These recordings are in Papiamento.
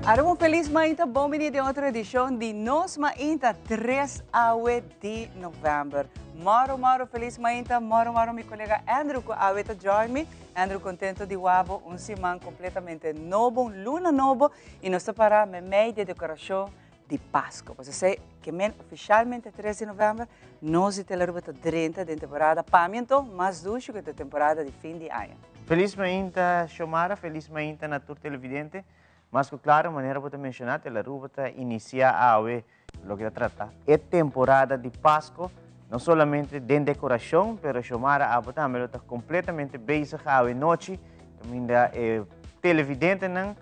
Aruba un felis mainta, bon bini den otro edicion di Nos Mainta 3 awe di november. Moro moro felis mainta, moro moro mi colega Andrew cu awe ta join mi. Andrew, contento di wak bo un siman completamente nobo, un luna nobo y nos ta para memey di decoracion di Pasco. Pues esey ke men oficialmente 3 di november nos di Telearuba ta drenta den temporada pa mi anto mas dushi cu ta temporada di fin di aña. Felis mainta, Xiomara, felis mainta na tur televidente. Mas cu claro, manera bo ta menciona, Telearuba ta inicia awe loke ta trata e temporada di Pasco, no solamente den decoracion, pero Xiomara abo tambe lo ta completamente bezig awe nochi, caminda e televidentenan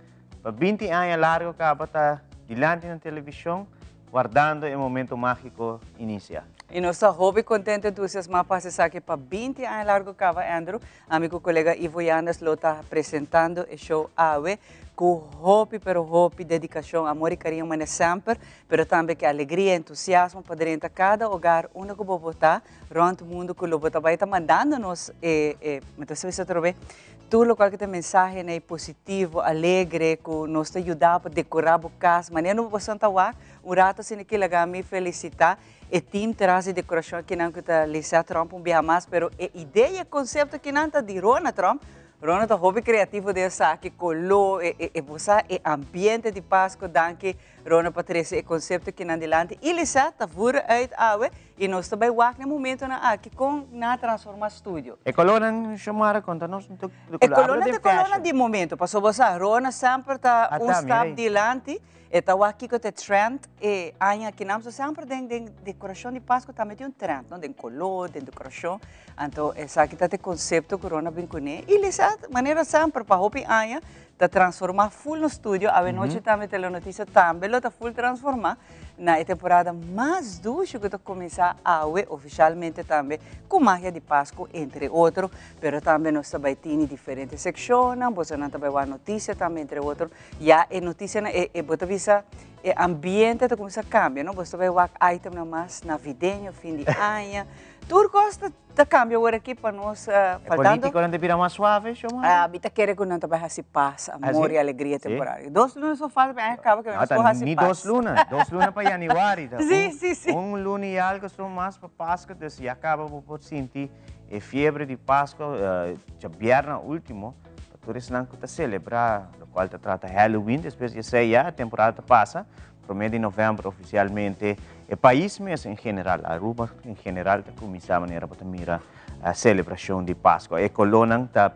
pa 20 aña largo caba ta dilanti na television, wardando e momento magico inicia. Y nos ta hopi contento, entusiasma pa haci esaki pa 20 aña largo caba, Andrew. Ami cu colega Ivo Yandes lo ta presentando e show awe cu hopi pero hopi dedicacion, amor y cariño manera semper, pero tambe cu alegria, entusiasmo pa drenta cada hogar unda cu bo por ta rond mundo cu lo bo ta bay ta mandando nos e, mi ta bisa otro vez, tur locual cu ta mensahe ney positivo, alegre, cu nos ta yuda pa decora bo cas, manera no bo ta wak, un rato asina ki laga mi felicita e team tras di decoracion akinan cu ta Lisa Tromp un biaha mas, pero e idea y e concepto akinan ta di Rona Tromp. Rona ta hopi creativo den esaki, color, e bosa, e ambiente di Pasco. Danki Rona pa trece e concepto akinan dilanti. Y Lisa ta voeren uit awe y nos ta bay wak na momentonan aki con nan a transforma studio. E colornan, Xiomara, conta nos un tok E colornan ta colornan di momento, pasobra bosa Rona semper ta un stap dilanti. E ta wak kiko ta e trend e aña akinan, so semper den decoracion di Pasco tambe tin un trend, no? Den color, den decoracion. Anto esaki ta e concepto cu Rona bin cune y Lisa manera semper pa hopi aña ta transforma full nos studio. Awe nochi tambe Telenoticia tambe lo ta full transforma na e temporada mas dushi cu ta cuminsa awe oficialmente tambe cu Magia di Pasco entre otro. Pero tambe nos ta bay tini diferente seccionnan, bosonan ta bay wak noticia tambe entre otro. Ya e noticianan, e bo ta bisa e ambiente ta cuminsa cambia, no? Bo ta bay wak itemnan mas navideño, fin di aña. Tur cos ta cambia awor aki pa nos, E faltando. politiconan ta bira mas suave, Xiomara? Ah, mi ta kere cu nan ta bay haci pas, amor y alegria temporario. Dos luna so falta pa e aña caba cu nos por haci Ni pas. 2 luna, 2 luna pa januari. Ta Si, si, si. un luna y algo so mas pa Pasco, dus ya caba bo por sinti e fiebre di Pasco, djabièrnè ultimo, pa tur esnan cu ta celebra, locual ta trata Halloween, despues di esey ya e temporada ta pasa, 1 di november oficialmente e pais mes en general, Aruba en general ta cuminsa manera bo ta mira celebracion di Pasco. E colornan ta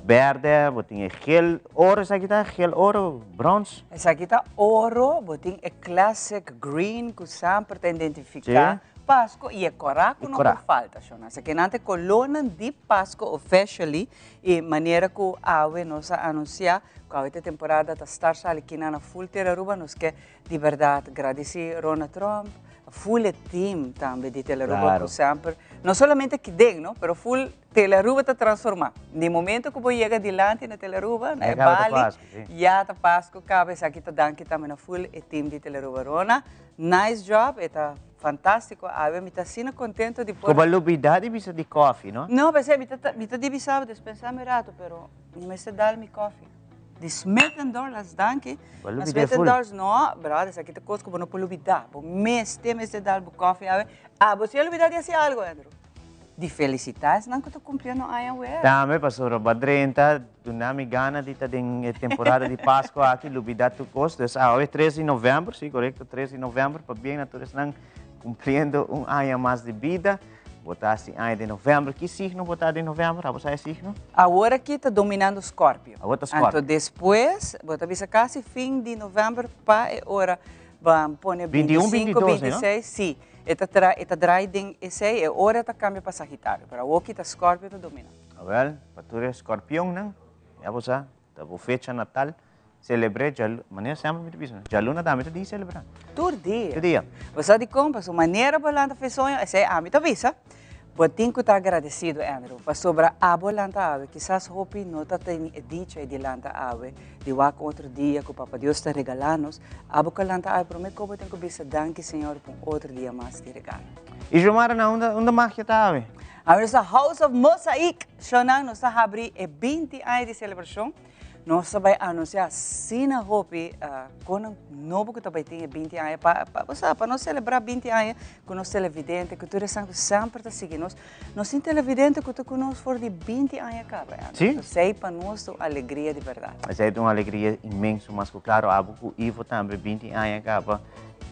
berde, bo tin e geel oro, esaki ta geel oro, brons? Esaki ta oro, bo tin e classic green cu semper ta identifica Pasco y e cora cu no por falta, Shona. Esaki nan ta e colornan di Pasco officially y manera cu awe nos a anuncia cu awe ta temporada ta start sali kinan na full Telearuba, nos ke di berdad gradici Rona Tromp, full e team tambe di Telearuba cu semper, no solamente aki den, no, pero full Telearuba ta transforma. Di momento cu bo yega dilanti na Telearuba, na e bali, ya ta Pasco caba. Esaki ta danki tambe na full e team di Telearuba. Rona, nice job, e ta fantastico. Awe mi ta asina contento di por. Cu bo a lubida di bisa di koffie, no? No, pesey mi ta di bisa dispensa mi rato, pero mi mester dal mi koffie. Di Smith Dorlas, danki. Bo a lubida Smith full. Dorlas, no, brother, esaki ta cos cu bo no por lubida. Bo mester dal bo koffie awe. Ah, bo si a lubida di haci algo, Andrew? Di felicita esnan cu ta cumpliendo aña weer. Tambe pasobra bo a drenta, duna mi gana di ta den e temporada di Pasco aki, lubida tur cos. Dus awe 3 di november, si, correcto, 3 di november, pabien na tur esnan cumpliendo un aña mas di bida. Bo ta haci aña di november. Ki signo bo ta di november? Abo sa e signo? Awor aki ta dominando Scorpio. Awor ta Scorpio. Anto despues, bo ta bisa casi fin di november pa e ora ban pone 21, 25, 22, no? 26, si. E ta draai den esey, e ora ta cambia pa Sagitario. Pero awor aki ta Scorpio ta domina. Awel, pa tur e Scorpionnan, ya bo sa, ta bo fecha natal, celebre, manera semper mi ta bisa, djaluna tambe ta di celebra. Tur dia. Tur dia. Bo sa di con, pasobra manera bo lanta fe soño, esey ami ta bisa, bo tin cu ta agradecido, Andrew, pasobra abo lanta awe, kisas hopi no ta teni e dicha di lanta awe, di wak otro dia cu Papa Dios ta regalanos, abo cu lanta awe, prome cu bo tin cu bisa danki Señor pa un otro dia mas di regalo. Y Xiomara, na unda magia ta awe? Awe nos ta House of Mosaic, shonan, nos ta habri e 20 aña di celebracion. Nos ta bai anuncia asina hopi con nobo cu ta bai tin e 20 aña pa pa bo sa pa nos celebra 20 aña cu nos televidente cu tur esnan cu semper ta sigui nos. Nos tin televidente cu ta cu nos for di 20 aña caba Andrew. Si. Esey pa nos ta un alegria di berdad. Esey ta un alegria inmenso mas cu claro abo cu Ivo tambe 20 aña caba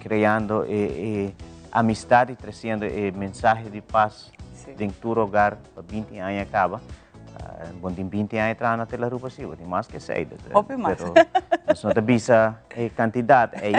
creando e e amistad y treciendo e mensahe di paz den tur hogar pa 20 aña caba. Bon tin 20 aña traha na Tele Aruba si, bo tin mas ke esei. Hopi mas. Pero nos no ta bisa e kantidat ei.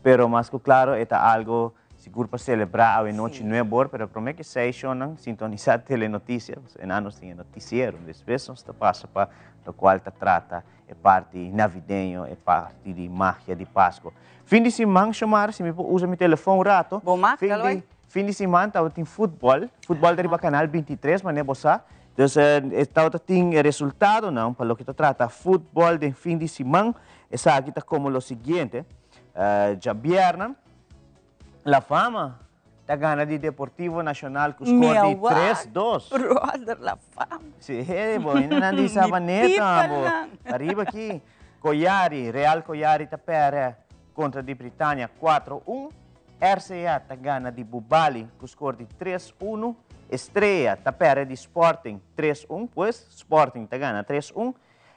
Pero mas ku klaro e ta algo sigur pa selebrá awe nochi nuebe or, pero promé ke esei shownan sintonisá Telenoticias, pasobra einan nos tin e notisiero. Despues nos ta pasa pa lokual ta trata e parti navideño, e parti di magia di Pasko. Fin di siman, Shomara, si mi por usa mi telefon un rato. Bo mag, dal oi. Fin di siman tabatin futbol, futbol ta riba kanal 23 manera bo sa. Dus e tabata tin e resultadonan pa loke ta trata futbol den fin di siman. Esaki ta komo lo siguiente, Djabièrnè La Fama ta gana di Deportivo Nacional ku skor di tres dos. Brother, La Fama. Si, bo hendenan di Sabaneta bo. Ariba aki, Koyari, Real Koyari ta pèrdè kontra di Britania kuatro un. RCA ta gana di Bubali ku skor di tres unu. Estrella ta pèrdè di Sporting tres un, pues Sporting ta gana tres un.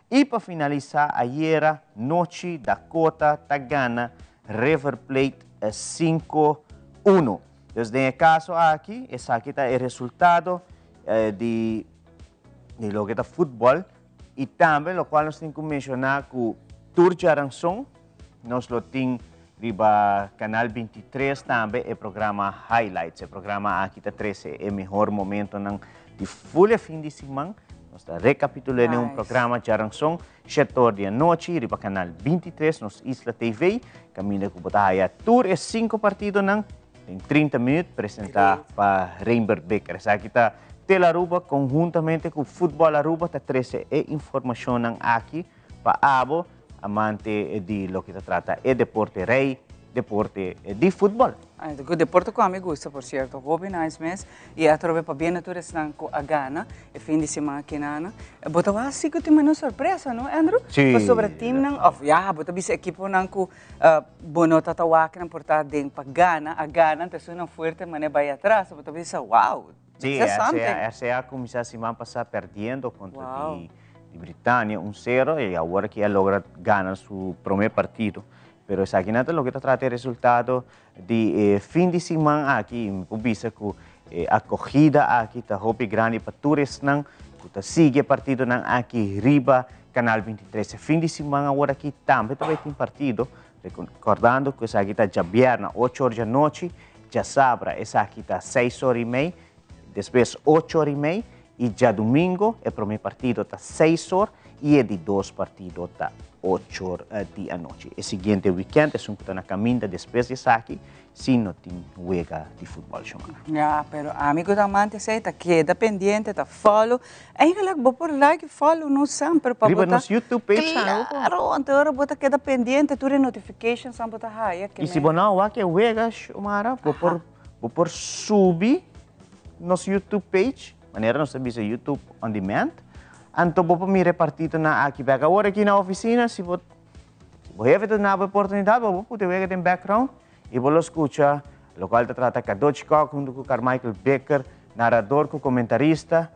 I pa finalisá ayera nochi Dakota ta gana River Plate sinku unu. Dus den e kaso aki esaki ta e resultado di di loke ta futbòl i tambe lokual nos tin ku menshoná ku tur djaranson Nos lo tin riba Canal 23 tambe e programa Highlights. E programa aki ta trece e mehor momentonan di full e fin di siman. Nos ta recapitula den un programa djaranson, shete or di anochi riba Canal 23, nos Isla TV, caminda cu bo ta haya tur e cinco partidonan den 30 minuut presenta pa Reinbert Becker. Esaki ta Tele Aruba conhuntamente cu Futbol Aruba ta trece e informacionnan aki pa abo. Amante di loke ta trata e deporte rey, deporte di futbol. Ku deporte ku ami gusta por sierto, hopi nice mes i atrobe pabia na tur esnan ku a gana e fin di siman aki nana. Bo ta wak si ku tin mane un sorpresa no Andrew? Si. Pasobra teamnan of ya bo ta bisa ekiponan ku bo no ta ta wak nan por ta den pa gana a gana anto esunnan fuerte mane bai atras bo ta bisa wow. Sí, RCA, RCA cuminsa siman pasa perdiendo contra wow. di, di Britania un cero y awor aki a logra gana su primer partido. Pero esaki no ta loke ta trata e resultado di eh, fin di siman aki. Mi por bisa cu eh, acogida aki ta hopi grandi pa tur esnan cu ta sigui e partidonan aki riba Canal 23. E fin di siman awor aki tambe ta bay tin partido. Recordando cu esaki ta djabierna ocho or djanochi, djasabra esaki ta seis or y mei, despues ocho or y mei y djadumingo e prome partido ta seis or y e di dos partido ta ocho or di anochi. E siguiente weekend esun cu ta na caminda despues di esaki si no tin wega di futbol Shomara. Ya, pero ami cu ta amante esey ta keda pendiente, ta follow. Eigenlijk bo por like y follow nos semper pa bo ta. Riba nos YouTube page tambe bo por. Claro, anto ora bo ta keda pendiente tur e notifications nan bo ta haya. Y si bo no a wak e wega Shomara, bo por bo por subi nos YouTube page, manera nos ta bisa YouTube on demand, anto bo por mira e partidonan aki bek. Awor aki na oficina si bo si bo hefe ta duna bo e oportunidad bo por put e wega den background y bo lo scucha locual ta trata Cadochi Kock hunto cu Carmichael Bikker, Narador ku komentarista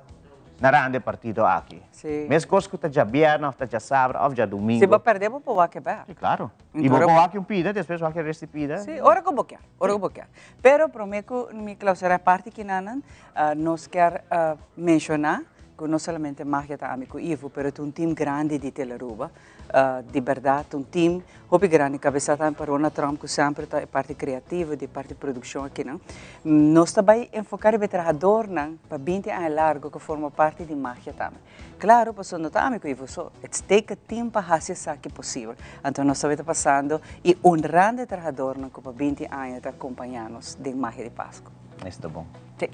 narando e partido aki. Sí. Meskos ku ta djabièrnè òf ta djasabra òf djadumingu. Si bo pèrdè bo por wak e bèk. Sí, klaro. I bo por wak un pida, despues wak e rest di pida. Sí, ora ku bo kier, ora ku bo kier. Pero promé ku mi klausurá e parti kinanan, nos kier menshoná ku no solamente Magia ta ami ku Ivo, pero ta un team grandi di Tele Aruba. Di berdad un team hopi grandi cabeza tambe pa Ronald Trump cu semper ta e parti creativo di e parti produccion akinan. Nos ta bay enfoca riba e trahadornan pa binti aña largo cu forma parti di Magia tambe. Claro pasobra no ta ami cu Ivo so, it's take a team pa haci esaki posibel. Anto nos ta pasando y honrando e trahadornan cu pa binti aña ta acompaña nos den Magia di Pasco. Esta bon. Si.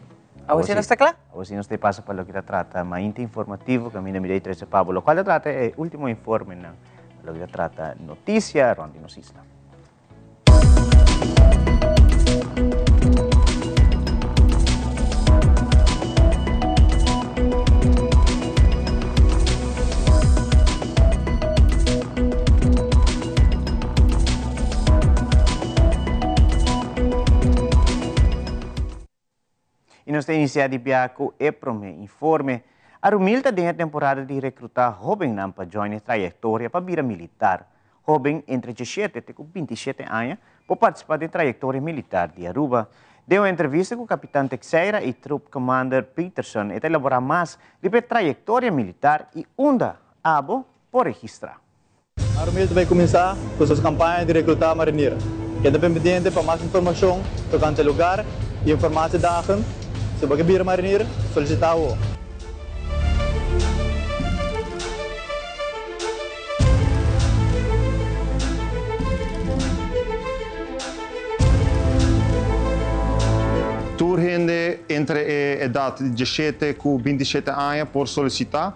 Awor si nos ta kla? Awor si nos ta pasa pa loke ta trata mainta informativo kaminda mi dei trese pa bo lokual ta trata e ultimo informenan pa loke ta trata notisia rond di nos isla. Nos ta inicia di bia cu e prome informe. Arumil ta den e temporada di recruta hobennan pa join e trayectoria pa bira militar. Hoben entre diesshete te cu bintishete aña por participa den trayectoria militar di Aruba. Den un entrevista cu Capitan Texeira y Troop Commander Peterson e ta elabora mas riba e trayectoria militar y unda abo por registra. Arumil ta bay cuminsa cu su campaña di recluta marinier. Keda pendiente pa mas informacion tocante lugar y informatiedagen. Si bo ke bira marinier, solicita awo. Tur hende entre e edat di diesshete ku bintishete aña por solisitá.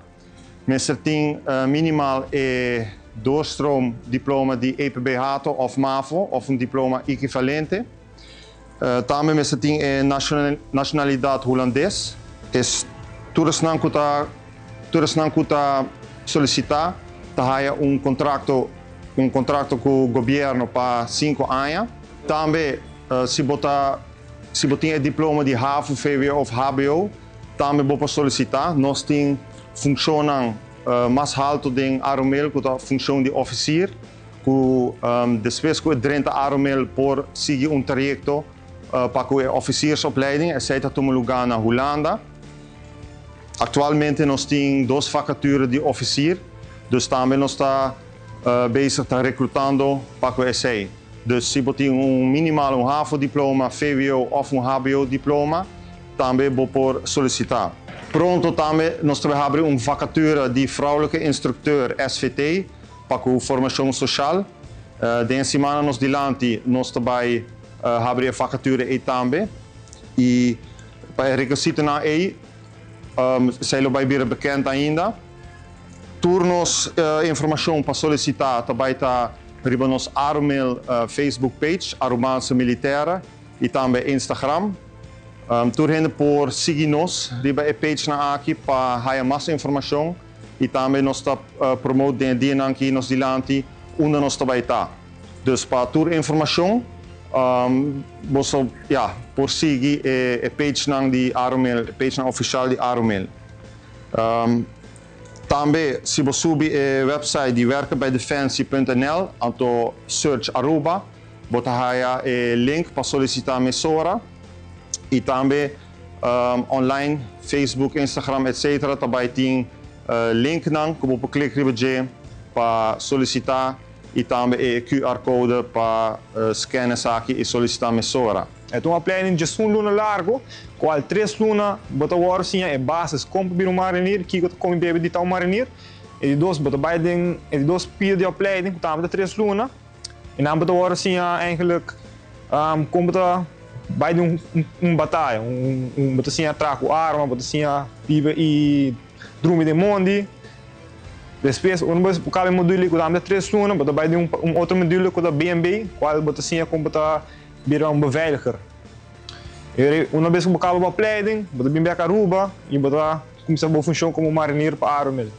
Mester tin minimal e doorstroom diploma di EPB Hato òf Mavo òf un diploma ekivalente. Tambe mester tin e nashonalidat hulandes. Es tur esnan ku ta tur esnan ku ta solisitá ta haya un kontrakto un kontrakto ku gobièrnu pa sinku aña. Tambe si bo ta si bo tin e diploma di havo, vwo òf hbo tambe bo por solisitá. Nos tin funshonnan mas haltu den Arumel ku ta funshon di òfisir. Ku despues ku e drenta Arumel por sigui un trayekto pa ku e officiersopleiding. Esei ta tuma lugá na Hulanda. Aktualmente nos tin dos vakature di officier, dus tambe nos ta bezig ta reklutando pa ku esei. Dus si bo tin un minimal un havo diploma, vwo òf un hbo diploma, tambe bo por solisitá. Pronto tambe nos ta bai habri un vakature di vrouwelijke instructeur SVT. Pa ku formashon soshal, den e simannan nos dilanti nos ta bai habri e vakature ei tambe i pa e rekesitonan ei esei lo bai bira bekend ainda. Tur nos informashon pa solisitá ta bai ta riba nos Arumil Facebook page, Arubaanse Militaire, i tambe Instagram. Tur hende por sigui nos riba e pagenan aki pa haya mas informashon. I tambe nos ta promote den e dianan ki nos dilanti unda nos ta bai ta. Dus pa tur informashon boso ya por sigui e pagenan di Arumil, e pagenan ofishal di Arumil. Tambe si bo subi e website di werkenbijdefensie punt nl anto search Aruba bo ta haya e link pa solisita mesora i tambe Online, Facebook, Instagram etc. Ta bai tin linknan ku bo por klik riba dje pa solisitá i tambe e QR code pa scan esaki i solisitá mesora. E ta un opleiding djesun luna largu, kual tres luna bo ta wòrdu siña e basis kon pa bira un marinir, kiko ta kome bebe di ta un marinir. E di dos bo ta bai den e di dos pia di opleiding ku tambe ta tres luna. E nan bo ta wòrdu siña eigenlijk kon bo ta bai den un bataya, bo ta siña traha ku arma, bo ta siña biba i drumi den mondi. Despues ora bo kaba e module ku ta tres luna, bo ta bai den un otro module ku ta BNB, kual bo ta siña kon bo ta bira un beveiliger. E una bes ku bo kaba bo opleiding, bo ta bin bek Aruba i bo ta kuminsá bo funshon komo marinier pa Arumil.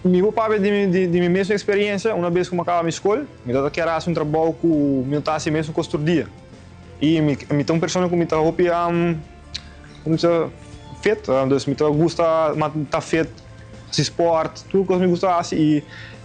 Mi por papia di mi mesun eksperensia, una bes ku mi a kaba mi skol, mi tabata kier hasi un trabou ku mi no ta hasi e mesun kos tur dia. I mi ta un persona ku mi ta hopi komo bisa fit, dus mi ta gusta ta fit, hasi sport, tur kos mi gusta hasi i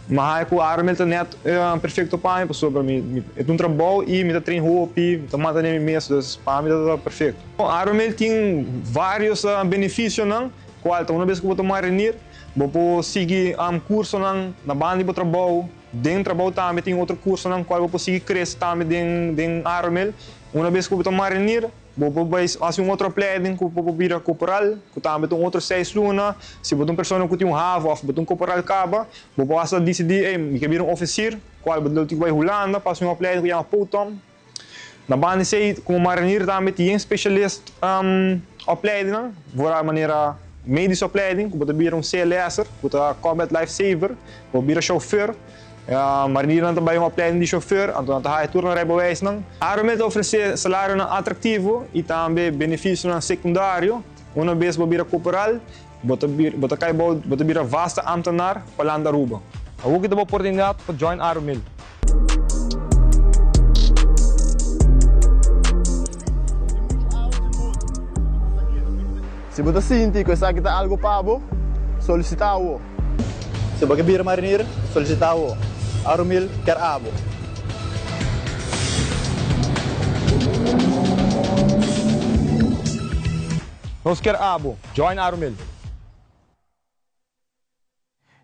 mi a haña ku Arumel ta nèt perfekto pa mi pasobra mi e ta un trabou i mi ta train hopi, mi ta mantene mi mes, dus pa mi ta perfekto. Arumel tin vários benefisionan. Cual ta una bes cu bo ta marinir, bo por sigui cursonan na banda di bo trabou, den trabou tambe tin otro cursonan cual bo por sigui crece tambe den den Armel. Una bes cu bo ta marinir, bo por bay haci un otro opleiding cu bo por bira corporal, cu tambe ta un otro seis luna. Si bo ta un persona cu tin un havo of bo ta un corporal caba, bo por hasta dicidi, ey, mi ke bira un oficier, cual bo lo tin cu bay Hulanda pa haci un opleiding cu yama POTOM. Na banda esei, komo marinier tambe tin specialist opleidingnan, vooral manera medische opleiding, ku bo ta bira un CLS'er, ku ta Combat Life Saver, bo bira chauffeur. Mariniernan ta bai un opleiding di chauffeur, anto nan ta haya tur nan rijbewijsnan. Arumel ta ofresé salarionan atraktivo i tambe benefisionan sekundario. Una bes bo bira korporal, bo ta bo ta kai bou, bo ta bira vaste ambtenaar pa Land Aruba. Awor ki ta bo oportunidat pa join Arumel. Si bo ta sinti ku esaki ta algu pa bo, solisitá awo. Si bo ke bira marinir, solisitá awo. Arumil kier abo. Nos kier abo. Join Arumil.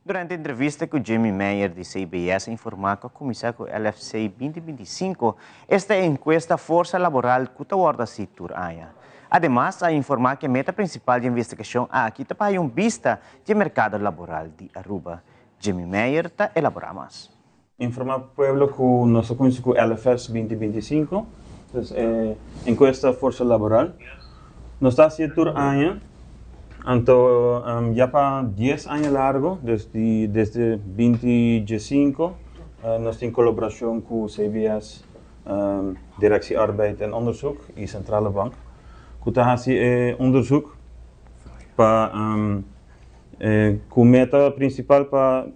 Durante entrevista ku Jimmy Meyer di CBS a informá ku a kuminsá ku LFC 2025, esta e enkuesta forsa laboral ku ta wòrdu hasí tur aña. Ademas a informá ku e meta prinsipal di e investigashon aki ta pa haya un bista di e merkado laboral di Aruba. Jimmy Meyer ta elaborá mas. Informá pueblo ku nos a kuminsá ku LFS 2025, dus e enkuesta forsa laboral. Nos ta hasié tur aña, anto ya pa dies aña largo, dus di desde binti diesinko, nos tin kolaborashon ku CBS, Directie Arbeid en Onderzoek i Centrale Bank, ku ta hasi e onderzoek pa Ku meta prinsipal pa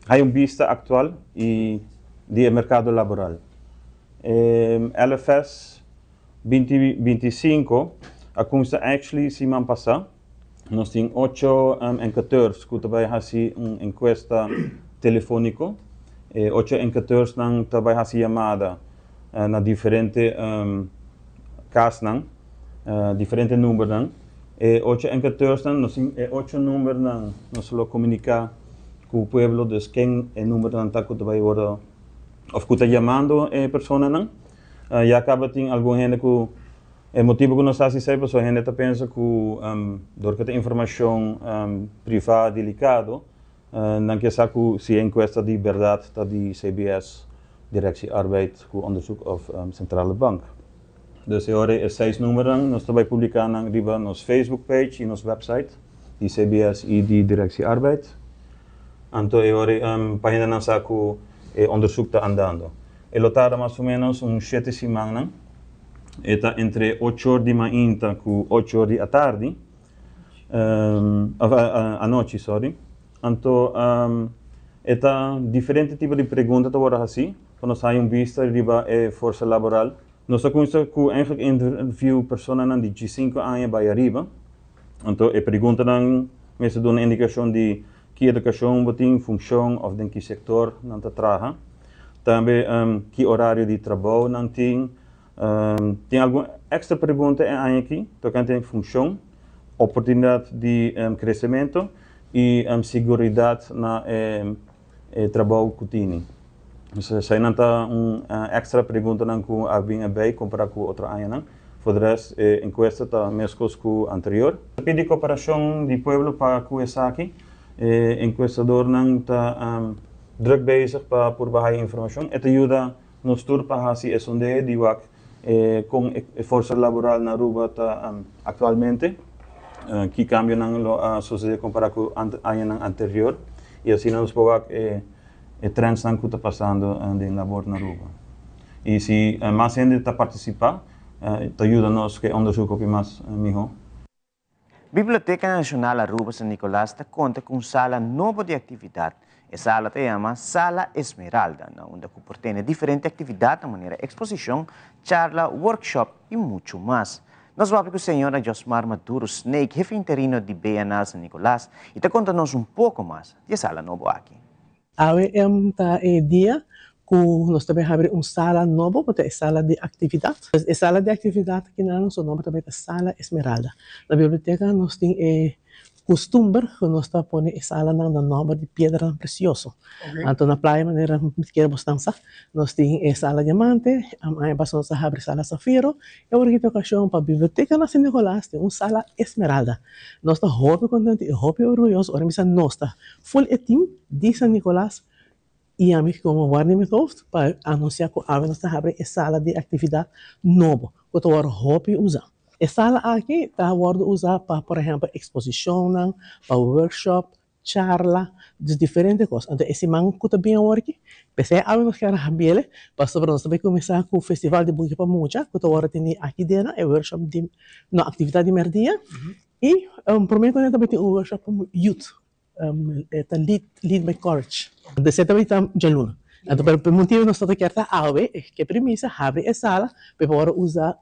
haya un bista aktual i di e merkado laboral. E LFS 2025 a kumsa actually siman pasá. Nos tin ocho enketeurs ku ta bai hasi un enkuesta telefóniko. E ocho enketeursnan ta bai hasi yamada na diferente kasnan, diferente numbernan. E ocho enketeursnan, nos tin e ocho numbernan, nos lo komuniká ku pueblo, dus ken e numbernan ta ku ta bai wòrdu òf ku ta yamando e personanan. Ya kaba tin algun hende ku e motibu ku nos ta hasi esei pasobra hende ta pensa ku dor ku ta informashon privá delikado, nan ke sa ku si e enkuesta di bèrdat ta di CBS, Directie Arbeid ku Onderzoek òf Centrale Bank. Dus e ora e seis numernan nos ta bai publiká nan riba nos Facebook page i nos website di CBS i di Directie Arbeid. Anto e ora pa hendenan sa ku e onderzoek ta andando. E lo tarda mas o ménos un shete simannan. E ta entre ocho or di mainta ku ocho or di atardi, òf anochi sòri. Anto e ta diferente tipo di pregunta ta wòrdu hasí pa nos haña un bista riba e forsa laboral. Nos ta kuminsá ku eigenlijk interview personanan di djisinku aña bai ariba. Anto e preguntanan mester duna indikashon di ki edukashon bo tin, funshon òf den ki sektor nan ta traha. Tambe ki orario di trabou nan tin. Tin algun èkstra pregunta e aña aki tokante funshon, oportunidat di kresementu i siguridat na e trabou ku tini. Eseinan ta un èkstra preguntanan ku a bin erbij kompará ku otro añanan. For de rest e enkuesta ta meskos ku anterior. Ta pidi koperashon di pueblo pa ku esaki. E enkuestadornan ta druk bezig pa purba haya informashon. E ta yuda Nos tur pa hasi e sondeo di wak kon e forsa laboral na Aruba ta aktualmente, ki kambionan lo a sosede kompará ku añanan anterior i asina nos por wak e trendsnan ku ta pasando den labor na Aruba. I si mas hende ta partisipá ta yuda nos ku e onderzoek hopi mas mihó. Biblioteca Nacional Aruba San Nicolas ta conta cu un sala nobo di actividad. E sala ta yama Sala Esmeralda, na unda cu por tene diferente actividadnan manera exposicion, charla, workshop y mucho mas. Nos papia cu señora Josmar Maduro Snake, hefe interino di BNA San Nicolas, y ta conta nos un poco mas di e sala nobo aki. Awe ta e dia ku nos ta bai habri un sala nobo ku ta e sala di aktividat. E sala di aktividat akinan su nomber ta bai ta Sala Esmeralda. Na biblioteka nos tin e kustumber ku nos ta pone e salanan na nomber di piedranan presioso. Anto na playa manera mi kere bosnan sa nos tin e sala diamante, aña pasa nos a habri sala safiro i awor aki ta okashon pa biblioteka na San Nicolas tin un sala Esmeralda. Nos ta hopi kontentu i hopi orguyoso ora mi sa nos ta Full e team di San Nicolas y ami como waarnemend hoofd pa anuncia cu awe nos ta habri e sala di actividad nobo cu ta wordo hopi usa. E sala aki ta wordo usa pa por ehempel exposicionnan, pa workshop, charla, dus diferente cos. Anto e siman cu ta bin awor aki, p'esey awe nos kier habiele pasobra nos ta bay cuminsa cu festival di buki pa mucha cu ta wordo teni aki dena e workshop di no actividad di merdia y prome cu nan ta bay tin un workshop pa youth. E ta lead lead by courage. Desei ta bita djaluna. Anto pero pa motibu nos ta kier ta awe ke premisa habri e sala pa e por wòrdu usa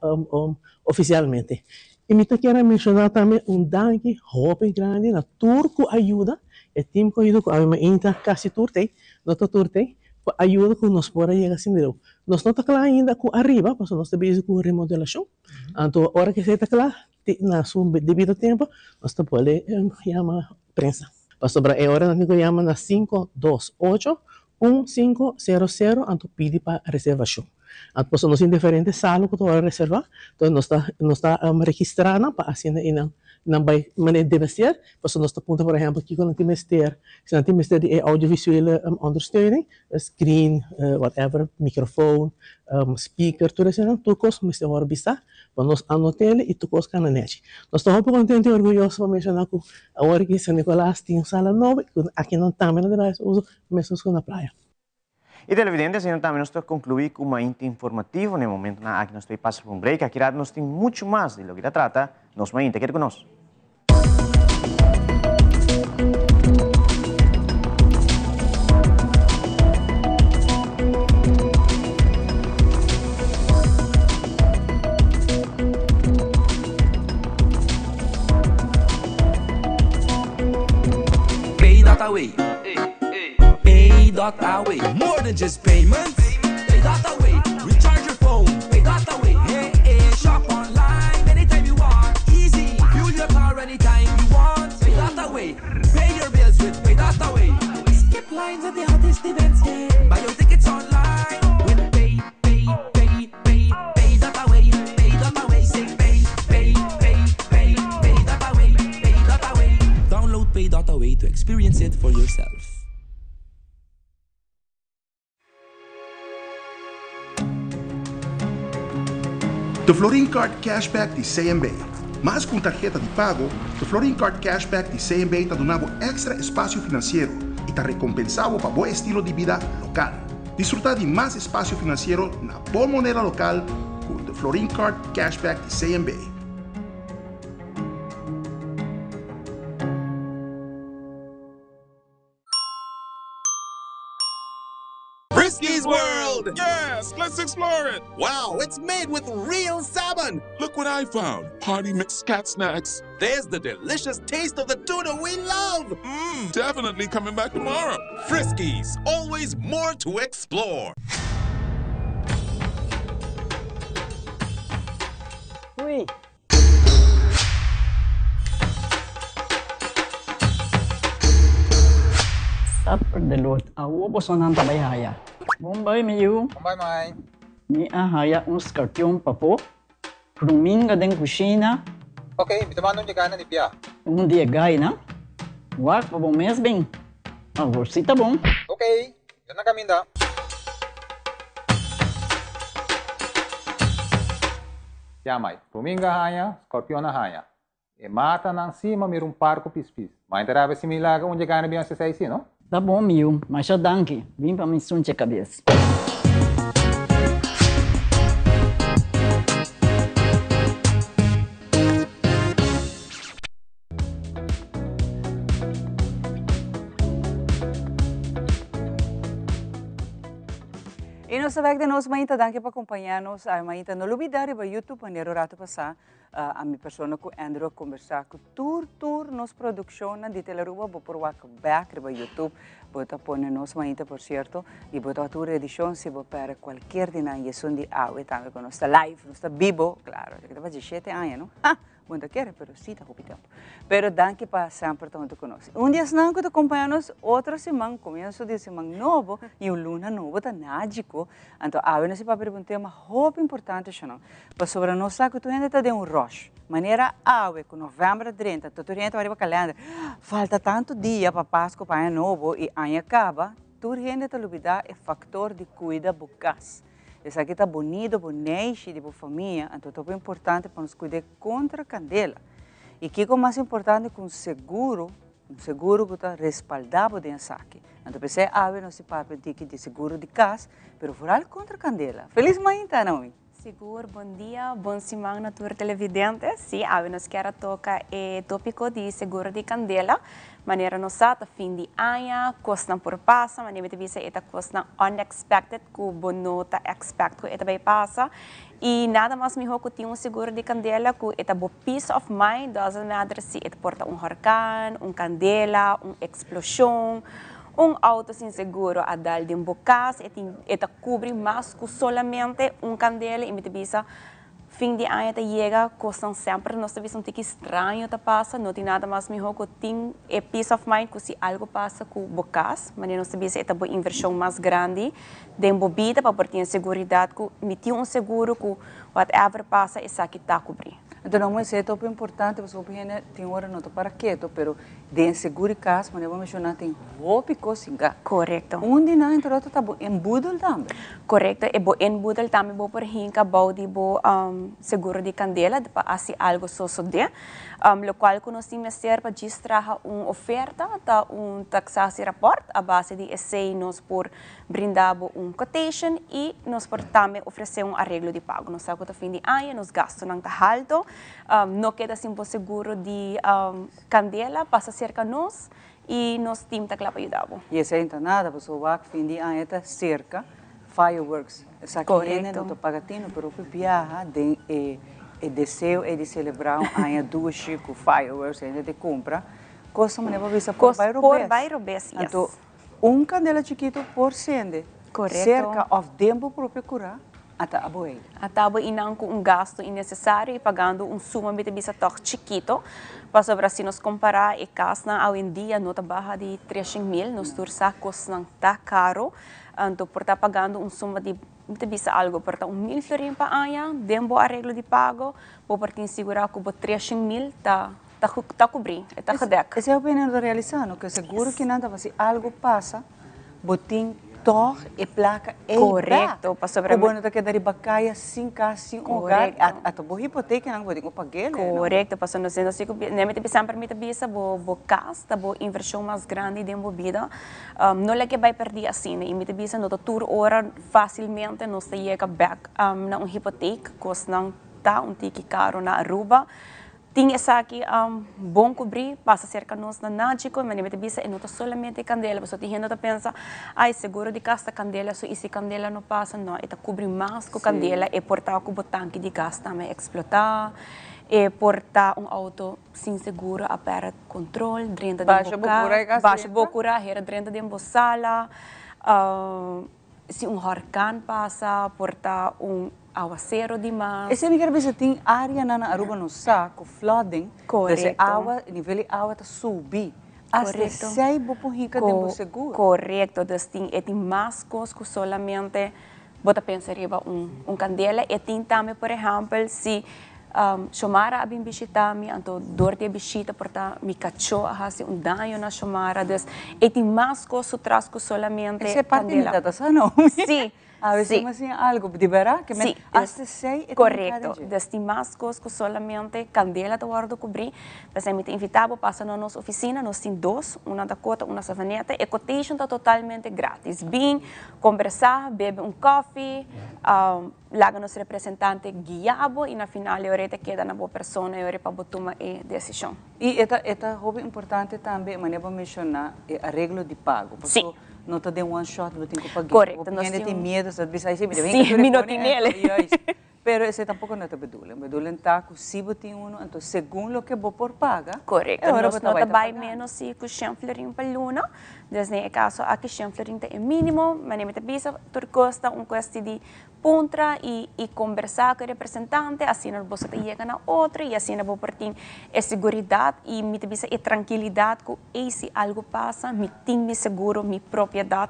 ofisialmente. I mi ta kier a menshoná tambe un danki hopi grandi na tur ku a yuda, e tim ku a yuda ku ami mainta kasi tur t'ei, no ta tur t'ei, pa a yuda ku nos por a yega asina leu. Nos no ta kla ainda ku ariba pasobra nos ta bezig ku remodelashon, anto ora ku esei ta kla na su debido tempu nos ta pone yama prensa. Pasobra e ora nan tin ku yama na sinku dos ocho un sinku sero sero anto pidi pa reservashon. Anto pasobra nos tin diferente sala ku ta wòrdu reservá, entonces nos ta nos ta registrá nan pa asina i nan nan bai manera debe ser, pasobra nos ta puntra por ehèmpel kiko nan tin mester, si nan tin mester di e audiovisuele ondersteuning, screen, whatever, microfoon, speaker, tur esei nan, tur kos mester wòrdu bisá pa nos anot'el i tur kos kana nèchi. Nos ta hopi kontento i orguyoso pa menshoná ku awor aki San Nicolas tin un sala nobo i ku akinan tambe nan ta bai hasi uso meskos ku na playa. I televidente, asina tambe nos ta konkluí ku Mainta Informativo. Na e momentonan aki nos ta bai pasa pa un break. Aki rato nos tin muchu mas di loke ta trata nos mainta. Keda ku nos. Pay dot away. Pay dot away. More than just payments. Pay dot away. Recharge your phone. Pay dot away. Hey, hey. Shop online anytime you want. Easy. Fuel your car anytime you want. Pay dot away. Pay your bills with Pay dot away. Skip lines at the hottest events. Yeah. Buy your tickets online with Pay, Pay, Pay, Pay, Pay dot away. Pay dot away. Say pay, pay, pay, pay, pay dot away. Pay dot away. Download Pay dot away to experience it for yourself. De Florin Card Cashback di CMB. Mas ku un tarheta di pago, de Florin Card Cashback di CMB ta duna bo èkstra espasio finansiero i ta rekompensá bo pa bo estilo di bida lokal. Disfrutá di mas espasio finansiero na bo moneda lokal ku de Florin Card Cashback di CMB. Friskies World! Yes, let's explore it! Wow, it's made with real salmon! Look what I found! Party mix cat snacks. There's the delicious taste of the tuna we love! Mmm, definitely coming back tomorrow. Friskies, always more to explore. Ui. Supper the Lord. Awo bosonan ta bai haya. Bon bai mi yu. Bon bai mai. Mi a haya un skarpion papo. Pruminga den kushina. Ok, mi ta manda un di gainan di bia. Un di e gainan? Wak pa bo mes bin. Awor si ta bon. Ok, mi ta na kaminda. Ya mai, Ruminga haña, Scorpion a haña. E matanan si ma mira un par ku pispis. Ma inta rabia si mi laga un dje gana bin hasi esei si, no? Ta bon mi yu, masha danki. Bin pa mi sunche kabes. Y nos ta bek den nos mainta, danki pa acompaña nos. Ay mainta, no lubida riba YouTube, manera un rato pasa, a mi persona cu Andrew a conversa cu tur, tur nos produccionnan di Telearuba, bo por wak bek riba YouTube. Bo ta pone nos mainta, por cierto, y bo ta tur edicion si bo perde cualkier di nan y esun di awe tambe cu nos ta live, nos ta bibo, claro, esaki ta pa diesshete aña, no? Ha! Bo no ta kere, pero si ta hopi tempo. Pero danki pa semper ta hunto ku nos. Un di esnan ku ta kompañá nos otro siman, komienso di siman nobo i un luna nobo ta Najiko. Anto awe nos a papia riba un tema hopi importante shonnan, pasobra nos sa ku tur hende ta den un rush. Manera awe ku novèmber a drenta, tur hende ta wak riba kalènder, falta tantu dia pa Pasku, pa aña nobo i aña kaba, tur hende ta lubidá e faktor di kuida bo kas. Esaki ta bo nido, bo neishi di bo famia, anto ta hopi importante pa nos cuid'é contra candela. Y kico mas importante cu un seguro, un seguro cu ta respalda bo den esaki. Anto p'esei awe nos tin papia un tiki di seguro di cas, pero vooral contra candela. Feliz mainta, Naomi! Sigur, bon dia, bon siman na tur televidente. Si, awe nos kier a toca e topico di seguro di candela. Manera nos sa, ta fin di aña, cosnan por pasa, manera mi ta bisa e ta cosnan unexpected cu bo no ta expect cu e ta bay pasa. Y nada mas miho cu tin un seguro di candela cu e ta bo peace of mind, doesn't matter si e ta por ta un horcan, un candela, un explosion, un auto sin seguro a dal den bo cas, e tin e ta cubri mas cu solamente un candela y mi ta bisa fin di aña ta yega cosnan semper nos ta bisa un tiki straño ta pasa, no tin nada mas miho cu tin e peace of mind cu si algo pasa cu bo cas, manera nos ta bisa e ta bo inversion mas grandi den bo bida pa por tin e seguridad cu mi tin un seguro cu whatever pasa esaki ta cubri. Anto no esei ta hopi importante pasobra hopi hende tin ora no ta para keto pero den seguro di cas manera bo menciona tin hopi cos hinca. Corecto. Un di nan entre otro ta bo inboedel tambe. Corecto e bo inboedel tambe bo por hinca bou di bo seguro di candela pa asi algo sosode. Locual cu nos tin mester pa djis traha un oferta ta un taxatierapport a base di esei nos por brinda bo un quotation y nos por tambe ofrece un areglo di pago. Nos sa cu ta fin di aña, nos gastonan ta halto, no keda sin bo seguro di candela, pasa cerca nos y nos team ta cla pa yuda bo. Y esey no ta nada, pasobra wak fin di aña ta cerca, fireworks, esaki hende no ta paga tino, pero hopi biaha den e deseo ey di celebra un aña dushi cu fireworks, hende ta cumpra, cos ta manera bo bisa por bay robes. Por bay robes, yes. Anto, Un candela chikito por sende cerca of den bo propio cura, ata abo ei. Ata abo einan cu un gasto innecesario y pagando un suma mi ta bisa toch chikito, pasobra si nos compara e casnan awendia no ta baha di treshen mil, nos tur sa cosnan ta caro, anto por ta pagando un suma di mi ta bisa algo por ta un mil florin pa aña den bo areglo di pago, bo por tin sigura cu bo treshen mil ta Ta cubrí, e ta gedek. Esei hopi hende no ta realisá, no? Ke seguro ki nan ta si algo pasa, bo tin tòg e plaka ei bèk. Korekto, pasobra. Ku bo no ta keda riba kaya sin kas, sin hogar, ata bo hipotekanan bo tin ku pag'é. Korekto, pasobra nos nos tin ku ne mi ta bisa semper mi ta bisa bo bo kas ta bo invershon mas grandi den bo bida, no leke bai pèrdí asina i mi ta bisa no ta tur ora fásilmente nos ta yega bèk na un hipotek, kosnan ta un tiki karo na Aruba. Tin esaki bon cubri, pasa cerca nos na Nagico, manera mi ta bisa e no ta solamente candela, pasobra tin hende ta pensa, ay seguro di cas ta candela so y si candela no pasa, no, e ta cubri mas cu candela, e por ta cu bo tanki di gas tambe explota, e por ta un auto sin seguro a perde control, drenta den bo cas, basha bo cura, hera drenta den bo sala. Si un horkan pasa, por ta un awasero di mas. Esei mi kier bisa tin areanan na Aruba nos sa ku flooding, dus e awa, e nivel di awa ta subi. Asta esei bo por hinka den bo seguro. Korekto, dus tin e tin mas kos ku solamente bo ta pensa riba un kandela. E tin tambe por ehèmpel si Shomara a bin bishita mi, anto dor di e bishita por ta mi kachó a hasi un daño na Shomara. Dus e tin mas kos su tras ku solamente Esei parti mi kandela. ta ta sa no. Sí, A veces sí. mi siña algo, di berdad ke men Sí, hasta esei e tin korekto. kada dje. Dus tin mas kos ku solamente kandela ta wòrdu kubrí. P'esei mi ta invitá bo pasa na nos ofisina, nos tin dos, un na Dakota, un na Savaneta. E quotation ta totalmente gratis. Bin, kombersá, bebe un kòfi, Laga nos representante guia bo y na final e ora e ta keda na bo persona e ora pa bo tuma e decision. Y e ta e ta hopi importante tambe manera bo menciona e areglo di pago. Si. Paso no ta den one shot bo tin cu pag'é. Correcto. Hopi hende tin miedo sa bisa ay si mi ta Si, bin mi no tin el. Juist. Pero esey tampoco no ta bedoeling. Bedoeling ta cu si bo tin uno anto segun loke bo por paga Correcto. e ora Nos bo ta no bay ta ta bay pagando. menos si cu shen florin pa luna. Dus den e caso aki shen florin ta e minimo. Manera mi ta bisa tur cos ta un cuestie di puntra y y conversa cu e representante, asina boso ta yega na otro y asina bo por tin e seguridad y mi ta bisa e trankilidad cu ey si algo pasa mi tin mi seguro, mi propiedad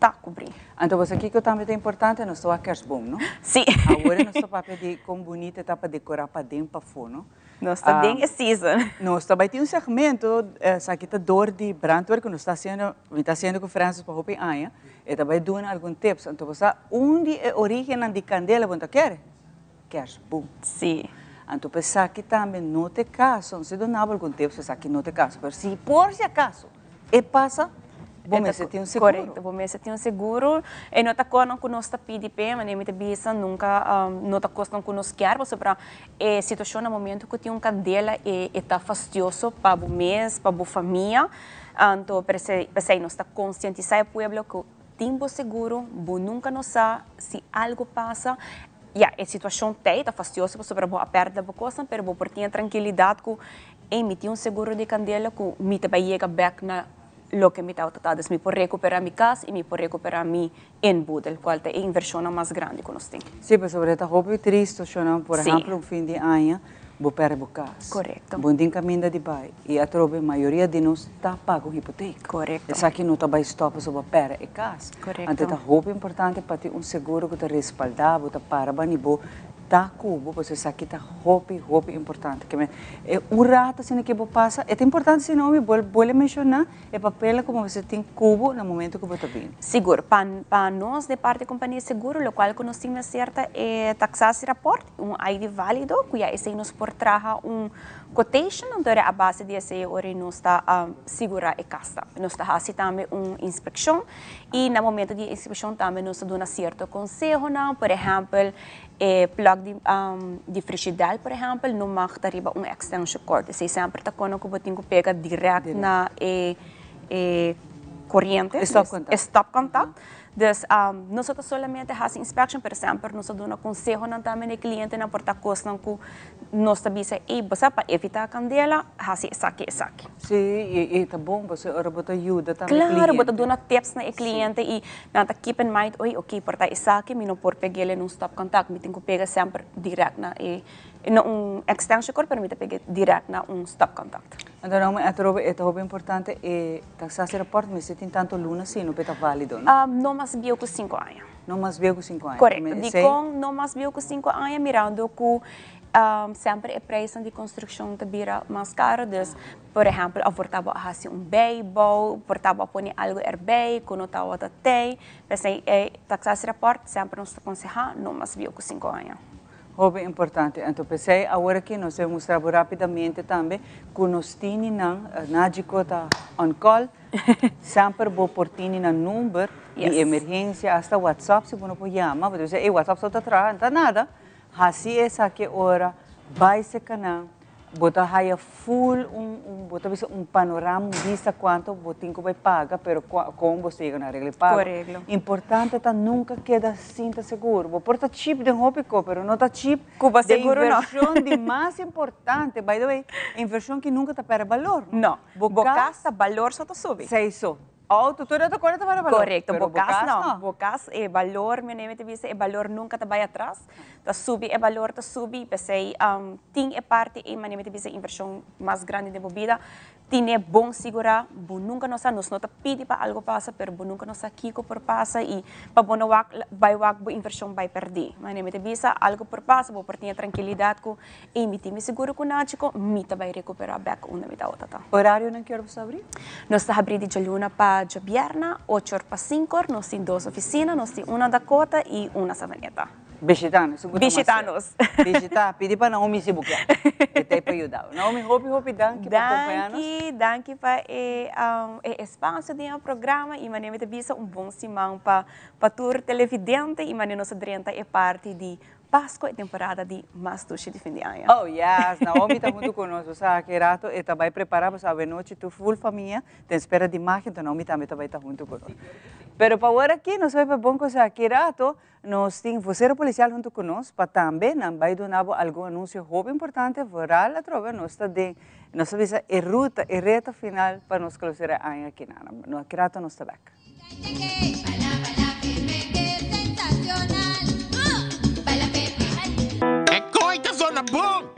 ta cubri. Anto bo sa kico tambe ta importante? Nos ta wak kerstboom, no? Si. Awor nos ta papia di con bunita ta pa decora paden pafo, no? Nos ta den e season. Nos ta bai tin un segmento, esaki ta door di brandweer cu nos ta haciendo, mi ta haciendo cu Francis pa hopi aña, e ta bai duna algun tips. Anto bo sa un di e origennan di candela bo no ta kere? Kerstboom. Si. Anto pa esaki tambe no ta e caso, no si duna bo algun tips pa esaki no ta e caso, pero si por si acaso e pasa. Bo mester tin un seguro. Korekto, bo mester tin un seguro. E no ta kosnan ku nos ta pidi p'e, manera mi ta bisa, nunka no ta kosnan ku nos kier, pasobra e situashon na momento ku tin un kandela e ta fastioso pa bo mes, pa bo famia. Anto p'esei nos ta konsientisá e pueblo ku tin bo seguro, bo nunka no sa si algu pasa. Ya, e situashon t'ei, ta fastioso pasobra bo a pèrdè bo kosnan, pero bo por tin e trankilidat ku, ey, mi tin un seguro di kandela ku mi ta bai yega bèk na loke mi tabata ta. Dus mi por rekuperá mi kas i mi por rekuperá mi inboedel, kual ta e invershonnan mas grandi ku nos tin. Sí, pasobra e ta hopi tristu, shonnan, por ehèmpel un fin di aña bo pèrdè bo kas. Korekto. Bo no tin kaminda di bai i atrobe mayoria di nos ta paga un hipotek. Korekto. Esaki no ta bai stòp pasobra bo a pèrdè e kas. Korekto. Anto ta hopi importante pa tin un seguro ku ta respaldá bo, ta para bani bo ta ku bo, pasobra esaki ta hopi, hopi importante. Ke men, e un rato asina ke bo pasa, e ta importante si Naomi bo bo le menshoná e papelnan ku bo mester tin ku bo na momento ku bo ta bini. Sigur. Pa pa nos di parti kompania di seguro lokual ku nos tin mester ta e taksasierapport, un ID válido, ku ya esei nos por traha un quotation, anto a base di esei ora nos ta sigurá e kas tambe. Nos ta hasi tambe un inspekshon i na momento di e inspekshon tambe nos ta duna sierto konsehonan, por ehèmpel, E plug di di frigidel por ehempel no mag ta riba un extension cord. Esei semper ta kono ku bo tin ku pega direct na e e koriente. E stopcontact. E stopcontact. Dus nos no ta solamente hasi inspection pero semper nos ta duna konsehonan tambe na e klientenan por ta kosnan ku nos ta bisa ey bo sa pa evita kandela hasi esaki esaki. Sí, i e ta bon pasobra ora bo ta yuda tambe e Claro, bo ta duna tips na e cliente i nan ta keep in mind, oye, ok, por ta esaki mi no por peg'el en un stopcontact, mi tin cu pega semper direct na e, no un extension cord, pero mi ta peg'e direct na un stopcontact. Anto Naomi, atrobe e ta hopi importante e taxatierapport mester tin tanto luna si no p'e ta valido, no? No mas bieu cu cinco aña. No mas bieu cu cinco aña. Correcto. Dicon no mas bieu cu cinco aña? Mirando cu Semper e prijsnan di construccion ta bira mas caro, dus por ehempel of por ta bo a haci un bijbouw, por ta bo a pone algo erbij cu no tabata tey, p'esey e taxatierapport semper nos ta conseha no mas bieu cu cinco aña. Hopi importante. Anto p'esey awor aki nos debe mustra bo rapidamente tambe cu nos tini nan, Nagico ta on call, semper bo por tini nan number di emergencia, hasta WhatsApp si bo no por yama, bo ta bisa ey WhatsApp so ta traha, no ta nada. Hasi esaki ora bai serka nan, bo ta haya full un un bo ta bisa un panorama, un bista kuantu bo tin ku bai paga, pero kon bo ta yega na regla di pago. Korekto. Importante ta nunka keda sin ta seguro. Bo por ta cheap den hopi ko, pero no ta cheap Ku bo den seguro no. invershon di mas importante. By the way, invershon ki nunka ta pèrdè balor, no? No. Bo kas ta balor so ta subi. Sei so. Auto, tur otro cosa ta para balor. Correcto, Pero bo cas no. no. Bo cas e balor, mi neme ta bisa, e balor nunca ta bay atras. Ta subi, e balor ta subi, p'esey tin e parti ey, manera mi ta bisa, inversion mas grandi den bo bida. Tine bon sigura, bo nunca no sa, nos no ta pidi pa algo pasa, pero bo nunca no sa kico por pasa y pa bo no wak, bay wak bo inversion bay perdi. Manera mi ta bisa, algo por pasa, bo por tin e tranquilidad cu Ey mi tin mi seguro cu Nachico, mi ta bay recupera bek unda mi tabata ta. Horarionan ki ora boso ta habri? Nos ta habri di djaluna pa djabierna, ocho or pa cinco or. Nos tin dos oficina, nos tin un na Dakota y un na Savaneta. Bishita nos, esun cu ta mas Bishita nos. Bishita, pidi pa Naomi si bo kier. E ta ey pa yuda bo. Naomi, hopi hopi danki pa acompaña nos. Danki, danki pa e e espacio den e programa y manera mi ta bisa un bon siman pa pa tur televidente y manera nos a drenta e parti di Pasco e temporada di mas dushi di fin di aña. Oh yes, Naomi ta huntu ku nos, bo sa ki rato e ta bai prepara pasobra awenochi tur full famia ta espera di magia, enton Naomi tambe ta bai ta huntu ku nos. Pero pa awor aki nos bai pa bon cosa, ki rato nos tin vocero policial huntu ku nos pa tambe nan bai duna bo algun anuncio hopi importante, vooral atrobe nos ta den, nos ta bisa e ruta, e reta final pa nos clausura e aña aki nan. Ki rato nos ta bek. E koi ta sona bon!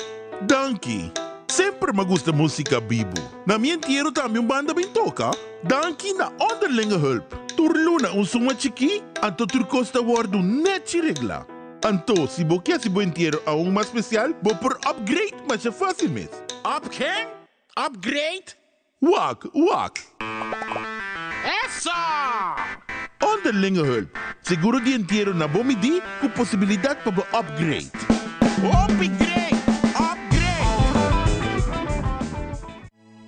Danki! Semper m'a gusta musica bibu. Na mi entiero tambe un banda bin toca. Danki na Onderlinge Hulp. Tur luna un suma chikí, anto tur kos ta wordu nechi regla. Anto, si bo ke hasi bo entiero aun mas special, bo por upgrade masha facil mes. Up ken? Upgrade? Wak, wak! Eso! Onderlinge hulp, seguro di entiero na bo midí ku posibilidat pa bo upgrade. Hopi great! Upgrade!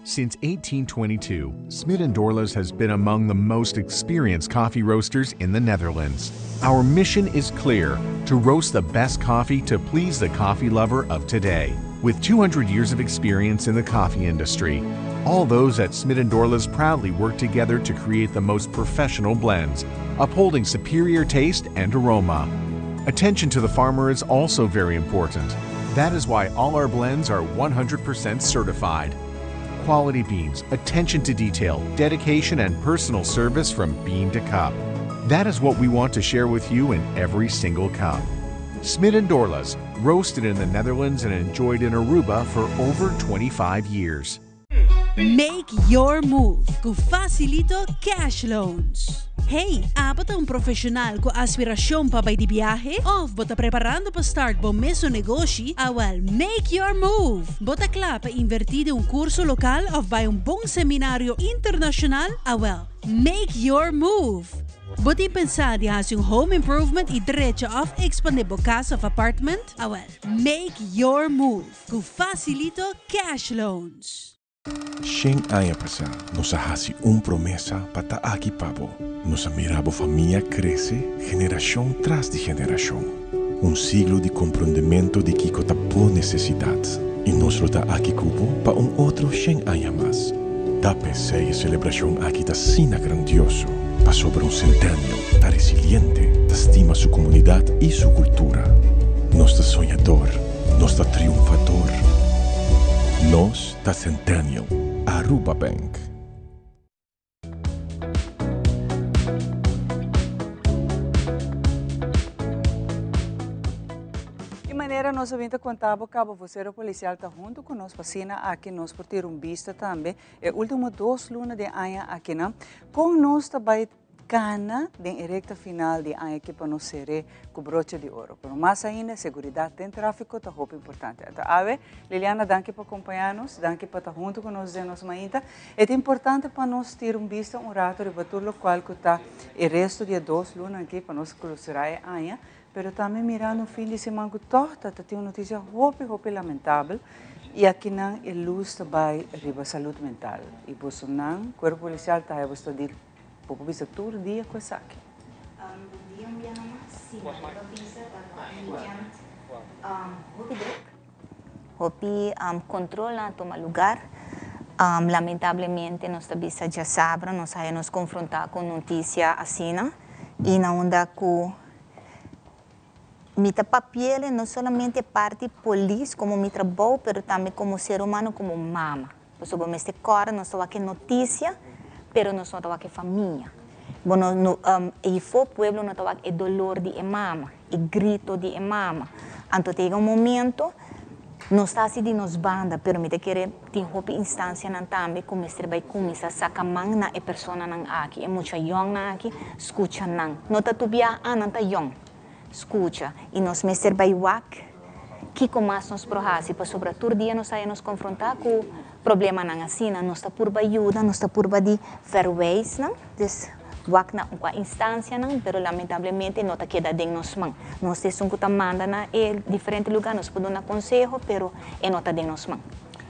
Since 1822, Smit & Dorlas has been among the most experienced coffee roasters in the Netherlands. Our mission is clear, to roast the best coffee to please the coffee lover of today. With 200 years of experience in the coffee industry, all those at Smit & Dorlas proudly work together to create the most professional blends, upholding superior taste and aroma. Attention to the farmer is also very important. That is why all our blends are 100% certified. Quality beans, attention to detail, dedication and personal service from bean to cup. That is what we want to share with you in every single cup. Smit & Dorlas, roasted in the Netherlands and enjoyed in Aruba for over 25 years. Make your move ku Facilito Cash Loans. Hey, abo ta un profesional ku aspirashon pa bai di biahe? Of bo ta preparando pa start bo mesun negoshi? Awel, make your move! Bo ta kla pa invertí den un kurso lokal of bai un bon seminario internashonal? Awel, make your move! Bo tin pensá di hasi un home improvement i drecha of ekspandé bo kas of apartment? Awel, make your move ku Facilito Cash Loans! Shen aña pasá nos a hasi un promesa pa ta aki pa bo. Nos a mira bo famia krese generashon tras di generashon. Un siglo di komprondementu di kiko ta bo nesesidat. I nos lo ta aki ku bo pa un otro shen aña mas. Ta p'esei e selebrashon aki ta asina grandioso, pasobra un Centennial ta resiliente, ta stima su komunidat i su kultura. Nos ta soñador, nos ta triunfador. Nos ta Centennial. Aruba Bank. E manera nos a bin ta conta bo cabo vocero policial ta hunto cu nos pa asina aki nos por tira un bista tambe e ultimo dos luna den aña akinan con nos ta bay Cana den e recta final di aña aki pa nos ser'é cu broche di oro. Pero mas ainda, seguridad den trafico ta hopi importante. Anto awe, Liliana, danki pa acompaña nos, danki pa ta hunto cu nos den nos mainta. E ta importante pa nos tira un bista un rato riba tur locual cu ta e resto di e dos luna aki pa nos clusura e aña, pero tambe mirando un fin di siman cu tog ta ta tin un noticia hopi, hopi lamentabel y akinan e luz ta bay riba salud mental. Y bosonan, Cuerpo Policial ta haya boso ta di Bo por bisa tur dia ku esaki. Bon dia un biaha mas. Si, mi ta bisa ta ku weekend hopi druk, hopi control a tuma lugar. Lamentablemente nos ta bisa djasabra nos haya nos confronta cu noticia asina y na unda cu mi ta papiele no solamente parti polis como mi trabou pero tambe como ser humano como mama. Pasobra bo mester kòrda nos ta wak e notisia, pero nos no ta wak e famia. Bo no no eyfó pueblo no ta wak e dolor di e mama, e grito di e mama. Anto ta yega un momento nos ta hasi di nos banda, pero mi ta kere tin hopi instansianan tambe ku mester bai kuminsá saka man na e personanan aki, e mucha yòngnan aki, skucha nan. No ta tur biaha, ah nan ta yòn. Skucha. I nos mester bai wak kiko mas nos por hasi, pasobra tur dia nos haya nos konfrontá ku problemanan asina. Nos ta purba yuda, nos ta purba di verwijsnan, dus wak na un kua instansianan, pero lamentablemente no ta keda den nos man. Nos ta esun ku ta manda na e diferente lugá, nos por duna konseho, pero e no ta den nos man.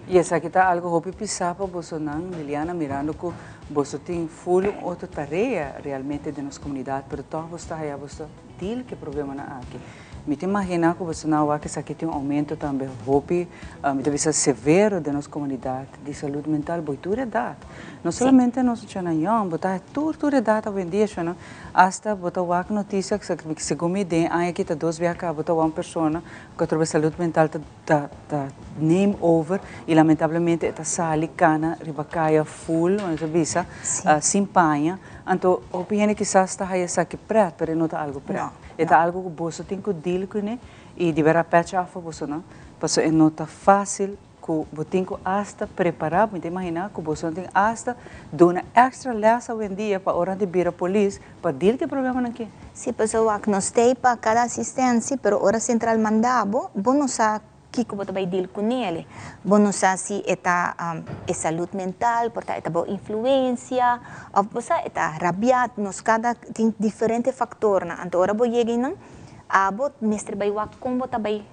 I esaki ta algu hopi pisá pa bosonan, Liliana, mirando ku boso tin ful un otro tarea realmente den nos komunidat, pero tòg boso ta haya boso deal ku e problemanan aki. Mi ta imaginá ku boso nan wak esaki tin un oumento tambe hopi, mi ta bisa severo den nos komunidat di salud mental, bo tur edat. No solamente nos muchanan yòn, bo ta tur tur edat awendia shona, asta bo ta wak notisia, segun mi den aña aki ta dos biaha kaba bo ta wak un persona ku atrobe salud mental ta ta ta neem over y lamentablemente e ta sali cana riba caya full, manera ta bisa, sin paña. Anto hopi hende kisas ta haya esaki pret, pero e no ta algo pret. E ta algo cu boso tin cu deal cune y di bera pech af pa boso no, pasobra e no ta facil cu bo tin cu hasta prepara, mi ta imagina cu boso tin hasta duna extra les awendia pa ora di bira polis pa deal cu e problemanan aki. Si, pasobra wak nos t'ei pa kada asistensia, pero ora sentral manda bo, bo no sa kiko bo ta bai deal ku nele. Bo no sa si e ta e salud mental, por ta e ta bo influensia, òf bo sa e ta rabiá. Nos kada tin diferente faktornan. Anto ora bo yega einan, abo mester bai wak kon bo ta bai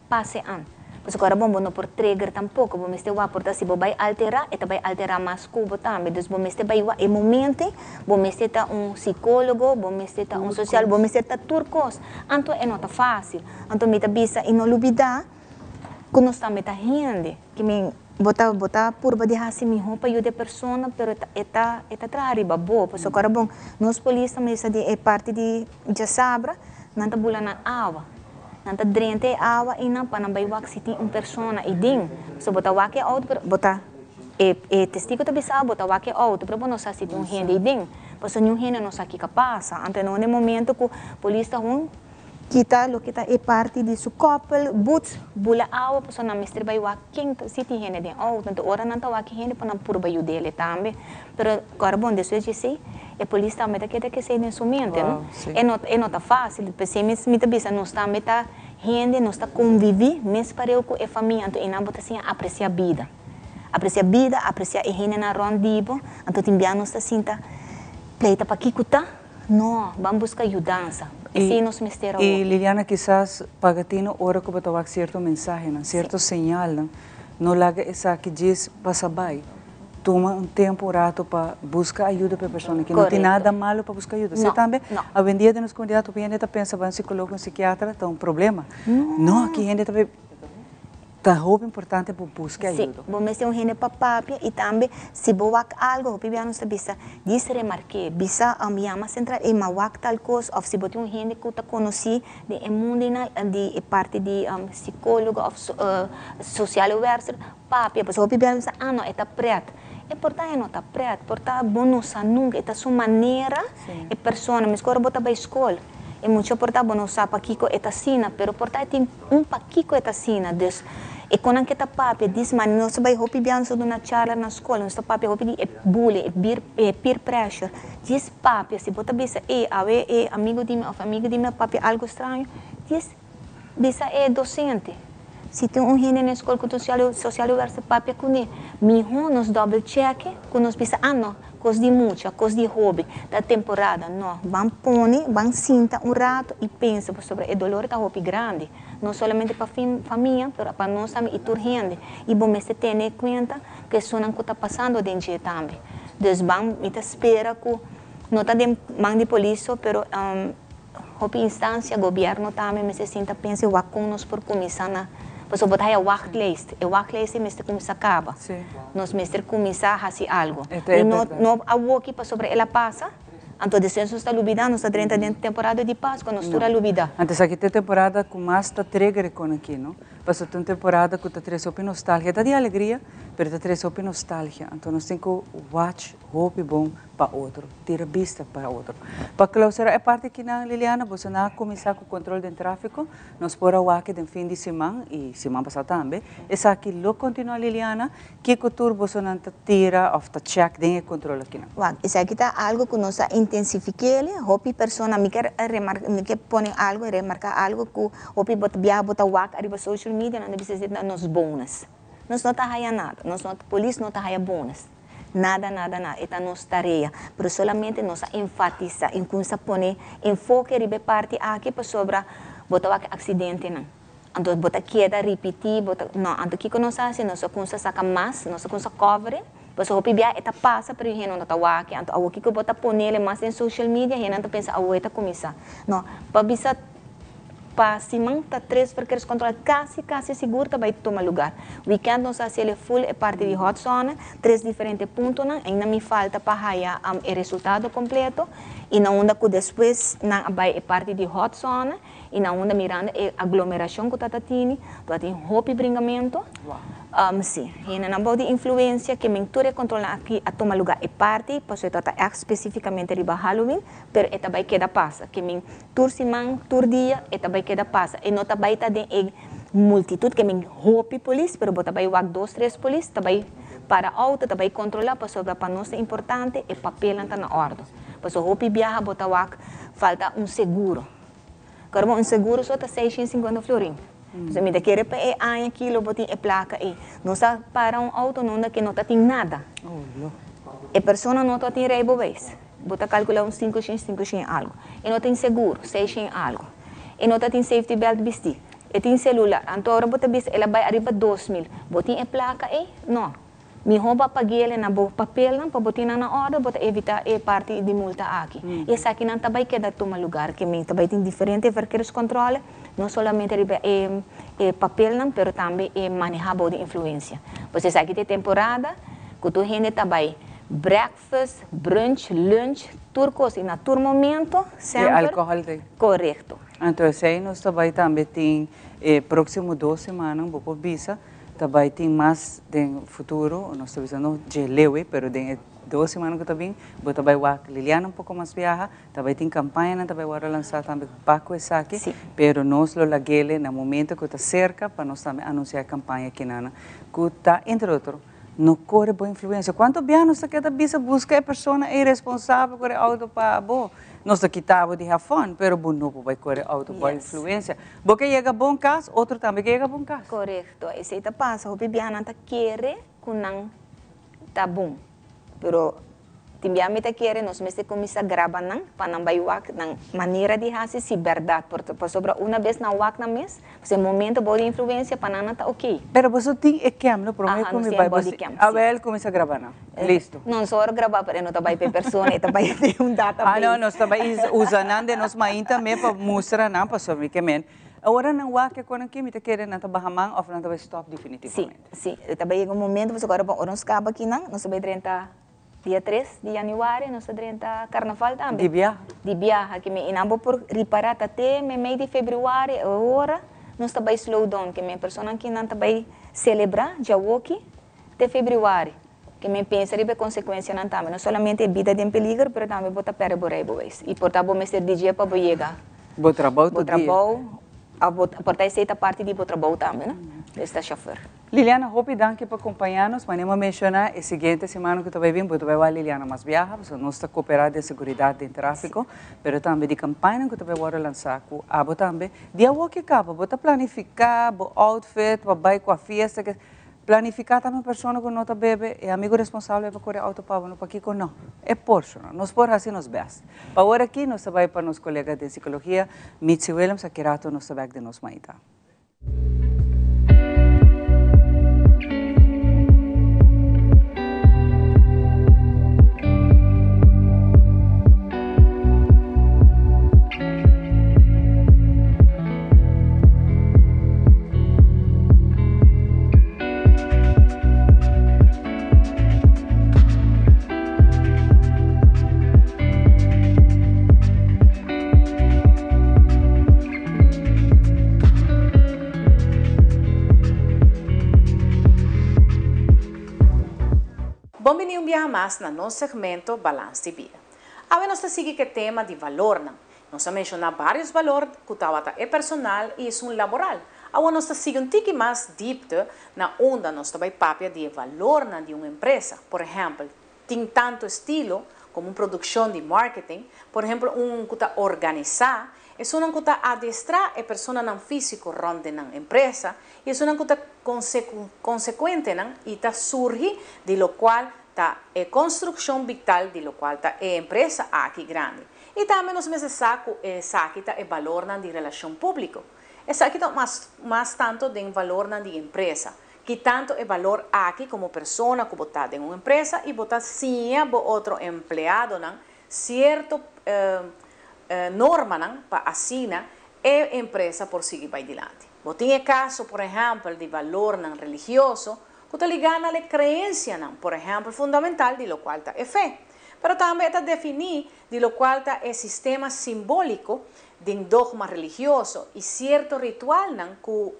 pase an. Pasobra ora bon bo no por trigger tampoco, bo mester wak por ta si bo bay altera, e ta bay altera mas cu bo tambe. Dus bo mester bay wak e momento, bo mester ta un psicologo, bo mester ta un social, bo mester ta tur cos. Anto e no ta facil. Anto mi ta bisa y no lubida cu nos tambe ta hende. Ki mi bo ta bo ta purba di haci miho pa yuda e persona, pero e ta e ta e ta traha riba bo. Pasobra ora bon nos polis ta mester di e parti di djasabra, nan ta bula nan awa. Nan ta drenta e awa einan pa nan bai wak si tin un persona eiden. So bo ta wak e auto pero bo ta e e testigo ta bisa bo ta wak e auto pero bo no sa si tin un hende eiden. Pasobra niun hende no sa kiko a pasa. Anto e momento ku polis ta hun kita loke ta e parti di su koppel, boots, bula awa pasobra nan mester bai wak ken ta si tin hende den auto. Anto ora nan ta wak e hende pa nan purba yud'el tambe. Pero kòrda bon despues di esei e polis tambe ta keda kesei den su mente no. E no e no ta fácil p'esei mes mi ta bisa nos tambe ta hende nos ta konviví mes pareu ku e famia anto einan bo ta siña apresiá bida. Apresiá bida apresiá e hendenan rònt di bo anto tin bia nos ta sinta pleita pakiko ta no ban buska yudansa esei nos mester awor. I Liliana kisas paga tino ora ku bo ta wak sierto mensahenan sierto señalnan no laga esaki djis pasa bai. Tuma un tempo, un rato pa busca ayuda pa e persona ki no tin nada malo pa busca ayuda. Si tambe awendia den nos comunidad hopi hende ta pensa bai un psicologo, un psiquiatra ta un problema. No, aki hende ta ta hopi importante pa busca ayuda. Si, bo mester un hende pa papia y tambe si bo wak algo hopi bia nos ta bisa dis remarke, bisa yama central ey ma wak tal cos of si bo tin un hende cu ta conoci den e mundo di e parti di psicologo of sociale werker. Papia, pasobra hopi bia bisa, ah no, e ta pret. E por ta e no ta pret, por ta bo no sa nunca, e ta su manera, e persona, meskos ora bo ta bai skol, e mucha por ta bo no sa pakiko e ta asina, pero por ta e tin un pakiko e ta asina, dus e konan ke ta papia dis manera, nos ta bai hopi bia nos ta duna charla na skol, nos ta papia hopi di e bullying, e bir e peer pressure, djis papia, si bo ta bisa ey awe e amigo di mi of amiga di mi a papia algo straño, djis Bisa e docente, si tin un hende na e scol cu ta sociale werkster papia cune, miho nos double check cu nos bisa, ah no, cos di mucha, cos di hoben, ta temporada. No, ban pone, ban sinta un rato y pensa pasobra e dolor ta hopi grandi, no solamente pa famia, pero pa nos tambe y tur hende. Y bo mester tene cuenta cu esunnan cu ta pasando den dje tambe. Dus ban, mi ta spera cu no ta den man di polis so, pero. Hopi instancia, gobierno tambe mester sinta pensa wak con nos por cuminsa na, pasobra bo ta haya wachtlijst, e wachtlijst ei mester cuminsa caba. Nos mester cuminsa haci algo. Y no no awoki pasobra el a pasa, anto despues nos ta lubida, nos ta drenta den temporada di Pascua, nos tur a lubida. Anto esaki ta e temporada cu mas ta trigger e con aki, no? Pasobra ta un temporada cu ta trece hopi nostalgia, ta di alegria, pero ta trece hopi nostalgia. Anto nos tin cu watch hopi bon pa otro, tira bista pa otro. Pa clausura e parti akinan, Liliana, boso nan a cuminsa cu control den trafico, nos por a wak den fin di siman y siman pasa tambe. Esaki lo continua, Liliana, kico tur boso nan ta tira of ta check den e control akinan? Wak, esaki ta algo cu nos a intensifiquele, hopi persona, mi kier remarca, mi kier pone algo, remarca algo cu hopi bo ta biaha bo ta wak ariba social media, nan ta bisa esaki ta nos bonus. Nos no ta haya nada, nos no, polis no ta haya bonus. Nada, nada, nada. E ta nos tarea. Pero solamente nos a enfatisa i cuminsa pone enfoke riba e parti aki pasobra bo ta wak accidentenan. Anto bo ta keda ripiti, bo ta, no, anto kico nos a haci? Nos a cuminsa saca mas, nos a cuminsa cover, pasobra hopi bia e ta pasa pero hende no ta wak. Anto awor kico bo ta ponele mas den social media, hendenan ta pensa awor e ta cuminsa. No, pa bisa. Pa siman ta tres verkeerscontrole casi casi sigur ta bay tuma lugar. Weekend nos a haci el full e parti di hot zone, tres diferente puntonan, ainda mi falta pa haya e resultado completo y na unda cu despues nan a bay e parti di hot zone y na unda mirando e aglomeracion cu ta ta tini, ta tin hopi bringamento. Si, hendenan bou di influencia ke men tur e controlnan aki a tuma lugar e parti pasobra e ta ta echt specificamente riba Halloween, pero e ta bay keda pasa ke men Tur siman, tur dia e ta bai keda pasa. E no ta bai ta den e multitud ke men hopi polis, pero bo ta bai wak dos, tres polis ta bai para auto, ta bai kontrola pasobra pa nos ta importante e papelnan ta na ordo. Pasobra hopi biaha bo ta wak falta un seguro. Kor bo un seguro so ta seishent sinkuenta florin. Pasobra mi ta kere pa e aña aki lo bo tin e plaka ei. Nos a para un auto nunda ke no ta tin nada. E persona no ta tin rijbewijs. Bo ta calcula un 500, 500 algo. E no tin seguro, 600 algo. E no ta tin safety belt bisti. E tin celular. Anto ora bo ta bisa el a bai ariba 2000. Bo tin e placa ei? No. Miho bo a paguele na bo papelnan pa bo tin nan na orde, bo ta evita e parti di multa aki. Y esakinan ta bai keda tuma lugar ke mi ta bai tin diferente verkeerscontrole, no solamente riba e e papelnan pero tambe e maneha bou di influencia. Pues esaki ta e temporada cu tur hende ta bai breakfast, brunch, lunch, tur cos y na tur momento E semper. alcohol ta. Corecto. Anto esey nos ta bai tambe tin e proximo dos simannan bo por bisa Ta bai tin mas den futuro, nos ta bisa no dje lewe, pero den e dos simannan ku ta bin, bo ta bai wak Liliana un poko mas biaha, ta bai tin kampañanan ta bai wòrdu lansá tambe pa ku esaki, pero nos lo lag'ele na momento ku ta serka pa nos tambe anunsiá e kampaña kinanan ku ta entre otro no kore bo influensia. Kuantu biaha nos ta keda bisa buska e persona ei responsabel kore outo pa bo? Nos ta kita bo di hafòn, pero bo no por bai kore outo bo influensia. Bo ke yega bon kas, otro tambe ke yega bon kas. Korekto, esei ta pasa, hopi biaha nan ta kere ku nan ta bon, pero tin biaha mi ta kere nos mester kuminsá graba nan pa nan bai wak nan manera di hasi si bèrdat, pasobra una bes nan wak nan mes, pues e momento bou di influensia pa nan nan ta oké. Pero boso tin e cam no prome Aha, ku nos mi tin e bai body cam, si. Awel kuminsá graba nan. Listo. No, nos ora graba pero e no ta bai pa e persona, e ta bai den un database. Ah no, nos ta bai usa nan den nos mainta me pa mustra nan pasobra mi ke men. Ora nan wak e konan aki mi ta kere nan ta baha man of nan ta bai stop definitivamente. Si, si. E ta bai yega un momento pasobra ora ora nos kaba akinan nos ta bai drenta dia tres di januari nos ta drenta karnaval tambe. Di biaha. Di biaha ke men i nan bo por ripara ta te meimei di februari e ora nos ta bai slow down ke men personanan kinan ta bai celebra djawoki te febrüari, ke men pensa riba e konsekuensianan tambe, no solamente e bida den peliger, pero tambe bo ta pèrdè bo reibeweis i por ta bo mester di dje pa bo yega Bo trabou bo tur dia. trabou, a bo por ta esei ta parti di bo trabou tambe, no? Des ta shofèr. Liliana, hopi danki pa kompañá nos. Manera mi a menshoná, e siguiente simana ku ta bai bin, bo ta bai wak Liliana mas biaha, pasobra nos ta koperá den seguridat den tráfiko, pero tambe di kampañanan ku ta bai wòrdu lansá ku abo tambe. Di awor ke kaba, bo ta planifiká bo outfit pa bai kua fiesta, ke. Planifiká tambe un persona ku no ta bebe, e amigu responsabel pa kore outo pa bo, no pakiko no. E por su no. Nos por hasi nos bèst. Pa awor aki nos ta bai pa nos kolega den sikologia, Mitzi Willems, aki rato nos ta bèk den nos maita. Bon bini un biaha mas na nos segmento Balans di Bida. Awe nos ta sigui ku e tema di valornan. Nos a menshoná vários balor ku tabata e personal i esun laboral. Awor nos ta sigui un tiki mas diepte na unda nos ta bai papia di e valornan di un empresa. Por ehèmpel, tin tantu estilo komo un produkshon di marketing, por ehèmpel un ku ta organisá, esunnan ku ta adestrá e personanan físiko rònt den nan empresa i esunnan ku ta konsekuentenan i ta surgi di lokual ta e konstrukshon vital di lokual ta e empresa aki grandi. I tambe nos mester sa ku esaki ta e balornan di relashon públiko. Esaki ta mas mas tantu den valornan di empresa. Ki tantu e balor aki komo persona ku bo ta den un empresa i bo ta siña bo otro empleadonan sierto normanan pa asina e empresa por sigui bai dilanti. Bo tin e kaso por ehèmpel di valornan religioso ku ta ligá na e kreensianan, por ehèmpel fundamental di lokual ta e fe. Pero tambe e ta definí di lokual ta e sistema simbóliko den dogma religioso i sierto ritualnan ku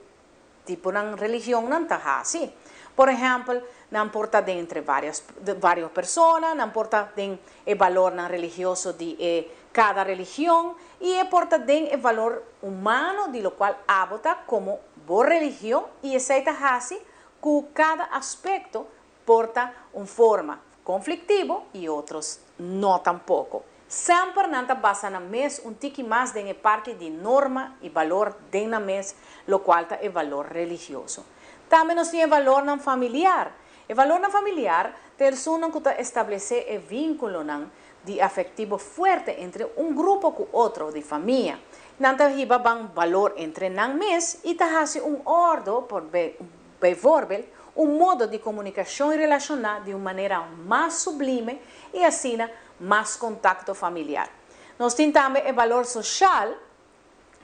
tiponan religionnan ta hasi. Por ehèmpel, nan por ta den entre vários vários persona, nan por ta den e balornan religioso di e kada religion i e por ta den e valor humano di lokual abo ta komo bo religion i esei ta hasi ku kada aspekto por ta un forma konfliktivo i otros no tampoko. Semper nan ta basa nan mes un tiki mas den e parti di norma i balor den nan mes, lokual ta e valor religioso. Tambe nos tin e valornan familiar. E valornan familiar Ta esunnan ku ta establesé e vínkulonan di afektivo fuerte entre un grupo ku otro di famia. Nan ta hiba ban balor entre nan mes i ta hasi un òrdo, por bijvoorbeeld, un modo di komunikashon i relashoná di un manera mas sublime i asina mas kontakto familiar. Nos tin tambe e balor soshal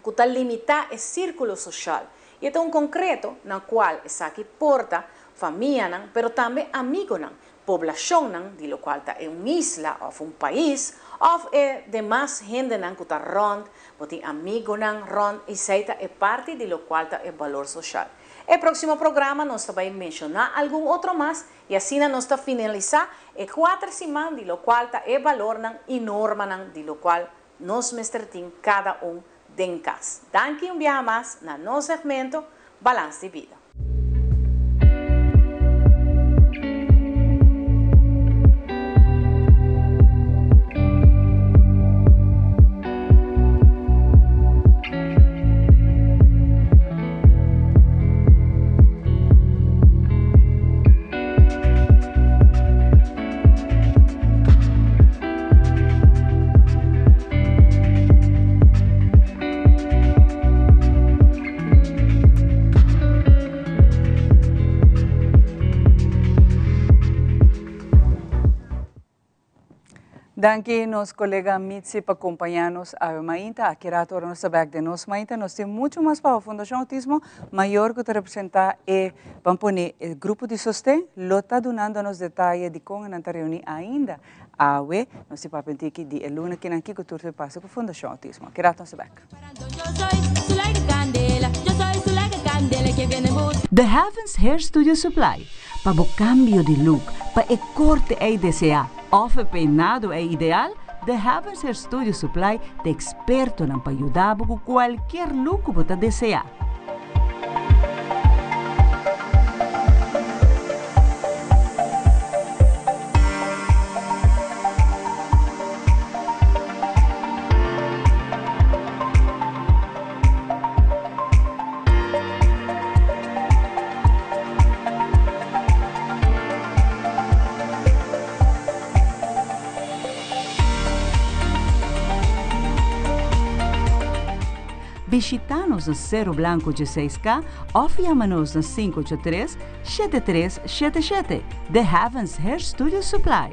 ku ta limitá e sírkulo soshal i e ta un konkreto na kual esaki por ta famianan pero tambe amigonan, poblashonnan di lokual ta e un isla òf un pais òf e demas hendenan ku ta rònt, bo tin amigonan rònt esei ta e parti di lokual ta e balor soshal. E próksimo programa nos ta bai menshoná algun otro mas i asina nos ta finalisá e kuater siman di lokual ta e balornan i normanan di lokual Nos mester tin kada un den kas. Danki un biaha mas na nos segmento Balans di Bida. Danki nos colega Mitzi pa acompaña nos awe mainta. Aki rato ora nos ta bek den nos mainta. Nos tin mucho mas pa Fundacion Autismo Mayor cu ta representa e, ban pone, e grupo di sosten lo ta dunando nos detaye di con nan ta reuni ainda Awe nos tin papia tiki di e luna kinan kiko tur ta pasa ku Fundashon Autismo. Ki rato nos ta bek. The Heavens Hair Studio Supply, pa bo kambio di look, pa e korte ei deseá òf e peinado ei ideal, The Heavens Hair Studio Supply ta ekspertonan pa yuda bo ku kualkier look ku bo ta deseá. Bishita nos na Cerro Blanco 16K of yama nos na 583 7377. The Heavens Hair Studio Supply.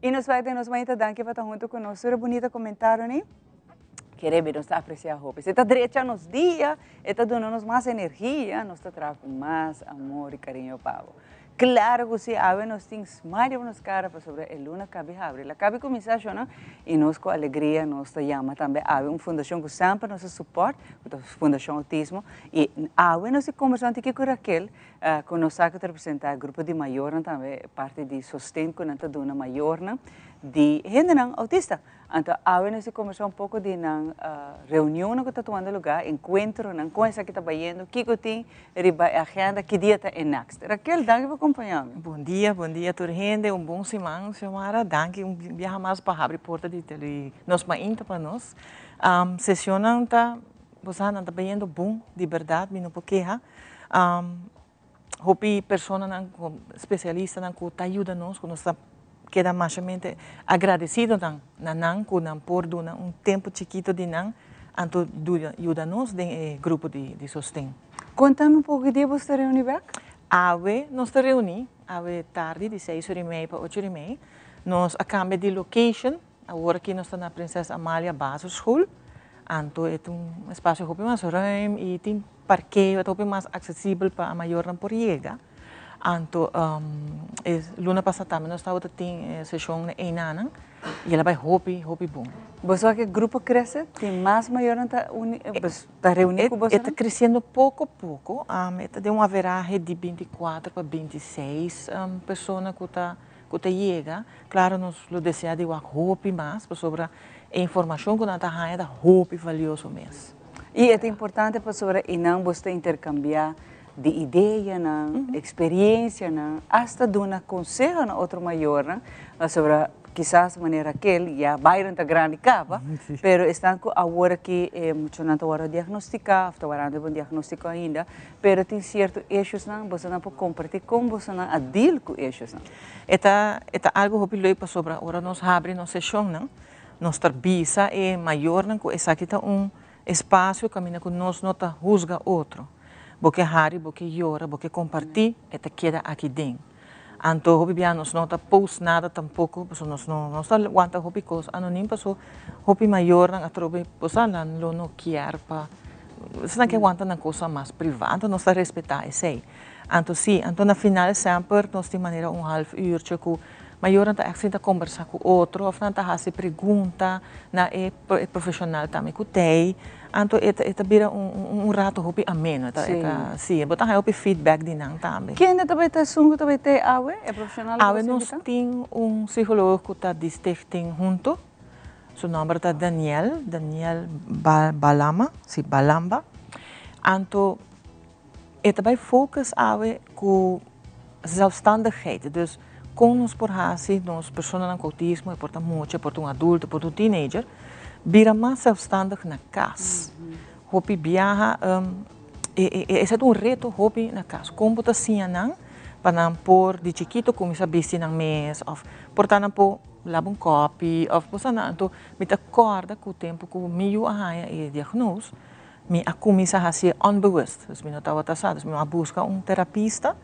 Y nos bai den nos mañana danki pa ta hunto cu nos. Tur e bunita comentario ni. Kerebe nos ta aprecia hopi. Si ta drecha nos dia, e ta duna nos mas energia, nos ta traha cu mas amor y cariño pa bo. Claro cu si, awe nos tin smile riba nos cara pasobra e luna cabi habri. La cabi cuminsa shona y nos cu alegria nos ta yama tambe awe un fundacion cu semper nos a support, cu ta Fundacion Autismo. Y awe nos ta conversa un tiki cu Raquel, cu nos sa cu ta representa grupo di mayornan tambe, parti di sosten cu nan ta duna mayornan di hendenan autista. Anto awe nos a kombersá un poko di nan reunionnan ku ta tumando lugá, enkuentronan, kon esaki ta bayendo, kiko tin riba e agenda, ki dia ta e next. Raquel, danki pa kompañá mi. Bon dia, bon dia tur hende, un bon siman Xiomara, danki un biaha mas pa habri porta di tele nos mainta pa nos. Sesionnan ta. Bo sa, nan ta bayendo bon, di berdad, mi no por keha. Hopi personanan, specialistanan cu ta yuda nos, cu nos ta keda mashamente agradecidonan na nan cu nan por duna un tempo chikito di nan anto yuda nos den e grupo di sosten. Contami un poco, ki dia boso ta reuni bek? Awe nos ta reuni, awe tardi di seis ora y mei pa ocho ora y mei. Nos a cambia di location. Awor aki nos ta na Prinses Amalia Basisschool, anto e ta un espacio hopi mas ruim y tin parkeo, e ta hopi mas accesibel pa mayornan por yega. Anto e luna pasa tambe nos tabata tin e sesion na einanan y el a bay hopi, hopi bon. Boso wak e grupo crece? Tin mas mayornan ta uni, ta reuni cu bosonan? E ta creciendo poco poco, e ta den un averahe di 24 pa 26 persona cu ta ku ta yega, klaro nos lo deseá di wak hopi mas pasobra e informashon ku nan ta haña ta hopi valioso mes. I e ta importante pasobra einan bo ta interkambiá di ideanan, eksperiencianan, asta duna konseho na otro mayornan pasobra kisas manera Raquel ya Byron ta grandi kaba, pero esnan ku awor aki e muchanan ta wòrdu diagnostiká òf ta warando riba un diagnóstiko ainda, Pero tin cierto issuesnan, bosonan por comparti con bosonan a deal cu issuesnan. E ta e ta algo hopi leuk pasobra ora nos habri nos sesionnan, nos ta bisa e mayornan cu esaki ta un espacio caminda cu nos no ta huzga otro. Bo ke hari, bo ke yora, bo ke comparti, e ta keda aki den. Anto hopi bia nos no ta post nada tampoco pasobra nos no nos ta wanta hopi cos anonim paso hopi mayornan atrobe bosa nan lo no kier pa esnan ke wanta nan cosa mas priva anto nos ta respeta esey. Anto si anto na final semper nos tin manera un half uurtje cu mayornan ta echt sinta combersa cu otro of nan ta haci pregunta na e profesional tambe cu tey Anto e ta e ta bira un un rato hopi ameno, e ta e ta si, bo ta haña hopi feedback di nan tambe. Kende ta bai ta esun ku ta bai te awe, e profesional ku Awe bo nos sinti ta? tin un psicologo ku ta di stichting hunto, su nomber ta Daniel, Daniel Ba Balama, si Balamba. Anto e ta bai focus awe ku zelfstandigheid, dus kon nos por hasi nos personanan ku outismo, e por ta mucha, e por ta un adulto, e por ta un teenager, bira mas zelfstandig na kas. Hopi biaha esei ta un reto hopi na kas, kon bo ta siña nan pa nan por di chikito kuminsá bisti nan mes òf por ta nan por laba un kòpi òf cosa nan. Anto mi ta kòrda ku tempu ku mi yu a haña e diagnose, Mi a cuminsa hacié onbewust, dus mi no tabata sa, dus mi a busca un terapista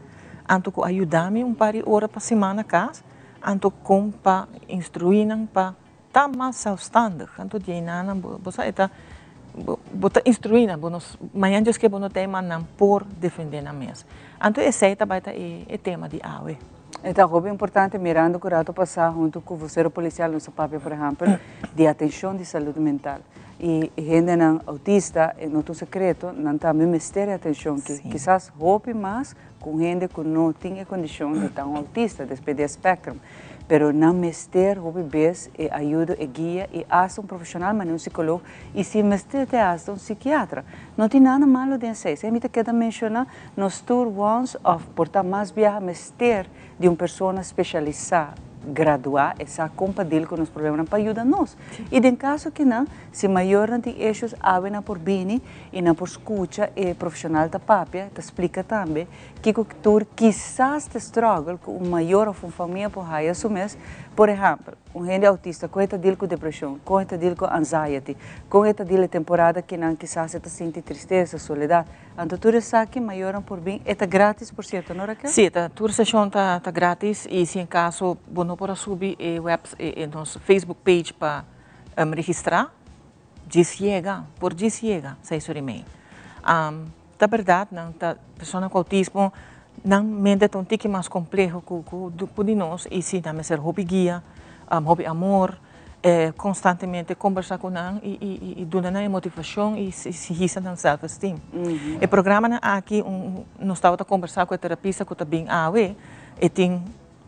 anto cu a yuda mi un par di ora pa siman na cas, anto con pa instrui nan pa ta mas zelfstandig, anto di eynan bo sa e ta, bo ta instrui nan, bo no, mañan djes ke bo no ta ey mas nan por defende nan mes. Anto esey ta bay ta e tema di awe. E ta hopi importante mirando cu rato pasa hunto cu vocero policial nos a papia por ehempel di atencion di salud mental. Y hendenan autista e no ta un secreto, nan tambe mester e atencion ki kisas hopi mas cu un hende cu no tin e condicion di ta un autista, despues di e spectrum. Pero nan mester hopi bes e ayudo, e guia y hasta un profesional manera un psicoloog y si mester te hasta un psikiatra. No tin nada malo den esey. Esey mi ta keda menciona, nos tur once of por ta mas biaha mester di un persona specialisa gradua e sa con pa deal cu nos problemanan pa yuda nos. Y den caso kinan, si mayornan tin issues, awe nan por bini y nan por scucha e profesional ta papia, ta splica tambe kico tur kisas ta struggle cu un mayor of un famia por haya su mes. Por ehempel, un hende autista con e ta deal cu depresion, con e ta deal cu anxiety, con e ta deal e temporada kinan kisas e ta sinti tristesa, soledad. Anto tur esaki mayornan por bin, e ta gratis por cierto, no Raquel? Sí, ta, tur seshon ta ta gratis y si en caso bo no por a subi e web e nos Facebook page pa registra, djis yega, por djis yega seis ora y mei. Ta berdad nan ta persona cu autismo nan mente ta un tiki mas compleho cu cu di nos y si nan mester hopi guia, hopi amor. Constantemente conversa cu nan y duna nan e motivacion y hisa nan self esteem. E programanan aki nos tabata conversa cu e terapista cu ta bin awe, e tin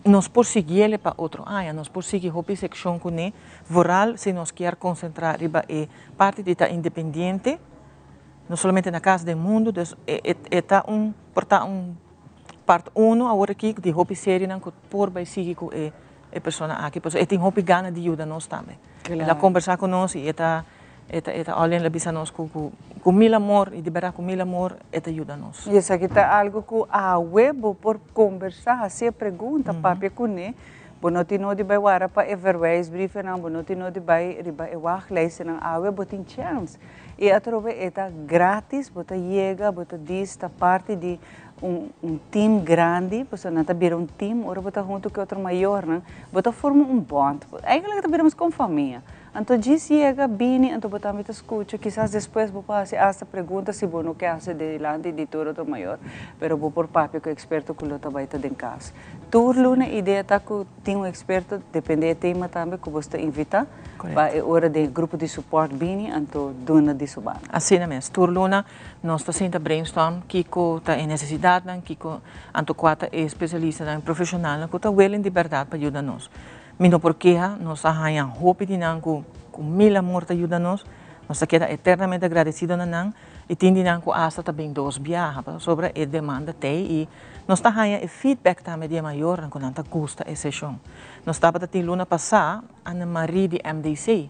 nos por siguiele pa otro aña, nos por sigui hopi seccion cune, vooral si nos kier concentra riba e parti di ta independiente, no solamente na cas, den mundo, dus e ta un por ta un part uno awor aki di hopi serienan cu por bay sigui cu e E persona aki pasobra e tin hopi gana di yuda nos tambe. El a kombersá ku nos i e ta E ta e ta alleen la bisa nos ku ku ku mil amor i di bèrdat ku mil amor e ta yuda nos. I esaki ta algu ku awe bo por kombersá, hasi e pregunta, papia kuné. Bo no tin nodi bai wara pa e verwijsbriefnan, bo no tin nodi bai riba e wachtlijstennan, awe bo tin chèns. I atrobe e ta grátis, bo ta yega, bo ta dis ta parti di un un team grandi, pasobra nan ta bira un team, ora bo ta huntu ku e otro mayornan, bo ta forma un bond. Eigenlijk ta bira mes kon famia. Anto djis yega, bini, anto bo tambe ta skucha, kisas despues bo por hasi asta pregunta si bo no ke hasi dilanti di tur otro mayor, pero bo por papia ku e eksperto ku lo ta bai ta den kas. Tur luna e idea ta ku tin un eksperto, depende e tema tambe, ku bo sta invitá pa e ora den e grupo di supòrt bini, anto duna di su banda. Asina mes, tur luna nos ta sinta brainstorm kiko ta e nesesidatnan, kiko anto kua ta e spesialistanan, e profeshonalnan ku ta willing di bèrdat pa yuda nos. Mi no por keha, nos a haña hopi di nan ku ku mil amor ta yuda nos, nos ta keda eternamente agradesido na nan i tin di nan ku asta ta bin dos biaha pasobra e demanda t'ei i nos ta haña e feedback tambe di e mayornan ku nan ta gusta e seshon. Nos tabata tin luna pasá Annemarie di MDC.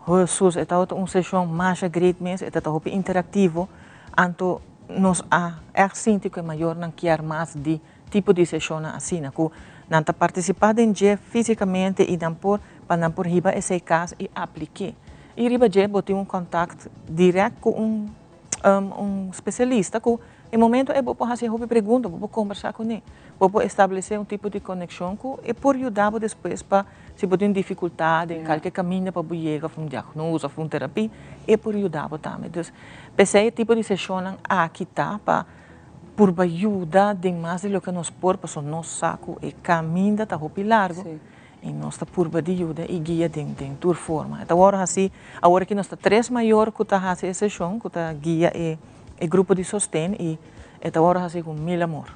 Hesus, e tabata un seshon masha great mes, e ta ta hopi interaktivo, anto nos a ègt sinti ku e mayornan kier mas di tipo di seshonnan asina ku nan ta partisipá den dje físikamente i nan por pa nan por hiba esei kas i aplik'é. I riba dje bo tin un kontakt dirèkt ku un un spesialista ku e momento ei bo por hasi hopi pregunta, bo por kombersá kuné, bo por establesé un tipo di konekshon ku e por yuda bo despues pa si bo tin difikultat den kalke kaminda pa bo yega òf un diagnose òf un terapia e por yuda bo tambe. Dus p'esei e tipo di seshonnan aki ta pa Purba yuda den mas di loke nos por pasobra nos sa ku e kaminda ta hopi largu i nos ta purba di yuda i guia den den tur forma. E ta wòrdu hasi awor aki nos ta tres mayor ku ta hasi e seshon ku ta guia e e grupo di sosten i e ta wòrdu hasi ku mil amor.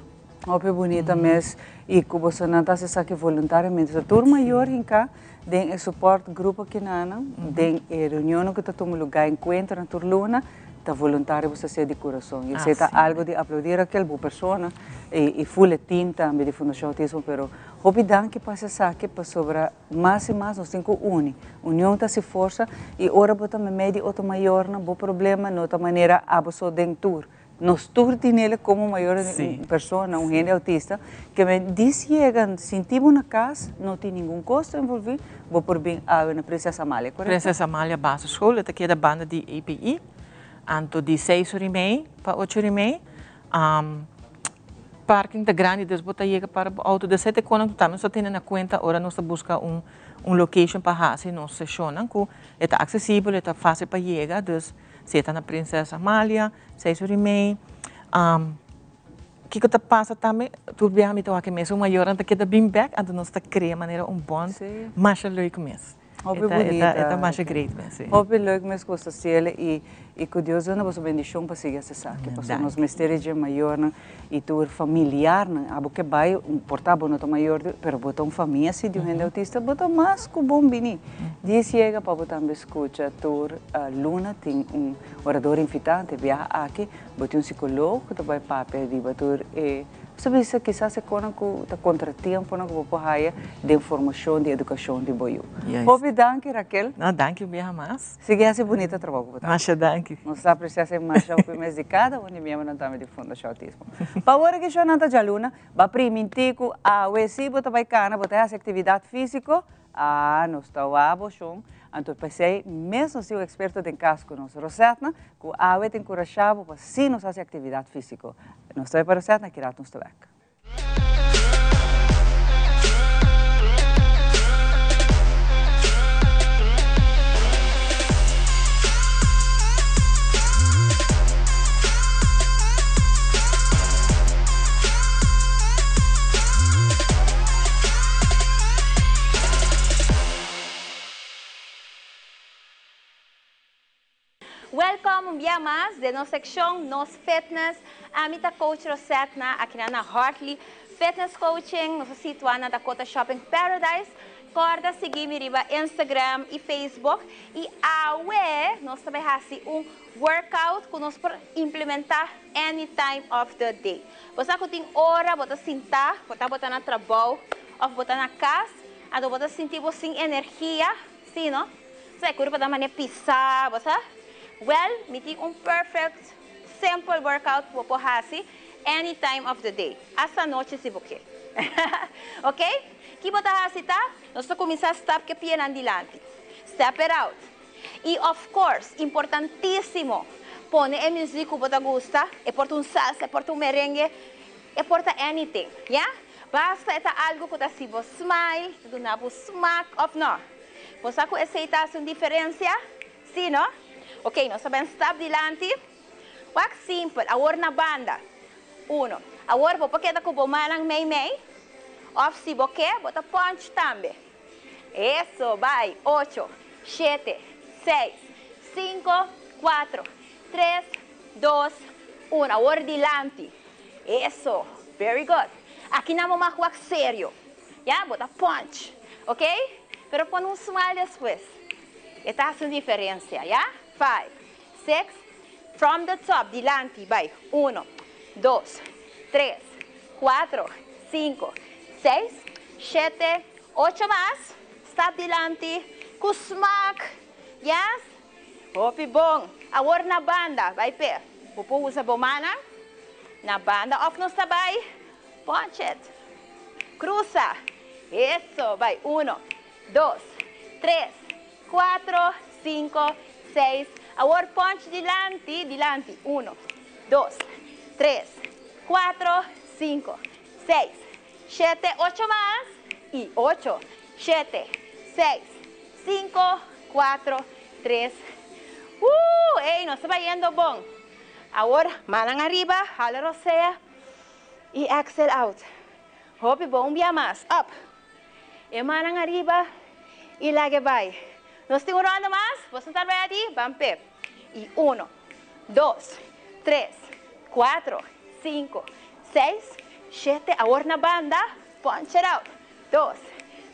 Hopi bunita mes i ku bosonan ta hasi esaki voluntariamente. So tur mayor hinká den e support grupo kinanan den e reunionnan ku ta tuma lugá enkuentronan tur luna. Ta voluntario bo sa ser di curason y esey ta algo di aplaudir Raquel, bo persona y full e team tambe di Fundacion Autismo pero hopi danki pa haci esaki pasobra mas y mas nos tin cu uni, union ta haci forsa y ora bo ta memey di otro mayornan bo problema no ta manera abo so den tur, nos tur tinele como mayor di un persona, un hende autista ke men dis yega sinti bo na cas no tin ningun costo envolvi Bo por bin awe na Prinses Amalia, korekto? Prinses Amalia Basisschool, e ta keda banda di EPI. Anto di seis ora i mei pa ocho ora i mei. Parking ta grandi, dus bo ta yega para bo auto. Dus esei ta konan ku tambe nos ta tene na kuenta ora nos ta buska un un location pa hasi nos seshonnan ku e ta aksesibel, e ta fásil pa yega. Dus si e ta na Prinses Amalia, seis ora i mei. Kiko ta pasa tambe, tur biaha mi ta wak e mesun mayornan ta keda bin bek, anto nos ta krea manera un bond masha leuk mes. Hopi bunita. E ta masha great mes, si. Hopi leuk mes ku boso hasiel i i ku Dios duna boso bendishon pa sigui hasi esaki, pasobra nos mester e dje mayornan i tur familiarnan, abo ke bai, por ta bo no ta mayor pero bo ta un famia si di un hende autista, bo ta mas ku bon bini. Dies yega pa bo tambe skucha tur luna tin un orador invitante biaha aki. Bo tin un psicoloog cu ta bay papia riba tur e Bo bisa kisas e conan cu ta contratiemponan cu bo por haya den formacion di educacion di bo yu. Hopi danki Raquel. No, danki un biaha mas. Sigui haci bunita trabou cu bo ta haci. Masha danki. Nos ta aprecia esey masha hopi mes di cada un di miembronan tambe di Fundacion Autismo. Pa awor aki shownan ta djaluna, ba priminti cu awe si bo ta bay cana, bo ta haci actividad fisico, Ah, nos ta wak bo shon. Anto p'esei mes nos tin un eksperto den kas ku nos, Rosetna, ku awe ta enkurashá bo pa si nos hasi aktividat físiko. Nos ta bai pa Rosetna, ki rat nos ta bèk. Welcome un bia mas den nos seccion Nos Fitness. Ami ta Coach Rosetna aki na Hartley Fitness Coaching. Nos ta situa na Dakota Shopping Paradise. Corda sigui mi riba Instagram y Facebook. Y awe nos ta bay haci un workout cu nos por implementa any time of the day. Bo sa cu tin ora bo ta sinta, bo ta bo ta na trabou of bo ta na cas, anto bo ta sinti bo sin energia, si no? Sa e kurpa ta manera pisá, bo sa? Wèl, mi tin un perfect simple workout ku bo por hasi any time of the day, asta anochi si bo ke. Ok? Ki bo ta hasi ta, nos ta kuminsá stap ku e pianan dilanti. Step it out. I of course, importantísimo, pone e muzik ku bo ta gusta, e por ta un salsa, e por ta un merengue, e por ta anything, ya? Basta e ta algu ku ta hasi bo smile, ta duna bo smak òf no? Bo sa ku esei ta hasi un diferensia? Sí, no? Ok, nos ta ben stap dilanti. Wak simpel, awor na banda. Uno. Awor bo por keda ku bo mannan mei mei, òf si bo ke, bo ta punch tambe. Eso, bai. Ocho, shete, seis, sinku, kuatro, tres, dos, uno. Awor dilanti. Eso, very good. Aki nan bo mag wak serio. Ya, bo ta punch. Ok? Pero pone un smile despues. E ta hasi un diferencia, ya? Five, six, from the top, dilanti, bai. Uno, dos, tres, cuatro, cinco, seis, shete, ocho mas. Stap dilanti cu smak. Yes? Hopi bon. Awor na banda, bai pe. Bo por usa bo mannan na banda of nos ta bai punch it. Cruza. Eso, bai. Uno, dos, tres, cuatro, cinco, seis. Awor punch dilanti, dilanti. Uno, dos, tres, cuatro, cinco, seis, shete, ocho mas. Y ocho, shete, seis, cinco, cuatro, tres. Woo! Ey, nos ta bayendo bon. Awor, mannan ariba, hala rosea y exhale out. Hopi bon, un bia mas. Up. E mannan ariba y laga e bai. Nos tin un ronda mas. Boso ta ready? Ban p'e. Y uno, dos, tres, cuatro, cinco, seis, shete. Awor na banda. Punch it out. Dos,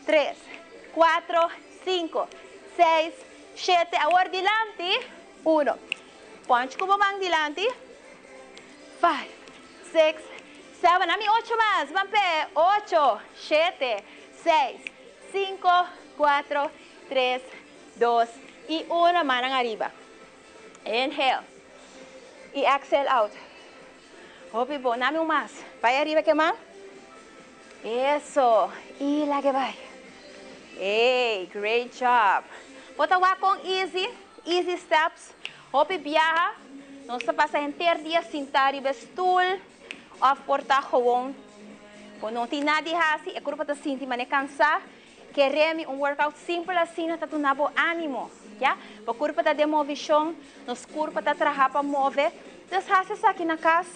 tres, cuatro, cinco, seis, shete. Awor dilanti. Uno. Punch cu bo man dilanti. Five, six, seven. Ami ocho mas. Ban p'e. Ocho, shete, seis, cinco, cuatro, tres, dos y uno. Mannan ariba. Inhale. Y exhale out. Hopi bon. Nami un mas. Bai ariba ke man. Eso. Y laga bai. Ey, great job. Bo ta wak kon easy, easy steps. Hopi biaha, nos ta pasa henter dia sinta riba e stoel of por ta gewoon bo no tin nada di hasi, e kurpa ta sinti manera kansa. Kere mi un workout simpel asina ta duna bo animo, ya. Bo kurpa ta den movishon, nos kurpa ta traha pa move. Dus hasi esaki na kas,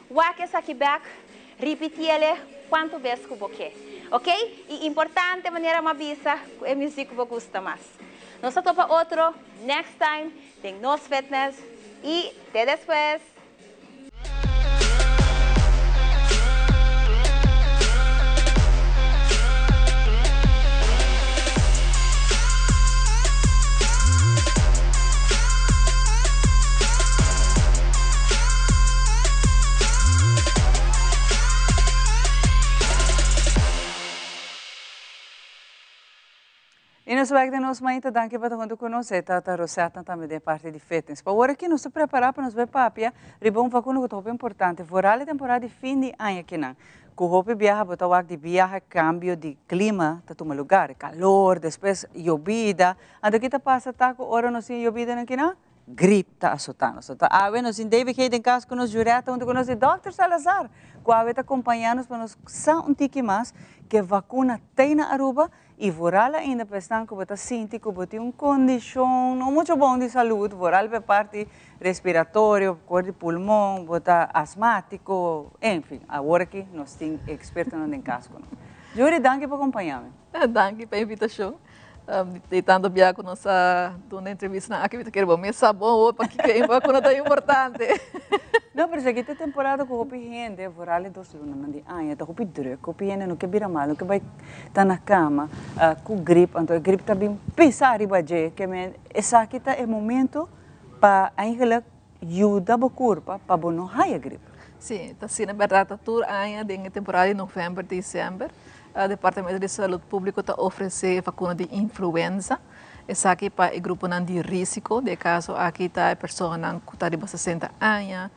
wak esaki bek, ripitiele kuantu bes ku bo ke. Ok? I importante manera mi a bisa ku e muzik ku bo gusta mas. Nos ta topa otro next time den Nos Fitness i te despues! Y nos wek den nos mainta danki pa ta hunto cu nos. E tata Rosetta tambe den parti di fitness. Pa ora aki nos ta prepara pa nos bay papia riba un vacuna cu ta hopi importante vooral e temporada di fin di aña kinan. Cu hopi biaha bo ta wak di biaha cambio di clima ta tuma lugar. Calor, despues yobida. Anto ki ta pasa ta cu ora nos tin yobidanan kinan? Grip ta asota nos. Anto awe nos tin David Hay den cas cu nos, Juretta hunto cu nos y Dòkter Salazar cu awe ta compaña nos pa nos sa un tiki mas ke vacuna tey na Aruba y vooral ainda pa esnan cu bo ta sinti cu bo tin un condicion no mucho bon di salud, vooral pa e parti respiratorio, cor di pulmon, bo ta asmatico, enfin, awor aki nos tin expertonan den cas cu nos. Jury, danki pa compaña mi. Danki pa e invitacion. Di tanto bia cu nos a duna entrevistanan aki, mi ta kere bo mes sa bon hoor pakiko e vacuna ta importante. No, pero esaki ta e temporada cu hopi hende, vooral e dos lunanan di aña, ta hopi druk, hopi hende no ke bira malo, no ke bai ta na cama cu grip, anto e grip ta bin pisa riba dje, ke men esaki ta e momento pa eigenlijk yuda bo curpa pa bo no haya grip. Sí, ta asina berdad, ta tur aña den e temporada di november, december, Departamento di Salud Publico ta ofrece vacuna di influenza. Esaki pa e gruponan di risiko, den e kaso aki ta e personanan ku ta riba 60 aña,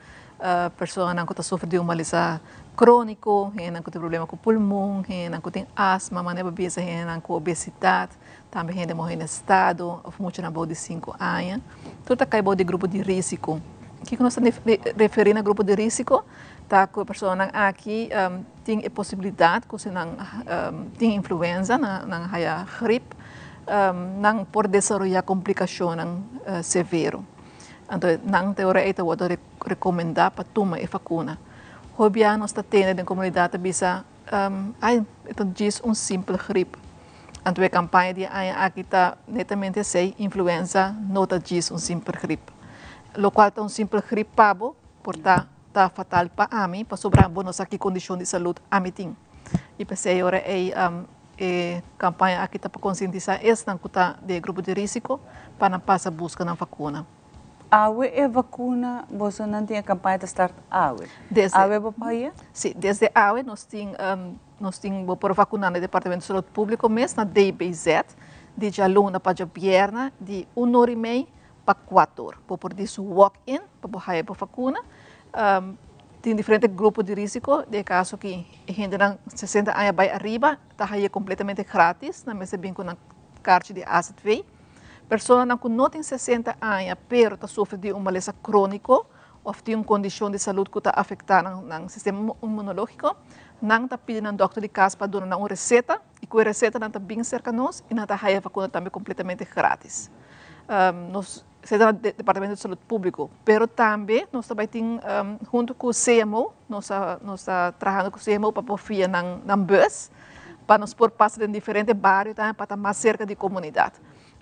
personanan ku ta sufri di un malesa króniko, hendenan ku tin problema ku pulmon, hendenan ku tin asma, manera bo bisa hendenan ku obesidat, tambe hende muhé na estado òf muchanan bou di 5 aña. Tur ta kai bou di grupo di risiko. Kiko nos ta referí na grupo di risiko? Ta ku e personanan aki tin e posibilidat ku si nan tin influenza, nan haya grip, nan por desaroyá komplikashonnan severo. Anto nan te ora ei ta wòrdu rekomendá pa tuma e vakuna. Hopi bia nos ta tende den komunidat ta bisa, Ai, e ta djis un simpel grip. Anto e kampaña di e aña aki ta netamente esei, influenza no ta djis un simpel grip. Lokual ta un simpel grip pa bo por ta ta fatal pa ami pasobra bo no sa ki kondishon di salud ami tin. I p'esei ora ei e kampaña aki ta pa konsientisá esnan ku ta den e grupo di risiko pa nan pasa buska nan vakuna. Awe e vakuna boso nan tin e kampaña ta start awe. Desde, Awe bo paya? Si, desde awe nos tin nos tin bo por vakuná na Departamento di Salud Públiko mes na DBZ di djaluna pa djabièrnè di un or i mei pa kuator. Bo por di su walk in pa bo haya bo vakuna. Tin diferente grupo di risiko, den e kaso ki e hendenan 60 aña bai ariba ta haya kompletamente gratis, nan mester bin ku nan karchi di AZV. Personanan ku no tin 60 aña pero ta sufri di un malesa króniko òf tin un kondishon di salud ku ta afektá nan sistema inmunológiko, nan ta pidi nan dòkter di kas pa duna nan un reseta i ku e reseta nan ta bin serka nos i nan ta haya vakuna tambe kompletamente gratis. Nos esei ta na Departamento di Salud Públiko, pero tambe nos ta bai tin huntu ku CMO, nos ta nos ta trahando ku CMO pa por fia nan nan bus pa nos por pasa den diferente bario tambe pa ta mas serka di komunidat.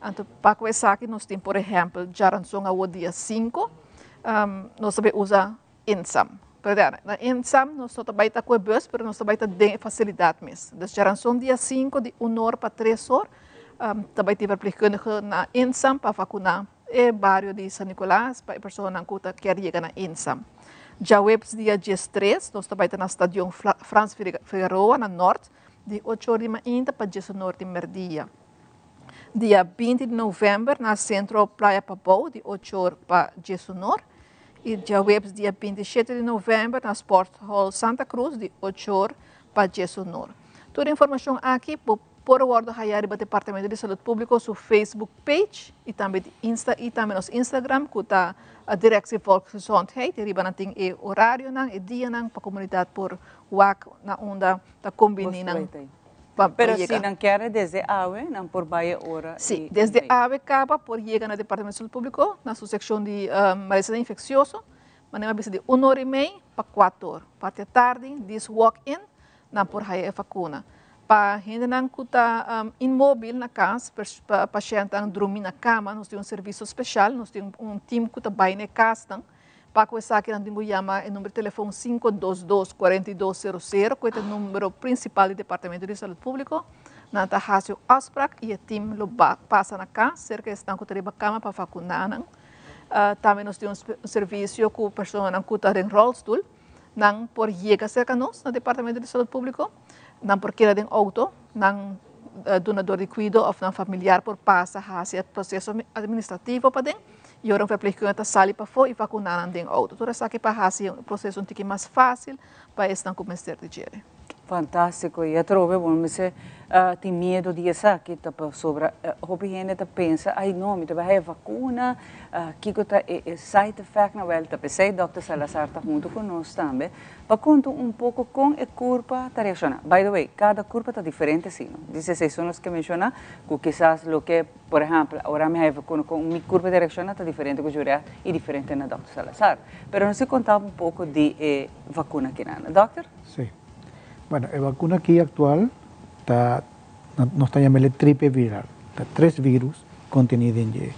Anto pa ku esaki nos tin por ehèmpel djaranson awor dia 5 nos ta bai usa Insam. Pero ya, na Insam nos no ta bai ta ku e bus, pero nos ta bai ta den e fasilidat mes. Dus djaranson dia 5 di un or pa 3 or ta bai tin verpleegkundige na Insam pa vakuná e bario di San Nicolas pa e personanan ku ta kier yega na Insam. Djaweps dia 13 nos ta bai ta na Stadion Frans Figaroa na Nort di 8 or di mainta pa 19 or di merdia. Dia 20 di novèmber na Sentro Playa Pabou di 8 or pa 19 or. I djaweps dia 27 di novèmber na Sport Hall Santa Cruz di 8 or pa 19 or. Tur informashon aki bo por wòrdu haya riba Departamento di Salud Públiko su Facebook page i tambe di Insta i tambe nos Instagram ku ta Directie Volksgezondheid. I riba nan tin e orarionan, e dianan pa komunidat por wak na unda ta kombiní nan pa Pero yega. si nan kere desde awe, nan por bai e ora Sí, i desde bai. awe kaba por yega na Departamento di Salud Públiko na su sekshon di malesa infeksioso, manera mi a bisa di un ora i mei pa kuater or. Parti atardi, dis walk in, nan por haya e vakuna. Pa hendenan ku ta inmóbil na kas, pa pashèntnan drumi na kama, nos tin un servisio speshal, nos tin un tim ku ta bai na e kasnan. Pa ku esaki nan tin ku yama e number di telefon 522 42 00 ku e ta e numero prinsipal di Departamento di Salud Públiko. Nan ta hasi un afsprak i e tim lo pasa na kas serka esnan ku ta riba kama pa vakuná nan. Tambe nos tin un servisio ku personanan ku ta den ròlstul nan por yega serka nos na Departamento di Salud Públiko. Nan por keda den outo, nan dunador di kuido òf nan familiar por pasa hasi e proseso administrativo paden. I ora un verpleegkundige ta sali pafó i vakuná nan den outo. Tur esaki pa hasi e proseso un tiki mas fásil pa esnan ku mester di djere. Fantástiko. I atrobe bo no mester tin miedu di esaki ta pasobra hopi hende ta pensa, ai no, mi ta bai haya vakuna, kiko ta e side effectnan? Wèl, ta p'esei dòkter Salazar ta huntu ku nos tambe pa konta un poko kon e kurpa ta reakshoná. By the way, kada kurpa ta diferente si, no? Dice esei son los ke menshoná ku kisas loke Por ehempel, ora mi haya vacuna con mi curva di reacciona ta diferente cu Jurea y diferente na Doctor Salazar. Pero nos a conta un poco di e vacuna akinan. Doctor? Sí. Bueno, e vacuna aki actual ta, nos ta yam'e triple viral. Ta tres virus conteni den dje.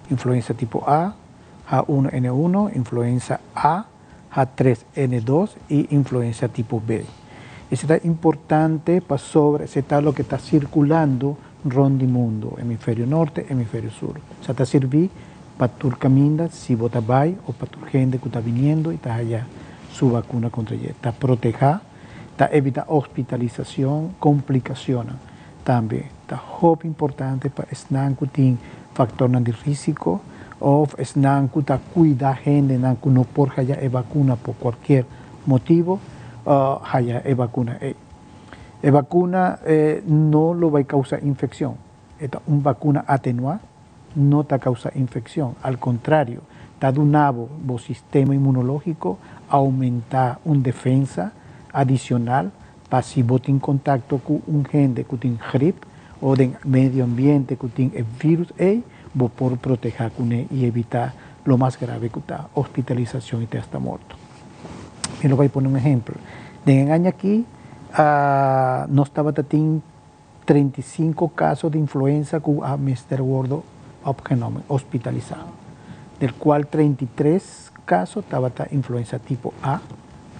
Influenza tipo A, H1N1, influenza A, H3N2 y influenza tipo B. Esei ta importante pasobra esei ta loke ta circulando rond di mundo, hemisferio norte, hemisferio sur. Sa ta sirbi pa tur caminda si bo ta bay o pa tur hende cu ta biniendo y ta haya su vacuna contra dje. Ta proteha, ta evita hospitalisacion, complicacionnan. Tambe ta hopi importante pa esnan cu tin. factornan di risico of esnan cu ta cuida hendenan cu no por haya e vacuna por cualkier motibo, haya e vacuna ey. E vacuna no lo bay causa infeccion. E ta un vacuna atenua, no ta causa infeccion. Al contrario, ta duna bo bo sistema inmunologico aumenta un defensa adicional pa si bo tin contacto cu un hende cu tin grip o den medio ambiente cu tin e virus ey, bo por proteha cune y evita lo mas grave cu ta hospitalisacion y te hasta morto. Mi lo bay pone un ehempel. Den e aña aki nos tabata tin 35 caso di influenza cu a mester wordo opgenomen, hospitalisa, del cual 33 caso tabata influenza tipo A,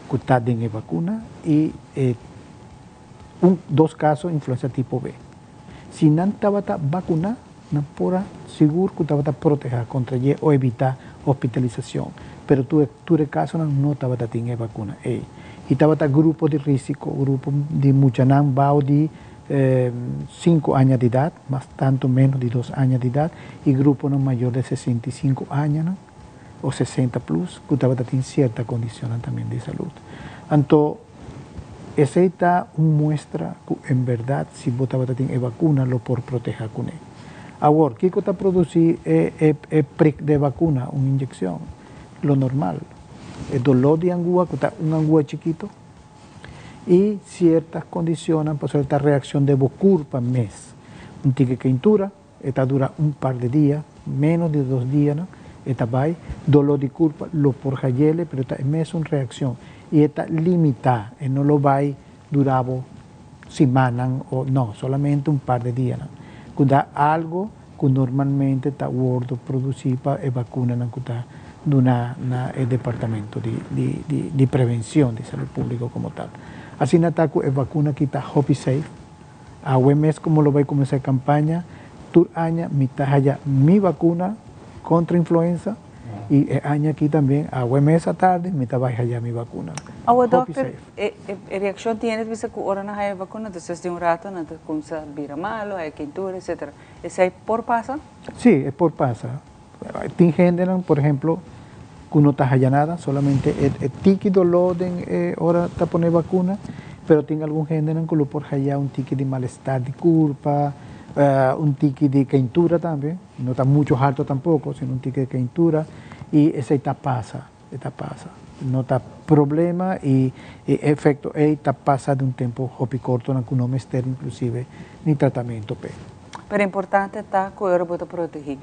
cu ta den e vacuna, y e un, dos caso influenza tipo B. Si nan tabata vacuna, nan por a sigur cu tabata proteha contra dje o evita hospitalisacion, pero tur e casonan no tabata tin e vacuna ey. Y tabata grupo di risico, grupo di muchanan bao di 5 aña di edad, mas tanto menos di 2 aña di edad, y gruponan mayor di 65 añanan o 60 plus, cu tabata tin cierta condicionnan también di salud. Anto, esey ta un muestra cu en berdad si bo tabata tin e vacuna lo por proteha cune. Awor, kico ta produci e prik de vacuna, un inyeccion? Lo normal. E dolor di angua, cu ta un angua chikito, y ciertas condicionnan pasobra ta reaccion de bo curpa mes. Un tiki keintura, e ta dura un par di dia, menos di 2 dianan, e ta bay. Dolor di curpa lo por hayele, pero ta e mesun reaccion. Y e ta limita, e no lo bay dura bo simannan o no, solamente un par di dianan. Cu da algo cu normalmente ta wordo produci pa e vacunanan cu ta duna na e departamento di prevencion di salud publico como tal. Asina ta cu e vacuna aki ta hopi safe. Awe mes como lo bay cuminsa e campaña, tur aña mi ta haya mi vacuna contra influenza y e aña aki tambe, awe mes atardi, mi ta bay haya mi vacuna. Awe, Hopi doctor, safe. e reaccion tiene bisa cu ora nan haya vacuna, despues di un rato nan ta cuminsa bira malo, haya quintura, etcétera. Esey por pasa? Si, e por pasa. Tin hendenan, por ehemplo, cu no ta haya nada, solamente e tiki dolor den e ora ta pone vacuna, pero tin algun hendenan cu lo por haya un tiki di malestar di curpa, un tiki di quentura tambe, no ta mucho halto tampoco, sino un tiki di quentura, y esey ta pasa, e ta pasa. No ta problema y e efecto ey ta pasa di un tempo hopi corto nan cu no mester inclusive ni tratamento p'e. Pero importante ta cu e ora bo ta protegi.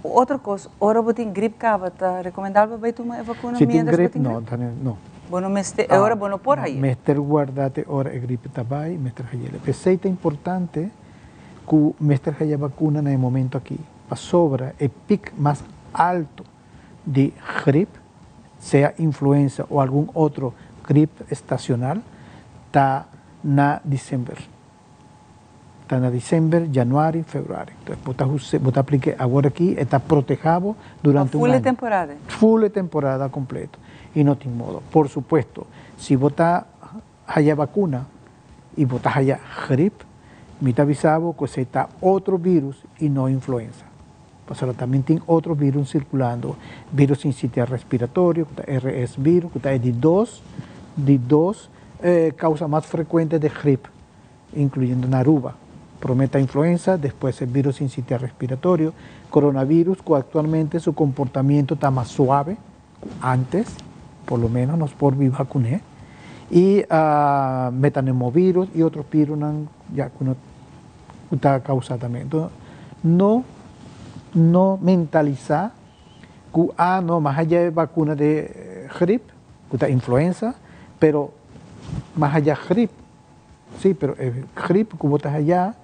Otro cos, ora bo tin grip caba, ta recomendabel pa bay tuma e vacuna Si tin mientras bo grip, tin no, grip? ta ne, no. Bo no mester, e ora bo no por haye. Mester guarda te ora e grip ta bay, mester hayele. P'esey ta importante cu mester haya vacuna na e momento aki, pasobra e piek mas alto di grip, sea influenza o algun otro grip estacional, ta na december. Ta na december, januari, februari. Entonces, bo ta use, bo ta aplique awor aki, e ta proteha bo durante un Full aña. temporada. Full temporada completo. Y no tin modo. Por supuesto, si bo ta haya vacuna y bo ta haya grip, mi ta avisa bo cu esey ta otro virus y no influenza. Pasobra tambe tin otro virus circulando, virus sincitial respiratorio, cu ta RS virus, cu ta e di dos causa mas frecuente de grip, incluyendo na Aruba. Prometa influenza, despues e virus sincitial respiratorio, coronavirus, cu actualmente su comportamiento ta mas suave cu antes, por lo menos nos por biba cu ne, y metapneumovirus y otro virus nan ya cu no cu ta causa tambe. Entonces, no mentalisa cu, ah, no, mas allá de vacuna de grip, cu ta influenza, pero mas allá grip, sí, pero grip cu bo ta allá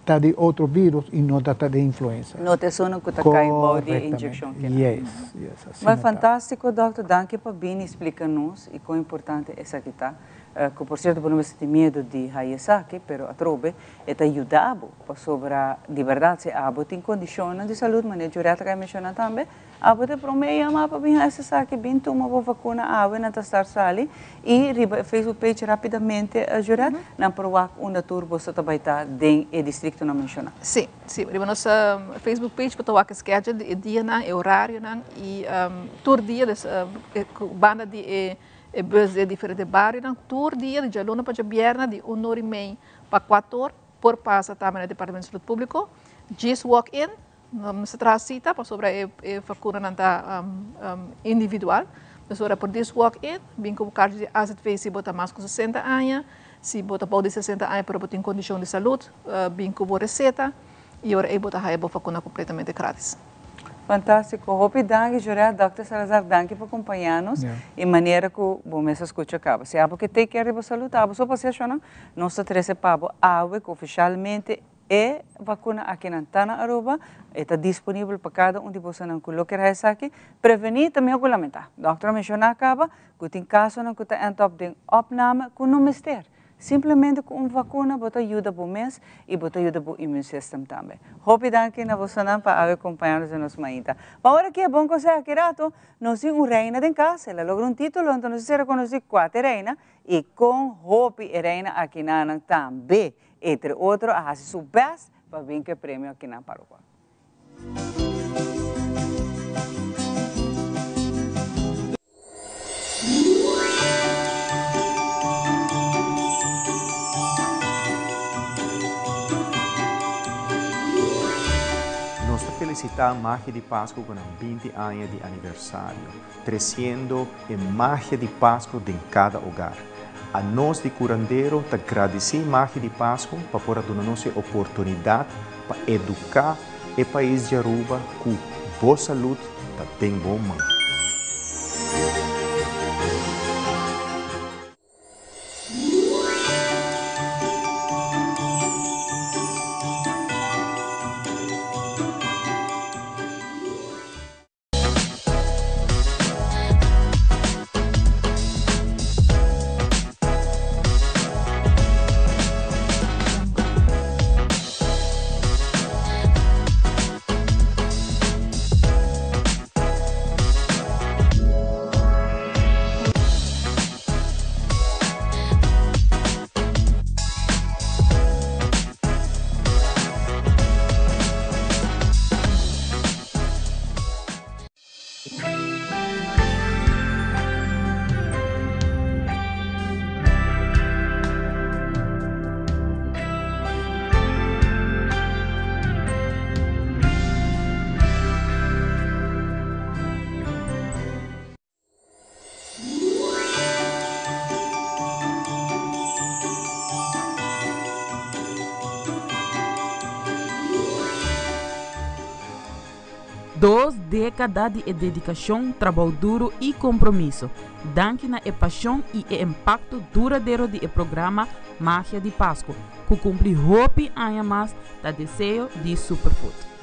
ta di otro virus y no ta de influenza. No te suena cu ta cai bou di Correctamente. inyeccion que no. Yes, yes, asina Mas ta. fantástico, doctor. Danki pa bini explica-nos y con importante esaki ta. Que por cierto, bo no mester tin miedo di haya esaki, pero atrobe, e ta yuda bo pasobra di berdad si abo tin condicionnan di salud, manera Jureta a menciona tambe, Abo ta e prome yama pa bin haci esaki, bin tuma bo vacuna awe, nan ta start sali y riba e Facebook page rapidamente Jurette, nan por wak unda tur boso ta bay ta den e districtonan menciona. Sí, sí, riba nos Facebook page bo ta wak e schedule di e dianan, e horarionan y tur dia des banda di e e bus di e diferente barionan tur dia di djaluna pa djabierna di un or y mei pa cuator por pasa tambe na Departamento di Salud Publico. Djis walk in, no mester traha cita pasobra e e vacunanan ta individual. Dus ora por djis walk in, bin cu bo carchi di AZV si bo ta mas cu 60 aña, si bo ta bou di 60 aña pero bo tin condicion di salud, bin cu bo receta y ora ey bo ta haya bo vacuna completamente gratis. Fantástiko. Hopi danki Jorel. Dòkter Salazar danki pa kompañá nos i manera ku bo mes a skucha kaba. Si abo ke take care di bo salud abo so pasia shonnan nos ta trese pa bo awe ku ofishalmente e vakuna akinan ta na Aruba e ta disponibel pa kada un di bosonan ku lo kier haña esaki. Prevení ta mihó ku lamentá. Dòkter a menshoná kaba ku tin kasonan ku ta end up den opname ku no mester. Simplemente cu un vacuna bo ta yuda bo mes y bo ta yuda bo immune system tambe. Hopi danki na bosonan pa awe compaña nos den nos mainta. Pa ora ki e bon conseho aki rato, nos tin un reina den cas, el a logra un titulo, enton nos a ser reconoci cua t'e reina y con hopi e reina akinanan tambe, entre otro, a haci su best pa bin cu e premio akinan pa Aruba. Nos ta felicita Magia di Pasco cu nan 20 aña di aniversario, treciendo e magia di Pasco den cada hogar. Anos di Curandero ta gradici Magia di Pasco pa por a duna nos e oportunidad pa educa e pais di Aruba cu bo salud ta den bo man. Dos dékada di e dedikashon, trabou duru i kompromiso. Danki na e pashon i e impakto duradero di e programa Magia di Pasku, ku kumpli hopi aña mas ta deseo di Superfood.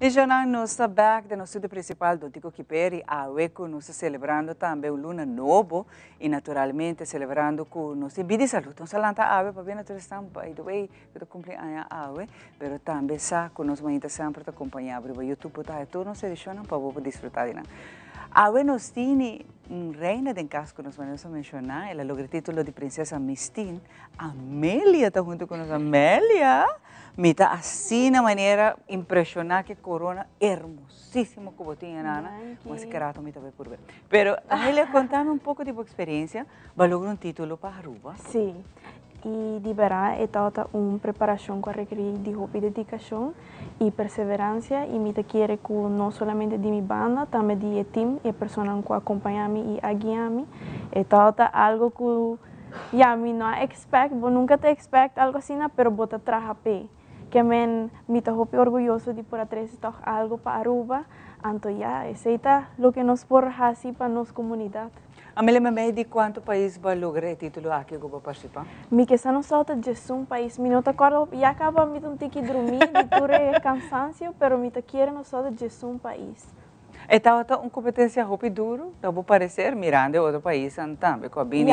Y Jonan, nos ta back den nos studio principal Dontico Kiperi, awe cu nos ta celebrando tambe un luna nobo y naturalmente celebrando cu nos tin bida y salud. Nos a lanta awe pabia na tur esnan, by the way, cu ta cumpli aña awe, pero tambe sa cu nos mainta semper ta acompaña bo riba YouTube, bo ta haya tur nos edicionnan pa bo por disfruta di nan. Awe nos tini un reina den cas cu nos manera nos a menciona, el a logra e titulo di Princesa Miss Teen, Amelia ta hunto cu nos. Amelia, mi ta asina manera impresiona cu e corona hermosisimo cu bo tin, Nana. Danki. Mas ki rato mi ta bay purbe. Pero Amelia, contame un poco di bo experiencia, bo a logra un titulo pa Aruba. Si. I di bèrdat e tabata un preparashon ku a rekerí di hopi dedikashon i perseveransia i mi ta kere ku no solamente di mi banda, tambe di e tim i e personanan ku a kompañá mi i a guiá mi. E tabata algu ku ya mi no a expect, bo nunka ta expect algu asina pero bo ta traha p'e. Ke men mi ta hopi orguyoso di por a trese tòg algu pa Aruba. Anto ya, esey ta loke nos por haci pa nos comunidad. Amelia, mei di cuanto pais bo a logra e titulo aki cu bo a participa? Mi ke sa nos ta 11 pais. Mi no ta corda, ya caba mi ta un tiki drumi di tur e cansancio, pero mi ta kere nos ta 11 pais. E tabata un competencia hopi duro, na bo parecer, mirando e otro paisnan tambe cu a bini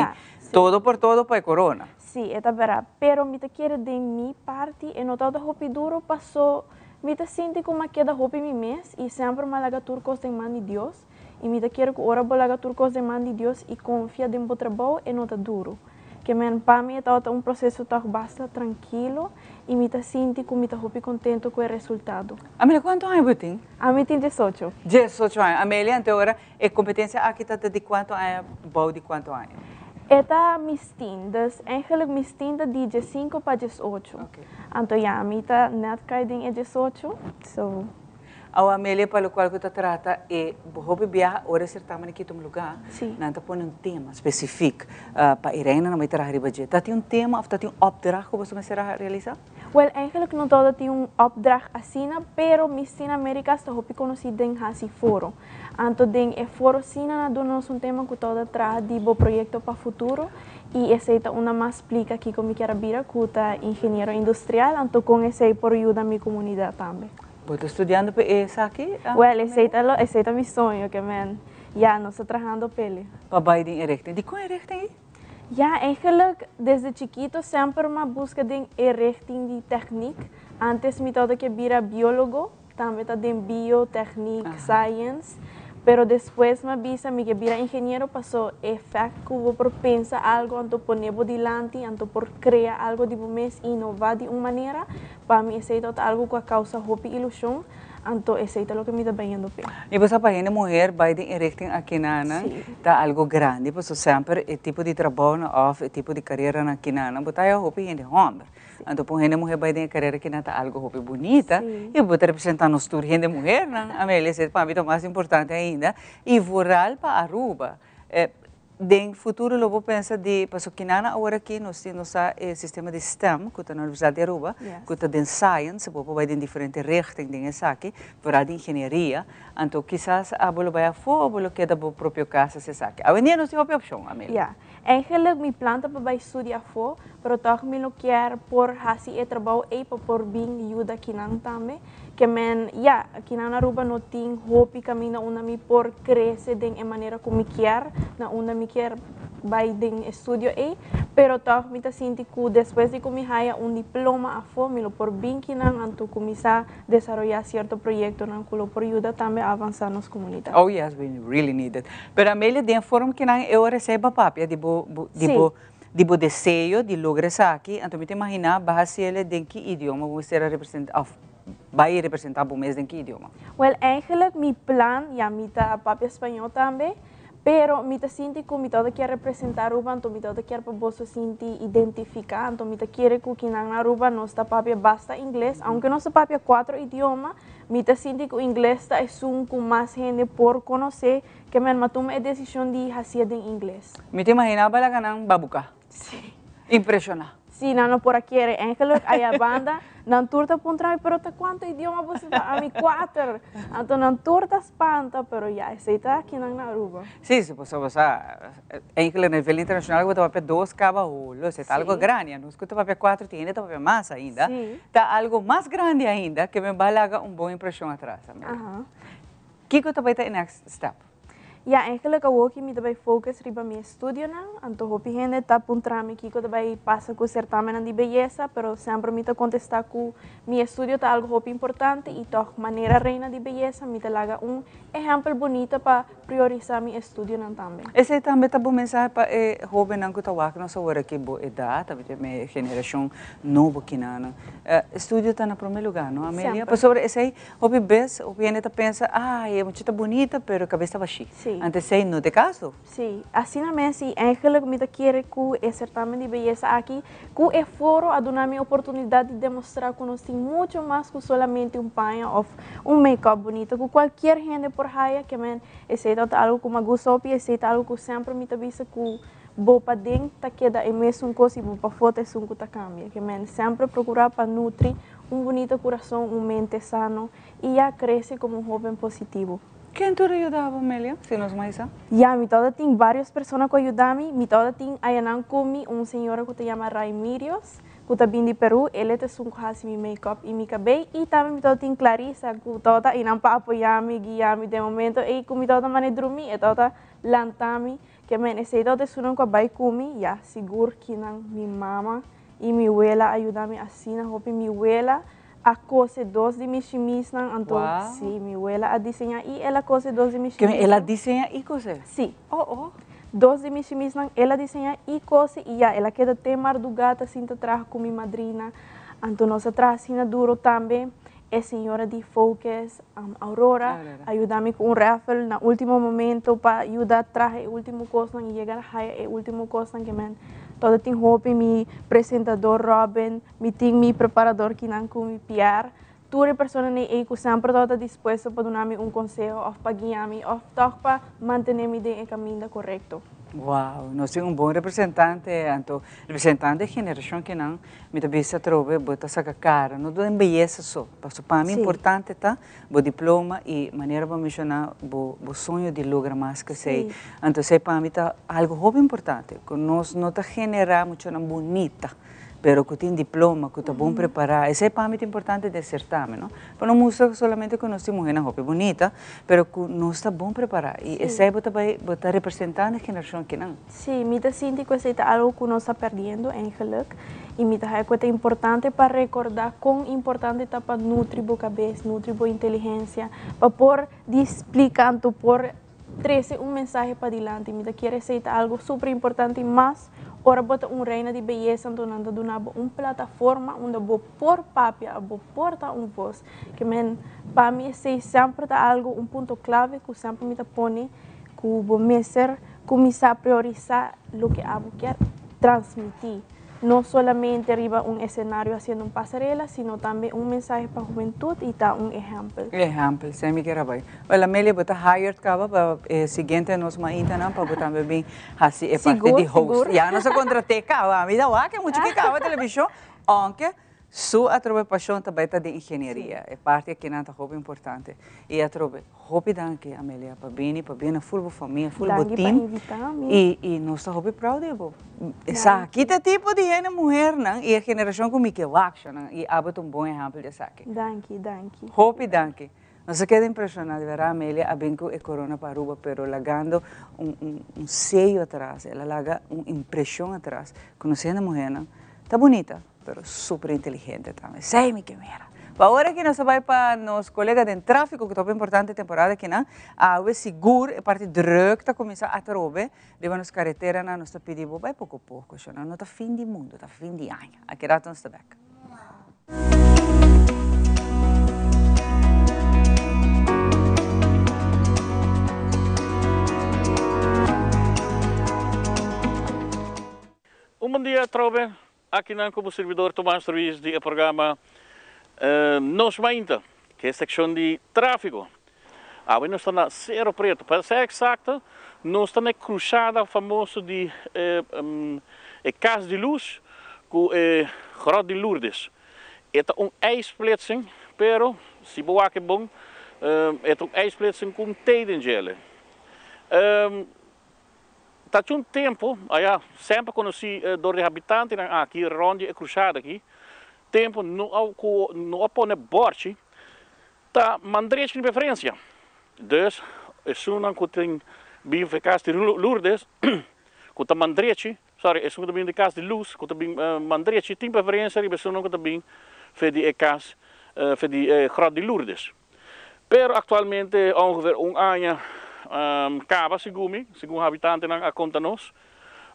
todo por todo pa e corona. Si, e ta berdad. Pero mi ta kere den mi parti e no tabata hopi duro paso mi ta sinti cu mi a keda hopi mi mes y semper mi a laga tur cos den man di Dios. Y mi ta kere cu ora bo laga tur cos den man di Dios y confia den bo trabou e no ta duro. Ke men pa mi e tabata un proceso toch basta trankilo y mi ta sinti cu mi ta hopi contento cu e resultado. Amelia, cuanto aña bo tin? Ami tin 18. 18 aña. Amelia, ante ora e competencia aki ta di cuanto aña bou di cuanto aña? E ta Miss Teen, dus eigenlijk Miss Teen ta di 15 pa 18. Anto ya, mi ta net cay den e 18, so. Awo Amelia, pa locual cu ta trata e hopi biaha ora e certamen aki tuma lugar, nan ta pone un tema specific pa e reina nan bay traha riba dje. Ta tin un tema of ta tin un opdracht cu boso mester a realisa? Wel, eigenlijk no tabata tin un opdracht asina, pero Miss Teen Americas ta hopi conoci den haci foro. Anto den e foro asina nan a duna nos un tema cu tabata traha di bo proyecto pa futuro y esey ta unda mas splica kico mi kier a bira cu ta ingeniero industrial, anto con esey por yuda mi comunidad tambe. Bo ta studiando pa esaki? Wel, esey ta lo, esey ta mi soño, ke men ya nos ta trahando p'e. Pa bai den e richting. Dikon e richting ei? Ya, eigenlijk desde chikito semper m'a buska den e richting di techniek. Antes mi tabata ke bira biologo, tambe ta den bio, techniek, science. Pero despues m'a bisa mi ke bira ingeniero paso e fact ku bo por pensa algo anto pone bo dilanti, anto por crea algo di bo mes, innova di un manera, Pa mi esey ta algo cu a causa hopi ilusion, anto esey ta loke mi ta bayendo p'e. Y bo sa pa hende muher bay den e richting akinanan ta algo grandi, pasobra semper e tipo di trabounan of e tipo di careranan akinanan bo ta haya hopi hende homber. Anto pa un hende muher bay den e carera akinan ta algo hopi bunita y bo ta representa nos tur hende muhernan, Amelia, esey pa mi ta mas importante ainda y vooral pa Aruba. Den futuro lo bo pensa di, pasobra kinan awor aki nos tin nos sa e sistema di STEM ku ta na Universidat di Aruba, ku ta den science, bo por bai den diferente richting den esaki, vooral di ingenieria, anto kisas abo lo bai afó o bo lo keda bo propio kas hasi esaki. Awendia nos tin hopi opshon, Amelia. Ya. Eigenlijk mi plan ta pa bai studia afó, pero tòg mi lo kier por hasi e trabou ei pa por bin yuda kinan tambe. Ke men, ya, akinan na Aruba no tin hopi kaminda unda mi por krese den e manera ku mi kier, na unda mi kier bai den e studio ei, pero tòg mi ta sinti ku despues di ku mi haya un diploma afó mi lo por bin kinan anto kuminsá desaroyá sierto proyektonan ku lo por yuda tambe avansá nos komunidat. Oh yes, we really need it. Pero Amelia, den e forma kinan e ora esei bo a papia di bo, di bo Di bo deseo di logra esaki, anto mi ta imaginá bo hasiel den ki idioma bo mester a representá òf bai representá bo mes den ki idioma? Wèl, eigenlijk mi plan, ya mi ta papia spañó tambe, pero mi ta sinti ku mi tabata kier representá Aruba, anto mi tabata kier pa boso sinti identifiká, anto mi ta kere ku kinan na Aruba nos ta papia basta ingles, aunke nos ta papia kuatro idioma, mi ta sinti ku ingles ta esun ku mas hende por konosé Ke men m'a tuma e desishon di hasié den ingles. Mi ta imaginá balaga nan babuká. Sí. Impreshoná. Sí, nan no por a kere. Eigenlijk aya banda nan tur ta puntra mi, pero ta kuantu idioma bo sa? Ami kuater. Anto nan tur ta spanta, pero ya, esei ta akinan na Aruba. Sí, sí, pasobra bo sa, eigenlijk na nivel internashonal bo ta papia dos kaba holo, esei ta algo grandi. Anos ku ta papia kuater tin hende ta papia mas ainda. Ta algo mas grandi ainda ke men balaga un bon impreshon atras. Kiko ta bai ta e next step? Ya, eigenlijk awoki mi ta bai focus riba mi estudionan, anto hopi hende ta puntra mi kiko ta bai pasa ku certamennan di beyesa, pero semper mi ta contesta ku mi estudio ta algo hopi importante y tog manera reina di beyesa mi ta laga un ehempel bunita pa priorisa mi estudionan tambe. Esei tambe ta bo mensahe pa e hobennan ku ta wak nos awor aki bo edat, ta e generashon nobo kinanan. Estudio ta na prome lugar, no Amelia? Pasobra esei Hopi bes, hopi hende ta pensa, ay, e mucha ta bunita, pero e kabes ta bashí. Anto esei no ta e kaso. Sí, asina mes i eigenlijk mi ta kere ku e sertamen di beyesa aki, ku e foro a duna mi oportunidat di demostrá ku nos tin mucho mas ku solamente un paña òf un make-up bunita ku kualkier hende por haya, ke men esei ta algu ku mi a gusta hopi, esei ta algu ku semper mi ta bisa ku. Bo paden ta keda e mesun kos i bo pafó ta esun ku ta kambia. Ke men semper prokurá pa nutri un bunita kurason, un mente sano i ya krese komo un hóben positivo. Ken tur a yuda bo, Amelia, si nos mai sa? Ya, mi tabata tin vários persona ku a yuda mi. Mi tabata tin ayanan ku mi un señora ku ta yama Raimirios, ku ta bin di Perú. El e ta esun ku hasi mi make-up i mi kabei. I tambe mi tabata tin Clarisa ku tabata einan pa apoyá mi, guia mi den momento ei ku mi tabata mane drumí, e tabata lanta mi. Ke men esei tabata esunnan ku a bai ku mi, ya, sigur kinan mi mama i mi wela a yuda mi asina hopi. Mi wela a kose dos di mi shimisnan, anto Wow. si, mi wela a diseñá i el a kose dos di mi Ke men el a shimisnan. diseñá i kose? Si. Oh, oh. Dos di mi shimisnan el a diseñá i kose i ya, el a keda te mardugá ta sinta traha ku mi madrina. Anto nos a traha asina duro tambe. E señora di Focus, Aurora, a yuda mi cu un raffle na ultimo momento pa yuda traha e ultimo cosnan y yega haya e ultimo cosnan que men todo tin hopi mi presentador Robin, mi tin mi preparador kinan cu mi Pierre, tur e personanan ey cu semper tabata dispuesto pa duna mi un conseho of pa guia mi of toch pa mantene mi den e caminda corecto. Wow, nos tin un bon representante, anto representante e generacion kinan Mi ta bisa atrobe bo ta saca cara, no den beyesa so, paso pa mi importante ta bo diploma y manera bo a menciona bo bo soño di logra mas cu esey. Anto esey pa mi ta algo hopi importante, cu nos no ta genera muchanan bunita, pero cu tin diploma, cu ta bon prepara, esey pa mi ta importante den certamen, no? Pa no mustra solamente cu nos tin muhernan hopi bunita, pero cu nos ta bon prepara y esey bo ta bay bo ta representa na e generacion akinan. Sí, mi ta sinti ku esei ta algu ku nos ta perdiendo eigenlijk i mi ta haya ku e ta importante pa rekordá kon importante ta pa nutri bo kabes, nutri bo inteligensia, pa por di splika anto por trese un mensahe padilanti. Mi ta kere esei ta algu super importante i mas ora bo ta un reina di beyesa anto nan ta duna bo un plataforma unda bo por papia, bo por ta un vos. Ke men pa mi esei semper ta algu un punto klave ku semper mi ta pone ku bo mester Kuminsá priorisá loke abo kier transmití, no solamente riba un esenario hasiendo un pasarela, sino tambe un mensahe pa hubentut i ta un ehèmpel. Ehèmpel, esei mi kier a bai. Wèl Amelia, bo ta hired kaba pa e siguiente nos maintanan pa bo tambe bin hasi e parti di host. Ya nos a kontrat'é kaba, ami ta wak e mucha ki kaba televishon, ounke Su atrobe pasion ta bai ta den ingenieria. E parti akinan ta hopi importante. I atrobe, hopi danki Amelia pa bini, pa bini ful bo famia, ful bo Danki pa team. invita mi. I i nos ta hopi proud di bo. Esaki ta e tipo di hende muhernan i e generacion ku mi ke wak nan i abo ta un bon ehempel di esaki. Danki, danki. Hopi danki. Nos a keda impresiona di berdad Amelia a bin ku e corona pa Aruba pero lagando un un un seyo atras, el a laga un impresion atras ku nos hende muhernan ta bunita. Pero super inteligente tambe. Esei mi ke mira. Pa ora ki nos a bai pa nos kolega den trafiko ku ta hopi importante temporada akinan, awe sigur e parti druk ta kuminsá atrobe riba nos kareteranan. Nos ta pidi bo bai poko poko shona. No ta fin di mundu, ta fin di aña. Aki rato nos ta bek. Un bon dia atrobe. Akinan ku bo sirbidor Tomas Ruiz di e programa Nos Mainta, ku e sekshon di tráfiko. Awe nos ta na Sero Preto, pa ser eksakto nos ta na e krusada famoso di e Kas di Lus ku e Grot di Lourdes. E ta un ijsplitsing, pero si bo wak e bon, e ta un ijsplitsing ku un T den djele. Ta cu un tempo, aya semper conoci dor di habitantenan aki rond di e cruzada aki, tempo no a cu no a pone borchi ta mandrechi di preferencia. Dus esunnan cu tin bin for e cas di Lourdes cu ta mandrechi, sorry, esun cu ta bin di cas di Luz cu ta bin mandrechi tin preferencia riba esunnan cu ta bin for di e cas for di e grot di Lourdes. Pero actualmente ongeveer un aña caba segun mi, segun habitantenan a conta nos,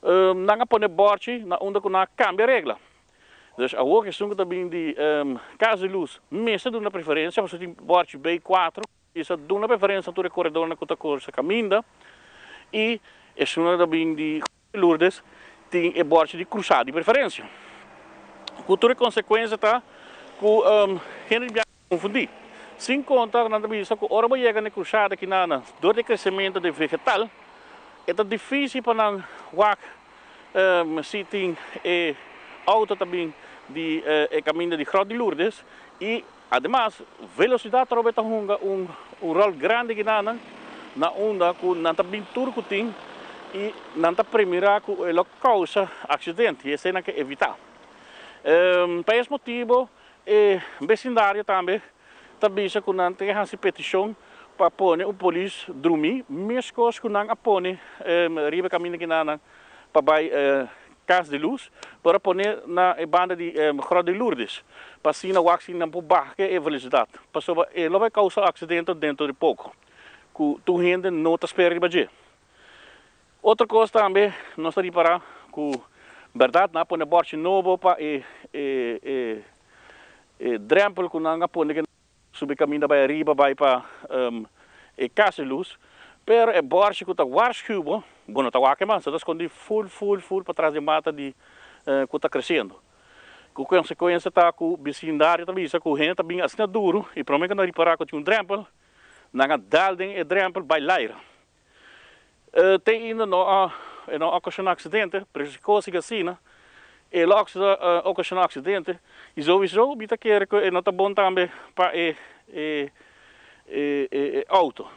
nan a pone borchi na unda cu nan a cambia regla. Dus awor esun cu ta bin di Cas di Luz mester duna preferencia pasobra tin borchi B cuatro y sa duna preferencia na tur e coredornan cu ta corsa caminda y esun cu ta bin di Lourdes tin e borchi di cruzá di preferencia. Cu tur e consecuencia ta cu hende di biaha ta confundi. Sin conta nan ta bisa cu ora bo yega na e cruzada aki nana, door di e crecemento di vegetal, e ta dificil pa nan wak. Si tin e auto ta bin di e caminda di Grot di Lourdes y ademas velocidad atrobe ta hunga un rol grandi kinanan na unda cu nan ta bin tur cu tin y nan ta premira cu e lo causa accidente y esey nan ke evita. Pa es motibo e becindario tambe ta bisa cu nan tin haci peticion pa pone un polis drumi mescos cu nan a pone riba e caminda kinanan pa bai Cas di Luz, por a pone na e banda di Grot di Lourdes, pa asina wak si nan por baha e velocidad, pasobra e lo bai causa accidente dentro di poco, cu tur hende no ta spera riba dje. Otro cos tambe nos ta ripara cu berdad nan a pone borchi nobo pa e e e drempel cu nan a pone ke Subi kaminda bai ariba bai pa e Cas di Luz, pero e bòrchi ku ta warschuw bo, bo no ta wak e man, sa ta skondí ful ful ful patras di mata di ku ta kresiendo. Ku konsekuensia ta ku bisindario ta bisa ku hende ta bin asina duru i promé ku nan ripará ku tin un drèmpel, nan a dal den e drèmpel bai laira. Te ainda no a e no a okashoná aksidente, pero si kos sigui asina, e lo okashoná aksidente i souiso mi ta kere ku e no ta bon tambe pa e e e outo.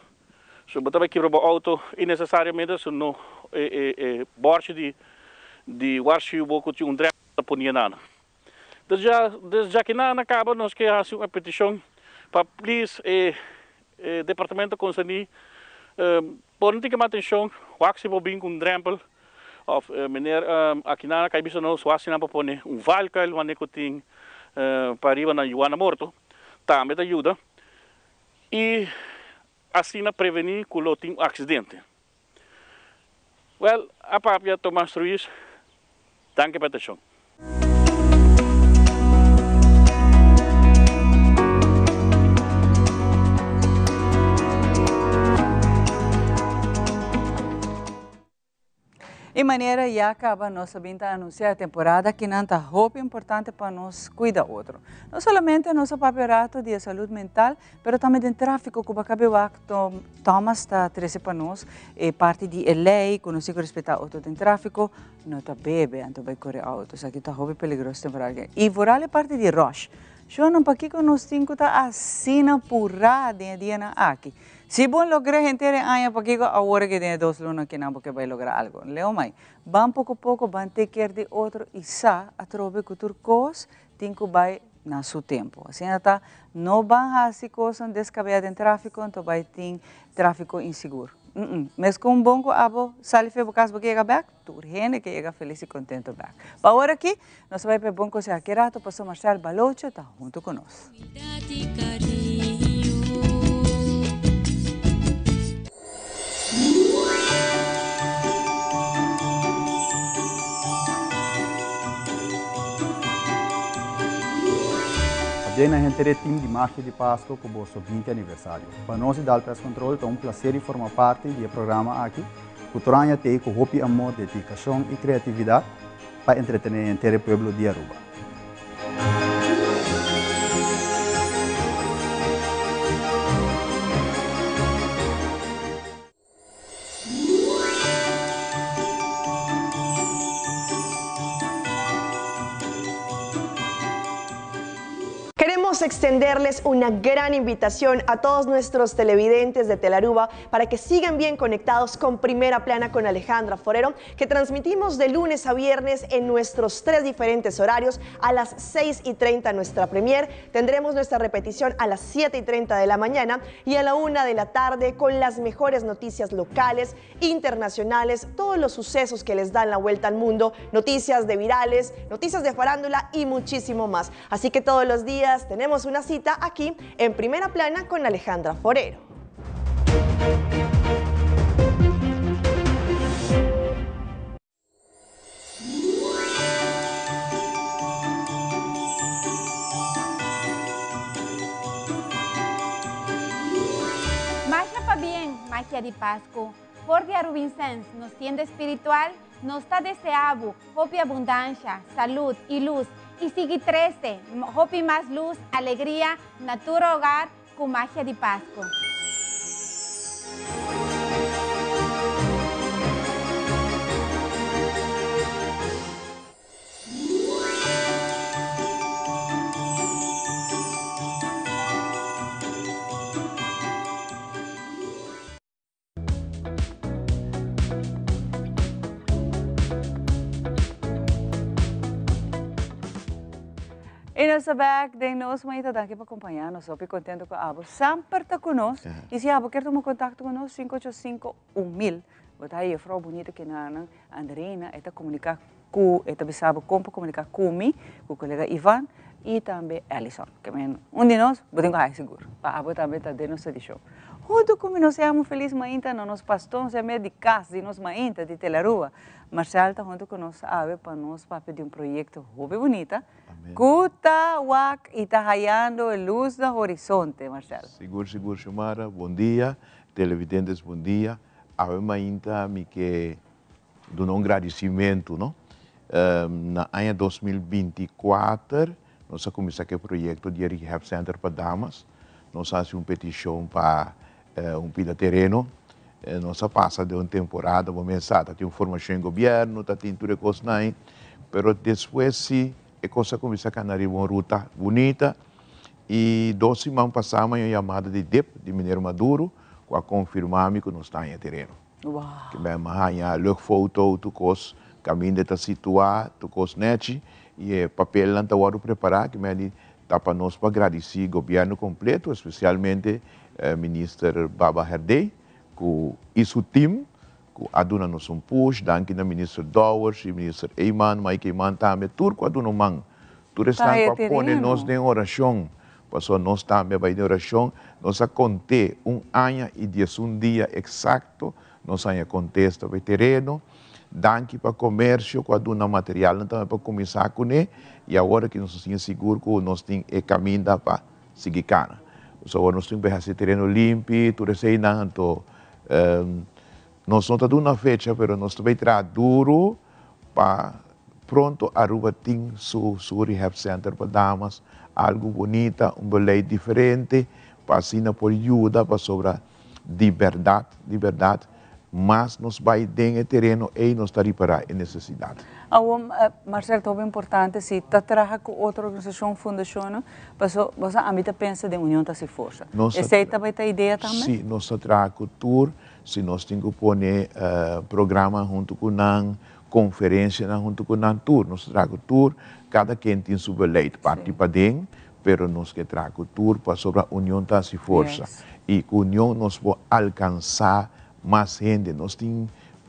So bo ta bai kibra bo outo inesesariamente so no e e e bòrchi di di warshiu bo ku tin un drèmpel ta pone nan. Dus ya des djakinan a kaba nos ke hasi un petishon pa please e e departamento konserní pone un tiki mas atenshon wak si por bin ku un drèmpel òf meneer akinan a kai bisa nos wak si nan por pone un valkuil wanneer ku tin pariba na Juana Morto tambe ta yuda i asina prevení ku lo tin un aksidente. Wèl, a papia Tomas Ruiz, danki pa atenshon. E manera ya caba nos a bin ta anuncia e temporada kinan ta hopi importante pa nos cuida otro. No solamente nos a papia rato di e salud mental, pero tambe den trafico cu bo cabe wak Thomas ta trece pa nos e parti di e ley cu nos tin cu respeta auto den trafico, no ta bebe anto bay core auto, esaki ta hopi peligroso temporada aki. Y vooral e parti di rush. Shownan pakico nos tin cu ta asina pura den e dianan aki? Si bo logra henter e aña pakico awor aki den e dos luna kinan bo ke bay logra algo? Leo mai, ban poco poco, ban take care di otro y sa atrobe cu tur cos tin cu bay na su tempo. Asina ta, no ban haci cosnan descabea den trafico, anto bay tin trafico insigur. Mm-mm. Mes cu un bon cu abo sali fe bo cas bo ke yega bek, tur hende ke yega feliz y contento bek. Pa awor aki, nos a bay pa e bon conseho aki rato, Pastor Marcel Baloche ta hunto cu nos. Pabia na henter e team di Magia di Pasco cu boso 20 aniversario. Pa nos di Dal Pest Control ta un placer di forma parti di e programa aki cu tur aña t'ey cu hopi amor, dedicacion y creatividad pa entretene henter e pueblo di Aruba. Queremos extenderles una gran invitación a todos nuestros televidentes de Telaruba para que sigan bien conectados con Primera Plana con Alejandra Forero, que transmitimos de lunes a viernes en nuestros tres diferentes horarios a las 6 y 30 nuestra premier. Tendremos nuestra repetición a las 7 y 30 de la mañana y a la 1 de la tarde con las mejores noticias locales, internacionales, todos los sucesos que les dan la vuelta al mundo, noticias de virales, noticias de farándula y muchísimo más. Así que todos los días tenemos una cita aquí en Primera Plana con Alejandra Forero. Masha pabien, Magia di Pasco. For di Arubinsens, nos tienda espiritual, nos ta desea bo hopi abundancia, salud y luz. Y sigui trece hopi mas luz, alegria na tur hogar cu Magia di Pasco. Y nos ta back den Nos Mainta. Danki pa acompaña nos. Hopi contento cu abo semper ta cu nos. Y si abo kier tuma contacto cu nos, 585 1000. Bo ta haya juffrouw bunita kinanan, Andreina, e ta comunica cu, e ta bisa bo con pa comunica cu mi, cu colega Ivan y tambe Ellison. Ke men un di nos bo tin cu haya sigur pa abo tambe ta den nos edicion. Hunto cu mi nos amo feliz mainta na nos pastor nos di cas di nos mainta di Telarua. Marcel ta hunto cu nos awe pa nos papia di un proyecto hopi bunita cu ta wak y ta hayando e luz na horizonte, Marcel. Sigur sigur Xiomara, bon dia, televidentes bon dia. Awe mainta mi ke duna un gradisimentu no. Na aña 2024 nos a kuminsá ku e proyekto di e Rehab Center pa damas. Nos a hasi un petishon pa un pida tereno. Nos a pasa den un temporada, bo mes sa, ta tin un formashon di gobièrnu, ta tin tur e kosnan ei. Pero despues si e kos a kuminsá kana riba un ruta bunita i dos siman pasá mi a haña un yamada di dip di meneer Maduro ku a konfirmá mi ku nos ta haña tereno. Ke mi a haña luchtfoto, tur kos, kaminda e ta situá, tur kos nèchi i e papelnan ta wòrdu prepará. Ke mi a di ta pa nos pa gradisí gobièrnu kompleto, espesialmente Minister Baba Herdé ku i su team ku a duna nos un push, danki na Minister Dowers i Minister Eman, Mike Eman tambe, tur ku a duna un man, tur esnan ku a pone nos den orashon, pasobra nos tambe a bai den orashon, nos a kont'é un aña i diesun dia eksakto, nos haña kontesta pa e tereno, danki pa komersio ku a duna materialnan tambe pa kuminsá kuné, i awor aki nos ta sinti sigur ku nos tin e kaminda pa sigui kana. So awor nos tin ku hasi tereno limpi, tur eseinan, anto nos no ta duna fecha pero nos ta bay traha duru pa pronto Aruba tin su su rehab center pa damas, algu bunita, un beleid diferente pa asina por yuda pasobra di berdad, di berdad mas nos bay den e tereno ey nos ta ripara e necesidad. Awor, Marcel, ta hopi importante si ta traha cu otro organisacion, fundacionnan, paso bo sa ami ta pensa den union ta haci forsa. Esey ta bay ta idea tambe? Si, nos ta traha cu tur, si nos tin cu pone programa hunto cu nan, conferencianan hunto cu nan, tur, nos ta traha cu tur, cada ken tin su beleid parti paden, Pero nos ke traha ku tur pasobra union ta hasi forsa. I ku union nos por alkansá mas hende. Nos tin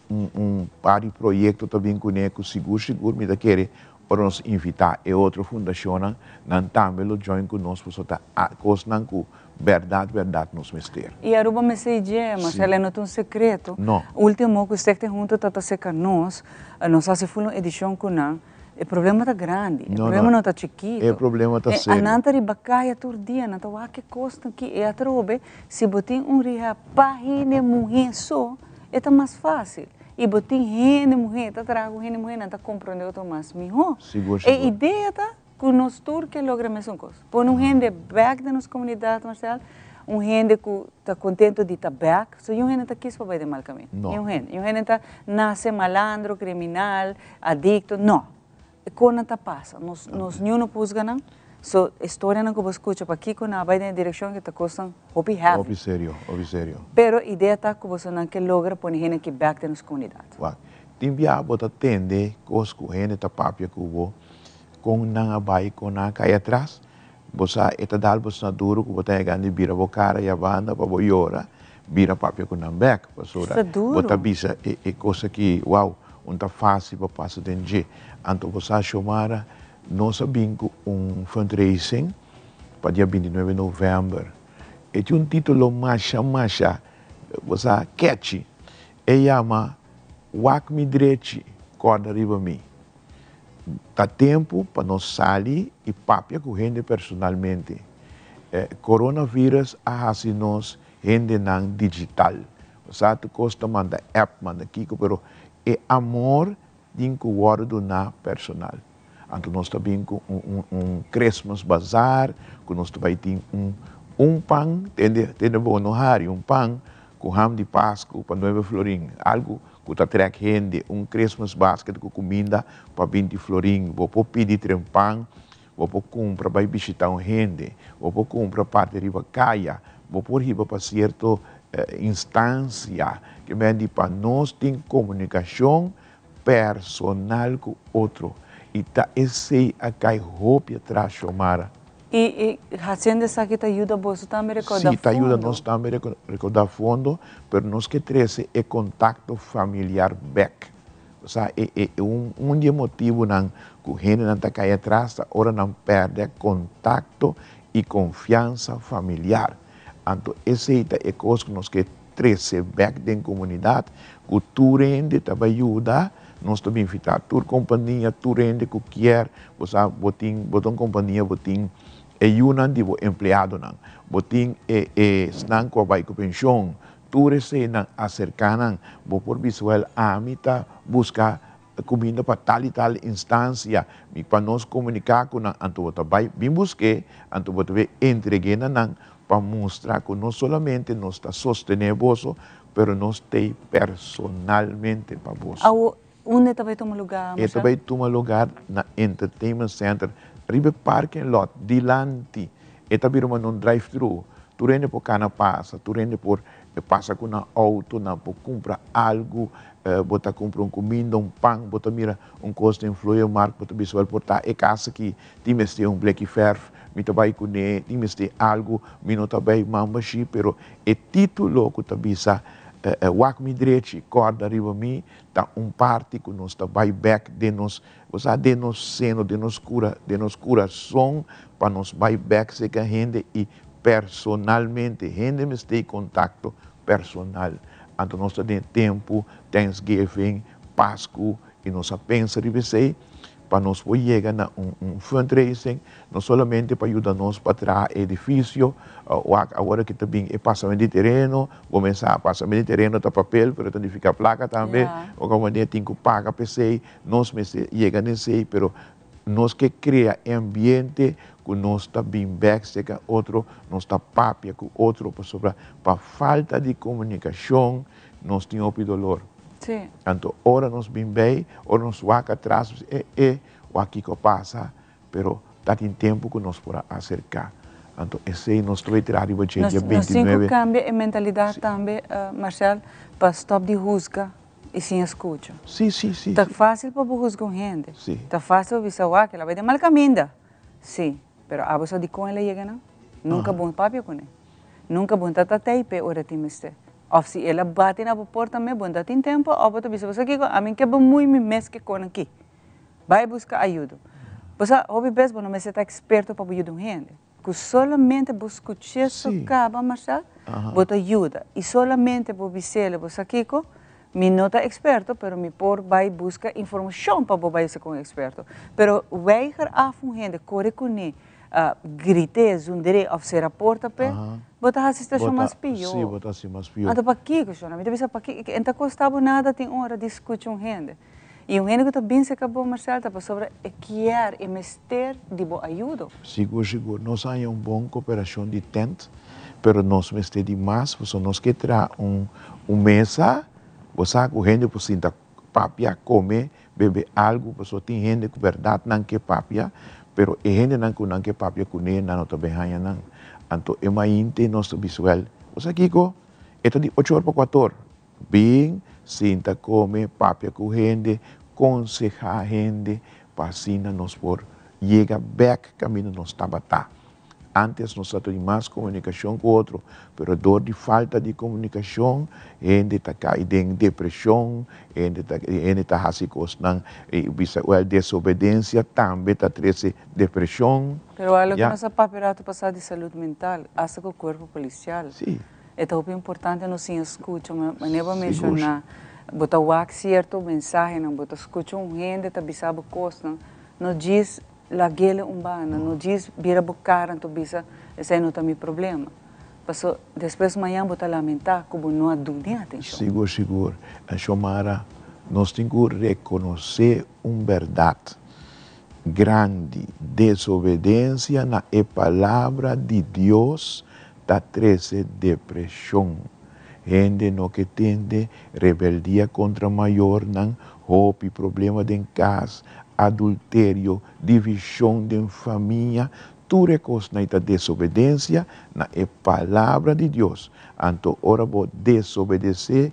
un un par di proyekto ta bin kuné ku sigur sigur mi ta kere ora nos invitá e otro fundashonnan, nan tambe lo join ku nos pasobra ta kosnan ku bèrdat bèrdat nos mester. I Aruba mester dje, Marcela, e no ta un sekreto. No. Ultimo ku Stichting Hunto ta ta seka nos, nos hasi ful un edishon ku nan. E problema ta grandi, e problema no ta chikito. E problema ta serio. A nan ta riba kaya tur dia, nan ta wak e kosnan ki e atrobe, si bo tin un rehab pa hende muhé so, e ta mas fásil. I bo tin hende muhé, ta traha ku hende muhé, nan ta komprondé otro mas mihó. Sigur, sigur. E idea ta ku nos tur ke logra mesun kos. Pone un hende bèk den nos komunidat, Marcel, un hende ku ta kontento di ta bèk. So, niun hende ta kis pa bai den mal kaminda. No. Niun hende. Niun hende ta nase malandro, kriminal. Adicto, no. E konan ta pasa. Nos, nos niun no por huzga nan. So, e storianan ku bo skucha pakiko nan a bai den e direkshon ke ta kosnan hopi heavy. Hopi serio, hopi serio. Pero idea ta ku bosonan ke logra pone hende aki bèk den nos komunidat. Wak, tin bia bo ta tende kos ku hende ta papia ku bo, kon nan a bai, kon nan a kai atras. Bo sa e ta dal bo sna duru ku bo ta yega di bira bo kara ya banda pa bo yora, bira papia ku nan bèk. Pasobra bo ta bisa e e kos aki, wou, un ta fásil pa pasa den dje. Anto bo sa Xiomara, nos a bin ku un fundraising pa dia 29 novèmber. E tin un título masha masha, bo sa, catchy. E yama Wak mi drechi, kòrda riba mi. Ta tempu pa nos sali i papia ku hende personalmente. E coronavirus a hasi nos hendenan digital. Sa tur kos ta manda app, manda kiko, pero e amor tin ku wòrdu duná personal. Anto nos ta bin ku un un Christmas bazaar ku nos ta bai tin un un pan, tende tende bo no hari, un pan ku ham di Pasku pa nuebe florin, algu ku ta trèk hende, un Christmas basket ku kuminda pa 20 florin, bo por pidi tren pan, bo por kumpra bai bishitá un hende, bo por kumpra parti riba kaya, bo por hiba pa sierto instansia, ke men di pa nos tin komunikashon personal ku otro. I ta esei a kai hopi atras, Xiomara. I i hasiendo esaki ta yuda boso tambe rekoudá Sí, ta yuda fondo. nos tambe rekoudá fondo, pero nos ke trese e kontakto familiar bèk. Sa e e un un di e motibunan ku hendenan ta kai atras ta ora nan pèrdè kontakto i konfiansa familiar. Anto esei ta e kos ku nos ke trese bèk den komunidat, ku tur hende ta bai yuda, nos ta bin invitá tur kompania, tur hende ku kier, bo sa bo tin bo ta un kompania bo tin e yunan di bo empleadonan, bo tin e e esnan ku a bai ku penshon, tur eseinan aserká nan, bo por bisa wèl ami ta buska kuminda pa tal i tal instansia, mi pa nos komuniká ku nan, anto bo ta bai bin busk'é, anto bo ta bai entreg'é na nan pa mustra ku no solamente nos ta sostené boso, pero nos t'ei personalmente pa boso. Awo, unda e ta bai tuma lugá, E ta Marcel? bai tuma lugar na Entertainment Center, riba e parking lot, dilanti. E ta bira manera un drive-thru. Tur hende por kana pasa, tur hende por pasa ku nan outo, nan por kumpra algu, bo ta kumpra un kuminda, un pan, bo ta mira un kos den vlooiermarkt, bo ta bisa wèl por ta e kas aki tin mester un bleki fèrf, mi ta bai kuné, tin mester algu, mi no ta bai man bashí, pero e título ku ta bisa wak mi drechi, kòrda riba mi, ta un parti ku nos ta bai bèk den nos, bo sa, den nos seno, den nos kura, den nos kurason pa nos bai bèk serka hende i personalmente, hende mester e kontakto personal. Anto nos ta den e tempu Thanksgiving, Pasku i nos a pensa riba esei pa nos por yega na un un fundraising, no solamente pa yuda nos pa traha e edifisio, wak awor aki ta bin e pasament di tereno, bo mes sa pasament di tereno ta papel pero ta nifiká plaka tambe, ora manera tin ku paga pa esei, nos mester yega na esei pero Nos ke krea e ambiente ku nos ta bin bèk serka otro, nos ta papia ku otro pasobra pa falta di komunikashon nos tin hopi dolor. Anto ora nos bin bei, ora nos wak atras nos e e wak kiko a pasa, pero ta tin tempu ku nos por a aserká. Anto esei nos ta bai traha riba dje dia Nos tin ku 29. kambia e mentalidat tambe, Marcel, pa stòp di husga. I sin skucha. Sí, sí, sí. Ta fásil pa bo husga un hende. Sí. Ta fásil pa bisa, wak, el a bai den mal kaminda. Sí, pero abo sa dikon el a yega nan? Nunka bo papia kuné. Nunka bo ta ta tei p'e ora tin mester. Òf si el a bati na bo porta mes, bo no ta tin tempu, òf bo ta bisa, bo sa kiko, ami ke bemui mi mes ke kon aki. Bai buska ayudo. Bo sa, hopi bes bo no mester ta eksperto pa bo yuda un hende. Ku solamente bo skuch'é so kaba, Marcel, bo ta yuda. I solamente bo bis'el, bo sa kiko? Mi no ta eksperto, pero mi por bai buska informashon pa bo bai sa ku un eksperto. Pero weiger af un hende, kore kuné, grit'é, zunder'é òf sera porta p'e, bo ta hasi situashon mas pió. Sí, bo ta hasi mas pió. Anto pakiko, shona? Mi ta bisa pakiko? E no ta kosta bo nada tin ora di skucha un hende. I un hende ku ta bin serka bo, Marcel, ta pasobra e kier, e mester di bo ayudo. Sigur, sigur. Nos a haña un bon koperashon di tent, pero nos mester di mas, pasobra nos ke traha un un mesa, bo sa ku hende por sinta papia, kome, bebe algu, pasobra tin hende ku bèrdat nan ke papia, pero e hendenan ku nan ke papia kuné, nan no ta bin haña nan. Anto e mainte nos ta bisa, wèl, bo sa kiko? E ta di ocho or pa kuator. Bin, sinta kome, papia ku hende, konsehá hende pa asina nos por yega bèk kaminda nos tabata. Ántes nos ta tin mas komunikashon ku otro, pero dor di falta di komunikashon hende ta kai den depreshon, hende ta hende ta hasi kosnan i bisa wèl desobedensia tambe ta trese depreshon. Pero wèl loke nos a papia rato pasá di salud mental, asta ku kuerpo polisial. E ta hopi importante nos siña skucha, manera bo a menshoná, bo ta wak sierto mensahenan, bo ta skucha un hende ta bisa bo kosnan, no djis lag'el un banda, no djis bira bo kara anto bisa esei no ta mi problema. Paso despues mañan bo ta lamentá ku bo no a dun'e atenshon. Sigur, sigur. Xiomara, nos tin ku rekonosé un bèrdat grandi, desobedensia na e Palabra di Dios ta trese depreshon. Hende no ke tende, rebeldia kontra mayornan, hopi problema den kas, adulterio, divishon den famia, tur e kosnan ei ta desobedensia na e Palabra di Dios. Anto ora bo desobedesé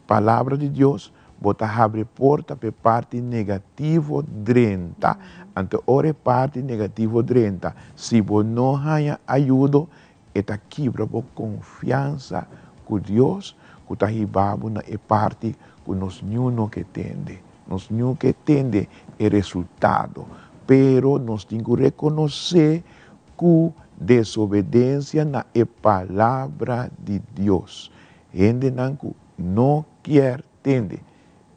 Palabra di Dios, bo ta habri porta pa e parti negativo drenta. Anto ora e parti negativo drenta, si bo no haña ayudo, e ta kibra bo konfiansa ku Dios, ku ta hiba bo na e parti ku nos niun no ke tende. Nos niun ke tende e resultado, pero nos tin ku rekonosé ku desobedensia na e Palabra di Dios. Hendenan ku no kier tende.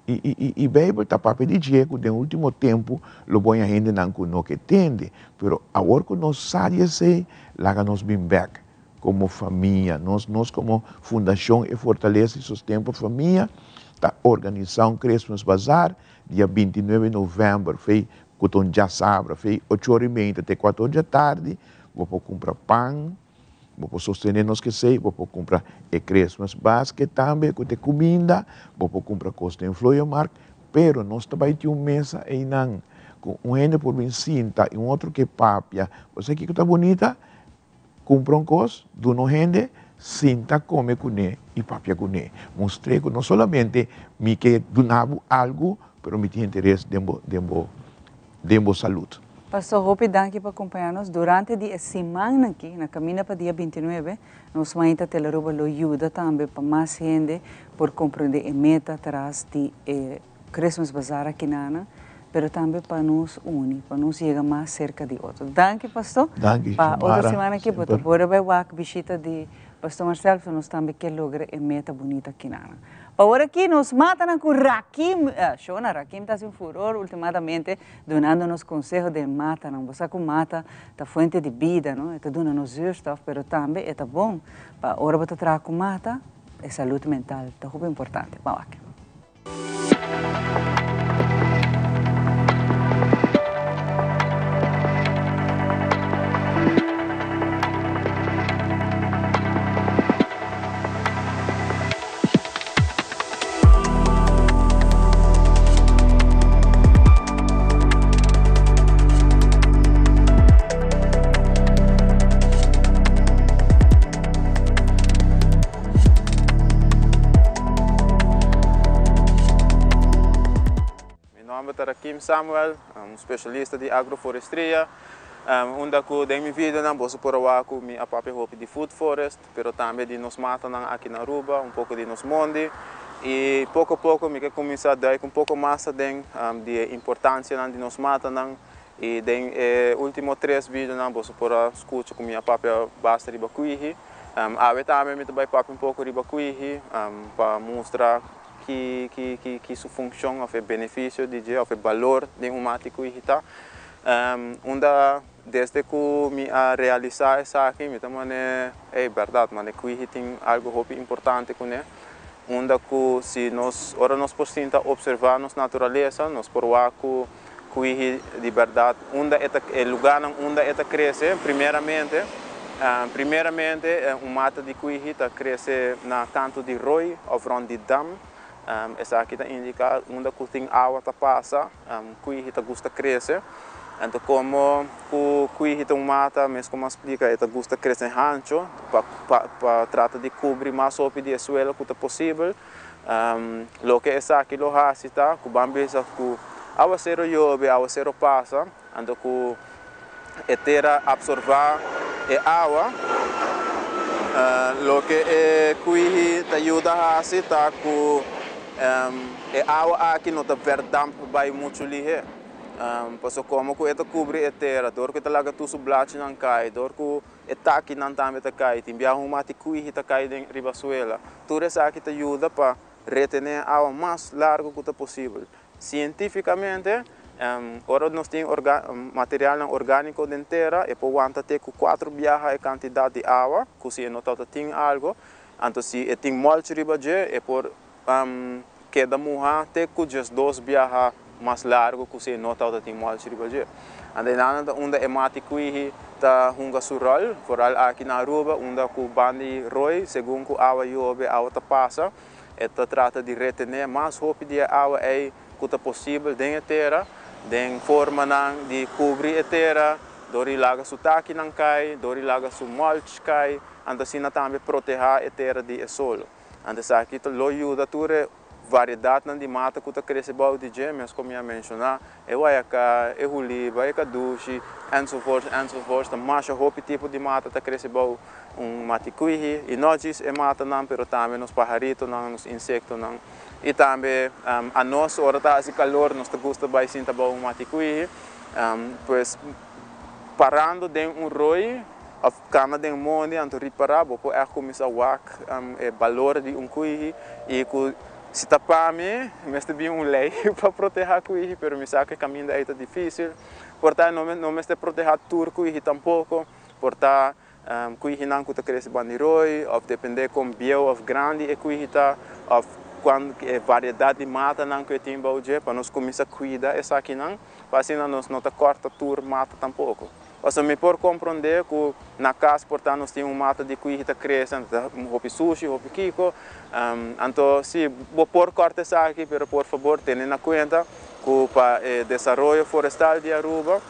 I, i, i, i Beibel ta papia di dje ku den último tempu lo bo haña hendenan ku no ke tende. Pero awor ku nos sa di esei, laga nos bin bèk komo famia. Nos, nos komo Fundashon E Fortalesa i Sosten pa Famia ta organisá un Christmas Bazaar dia 29 novèmber, fei ku ta un djasabra, fei ocho ora i meinta te kuater ora djatardi. Bo por kumpra pan. Bo por sostené nos kesei, bo por kumpra e Christmas basket tambe ku ta e kuminda, bo por kumpra kos den Vlooienmarkt, pero nos ta bai tin un mesa einan ku un hende por bin sinta i un otro ke papia. Bo sa kiko ta bunita? Kumpra un kos, duna un hende, sinta kome kuné i papia kuné. Mustr'é ku no solamente mi ke duna bo algu, pero mi tin interes den bo den bo den bo salud. Pastor hopi danki pa compaña nos durante di e simannan aki na caminda pa dia 29 nos Mainta Telearuba lo yuda tambe pa mas hende por comprende e meta tras di e Christmas Bazaar aki nana pero tambe pa nos uni pa nos yega mas cerca di otro. Danki Pastor. Danki Pa otro Xiomara. siman aki bo ta Semper. por bay wak bishita di Pastor Marcel so nos tambe ke logra e meta bunita aki nana. Pa ora aki nos matanan ku Rakim, Shona, Rakim ta hasi un furor ultimadamente dunando nos konseho den matanan. Bo sa ku mata ta fuente di bida, no? E ta duna nos zuurstof, pero tambe e ta bon pa ora bo ta traha ku mata, e salud mental ta hopi importante. Ban wak. Mi nomber ta Rakim Samuel, un specialista di agroforestria, unda cu den mi videonan boso por a wak cu mi a papia hopi di food forest, pero tambe di nos matanan aki na Aruba, un poco di nos mondi, y poco poco mi ke cuminsa duik un poco mas aden di e importancianan di nos matanan, y den e ultimo tres videonan boso por a scucha cu mi a papia basta riba kwihi. Awe tambe mi ta bay papia un poco riba kwihi pa mustra ki ki ki ki su funcion of e beneficio di dje of e balor di un mati kwihi ta. Unda Desde cu mi a realisa esaki, mi ta mane, ey, berdad, mane Kwihi tin algo hopi importante cune, unda cu si nos, ora nos por sinta observa nos naturalesa, nos por wak cu Kwihi di berdad, unda e ta, e lugarnan unda e ta crece, primeramente, primeramente un mata di Kwihi ta crece na canto di rooi of rond di dam, esaki ta indica unda cu tin awa ta pasa. Kwihi ta gusta krese. Anto komo ku kwihi ta un mata, mes komo a splika, e ta gusta krese hancho pa pa trata di kubri mas hopi di e suelo ku ta posibel. Loke esaki lo hasi ta ku ban bisa ku awasero yobe, awasero pasa, anto ku e tera apsorbá e awa. Loke e kwihi ta yuda hasi ta ku e awa aki no ta verdamp bai muchu lihé. Pasobra komo ku e ta kubri e tera, dor ku e ta laga tur su blachinan kai, dor ku e takinan tambe ta kai, tin biaha un mati kwihi ta kai den riba suela. Tur esaki ta yuda pa retené awa mas largu ku ta posibel. Sientífikamente, ora nos tin materialnan orgániko den tera, e por wanta te ku kuater biaha e kantidat di awa, ku si e no tabata tin algu. Anto si e tin mulch riba dje, e por keda muhá te ku diesdos biaha mas largu ku si e no tabata tin mulch riba dje. Anto einan ta unda e mati kwihi ta hunga su ròl, foral aki na Aruba, unda ku banda di roi, segun ku awa yobe, awa ta pasa. E ta trata di retené mas hopi di e awa ei ku ta posibel den e tera, den formanan di kubri e tera, dor di laga su takinan kai, dor di laga su mulch kai, anto asina tambe protehá e tera di e solo. Anto esaki ta lo yuda tur e variedatnan di mata ku ta krese bou di dje, meskos mi a menshoná, e wayaká, e huliba, e kadushi, enzovoorts, enzovoorts. Ta masha hopi tipo di mata ta krese bou un matikuihi, i no djis e matanan, pero tambe nos paharitonan, nos insektonan. I tambe anos ora ta hasi kalor nos ta gusta bai sinta bou un matikuihi. Pues parando den un roi òf kana den mondi anto ripará bo por ègt kuminsá wak e balor di un kuihi i ku si ta pa mi mester bin un lei pa protehá kuihi pero mi sa ku e kaminda ei ta difísil. Por ta no mester protehá tur kuihi tampoko, por ta Kuihinan ku ta krese banda di roi òf dependé kon bieu òf grandi e kuihi ta òf kuan e variedat di matanan ku e tin bou dje pa nos kuminsá kuida esakinan pa asina nos no ta kòrta tur mata tampoko. Pasobra mi por komprondé ku na kas por ta nos tin un mata di kuihi ta krese anto ta hopi sushi, hopi kiko. Anto si bo por kòrta esaki pero por fabor tene na kuenta ku pa e desaroyo forestal di Aruba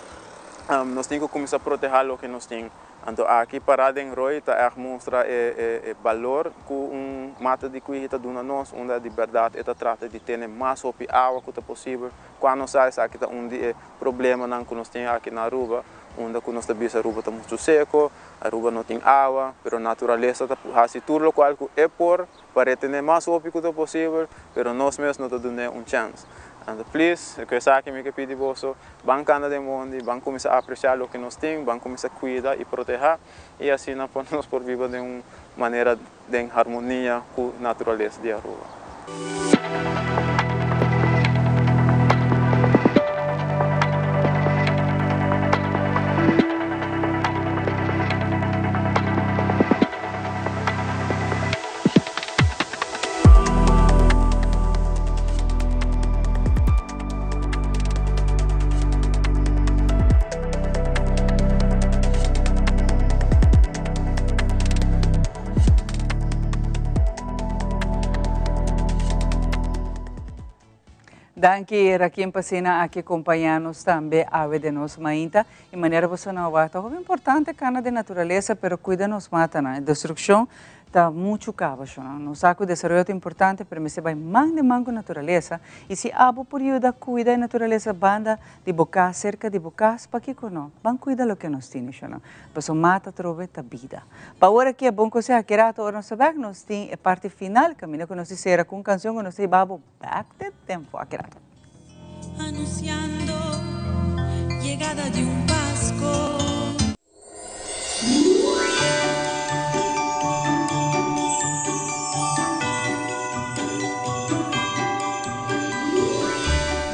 nos tin ku kuminsá protehá loke nos tin. Anto aki pará den roi ta ègt mustra e balor ku un mata di kuihi ta duna nos, unda di bèrdat e ta trata di tene mas hopi awa ku ta posibel. Kua nos sa esaki ta un di e problemanan ku nos tin aki na Aruba, unda ku nos ta bisa Aruba ta muchu seko, Aruba no tin awa, pero naturalesa ta hasi tur lokual ku e por pa retené mas hopi ku ta posibel, pero nos mes no ta dun'é un chèns. Anto please, ku esaki mi ke pidi boso, ban kanda den mondi, ban kuminsá apresiá loke nos tin, ban kuminsá kuida i protehá, i asina por nos por biba den un manera den harmonia ku naturalesa di Aruba. Danki Rakim pa asina aki compaña nos tambe awe den nos mainta. Y manera boso nan wak ta hopi importante cana den naturalesa pero cuida nos matanan. E destruccion Ta muchu kaba shona. Nos sa ku desaroyo ta importante pero mester bai man den man ku naturalesa i si abo por yuda kuida e naturalesa banda di bo kas serka di bo kas pakiko no? Ban kuida loke nos tini shona. Pasobra mata atrobe ta bida. Pa ora ki e bon konseho aki rato ora nos ta bek nos tin e parti final kaminda ku nos di sera ku un kanshon ku nos ta hiba bo bek den tempo aki rato. Anunciando llegada di un Pasco.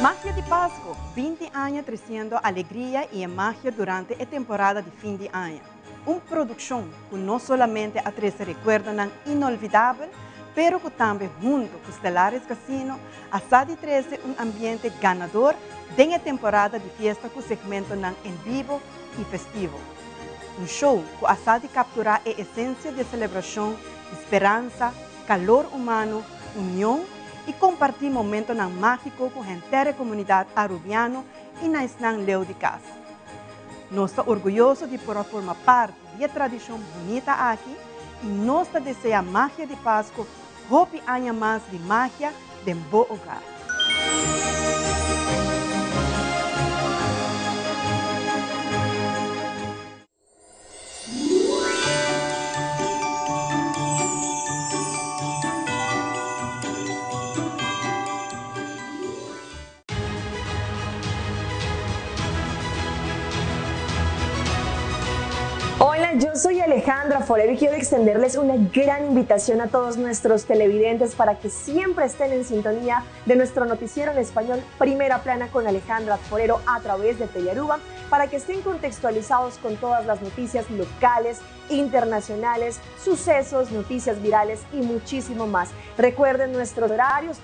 Magia di Pasco, 20 aña treciendo alegria y e magia durante e temporada di fin di aña. Un produccion cu no solamente a trece recuerdonan inolvidabel, pero cu tambe hunto cu Stellaris Casino a sa di trece un ambiente ganador den e temporada di fiesta cu segmentonan en bibo y festivo. Un show cu a sa di captura e esencia di e celebracion di speransa, calor humano, union y comparti momentonan magico cu henter e comunidad Arubiano y na esnan leu di cas. Nos ta orguyoso di por a forma parti di e tradicion bunita aki y nos ta desea Magia di Pasco hopi aña mas di magia den bo hogar. Hola, yo soy Alejandra Forero y quiero extenderles una gran invitación a todos nuestros televidentes para que siempre estén en sintonía de nuestro noticiero en español Primera Plana con Alejandra Forero a través de Telearuba para que estén contextualizados con todas las noticias locales, internacionales, sucesos, noticias virales y muchísimo más. Recuerden nuestros horarios.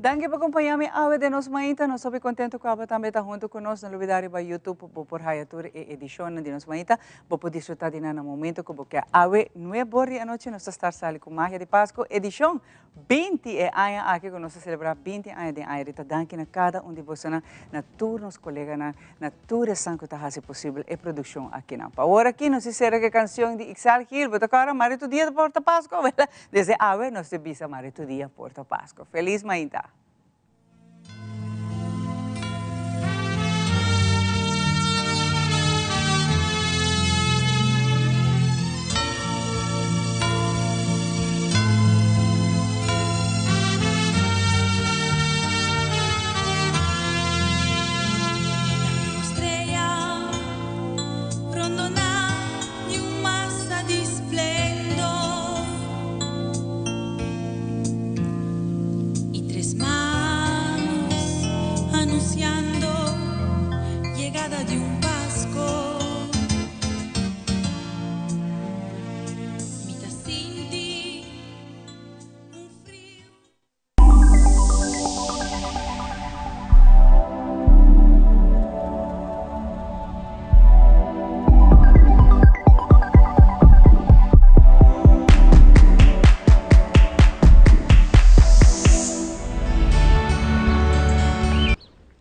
Danki pa acompaña mi awe den Nos Mainta. Nos hopi contento cu abo tambe ta hunto cu nos. No lubida riba YouTube bo por haya tur e edicionnan di Nos Mainta. Bo por disfruta di nan na momento cu bo kier. Awe nuebor di anochi nos ta start sali cu Magia di Pasco edicion 20 e aña aki cu nos ta celebra 20 aña den aire. Ta danki na cada un di bosonan, na tur nos coleganan, na tur esnan cu ta haci posibel e produccion akinan. Pa awor aki nos cera cu e cancion di Ixal Gil. Bo ta cora Mari tur dia ta por ta Pasco, wela? Desde awe nos ta bisa Mari tur dia por ta Pasco. Feliz mainta!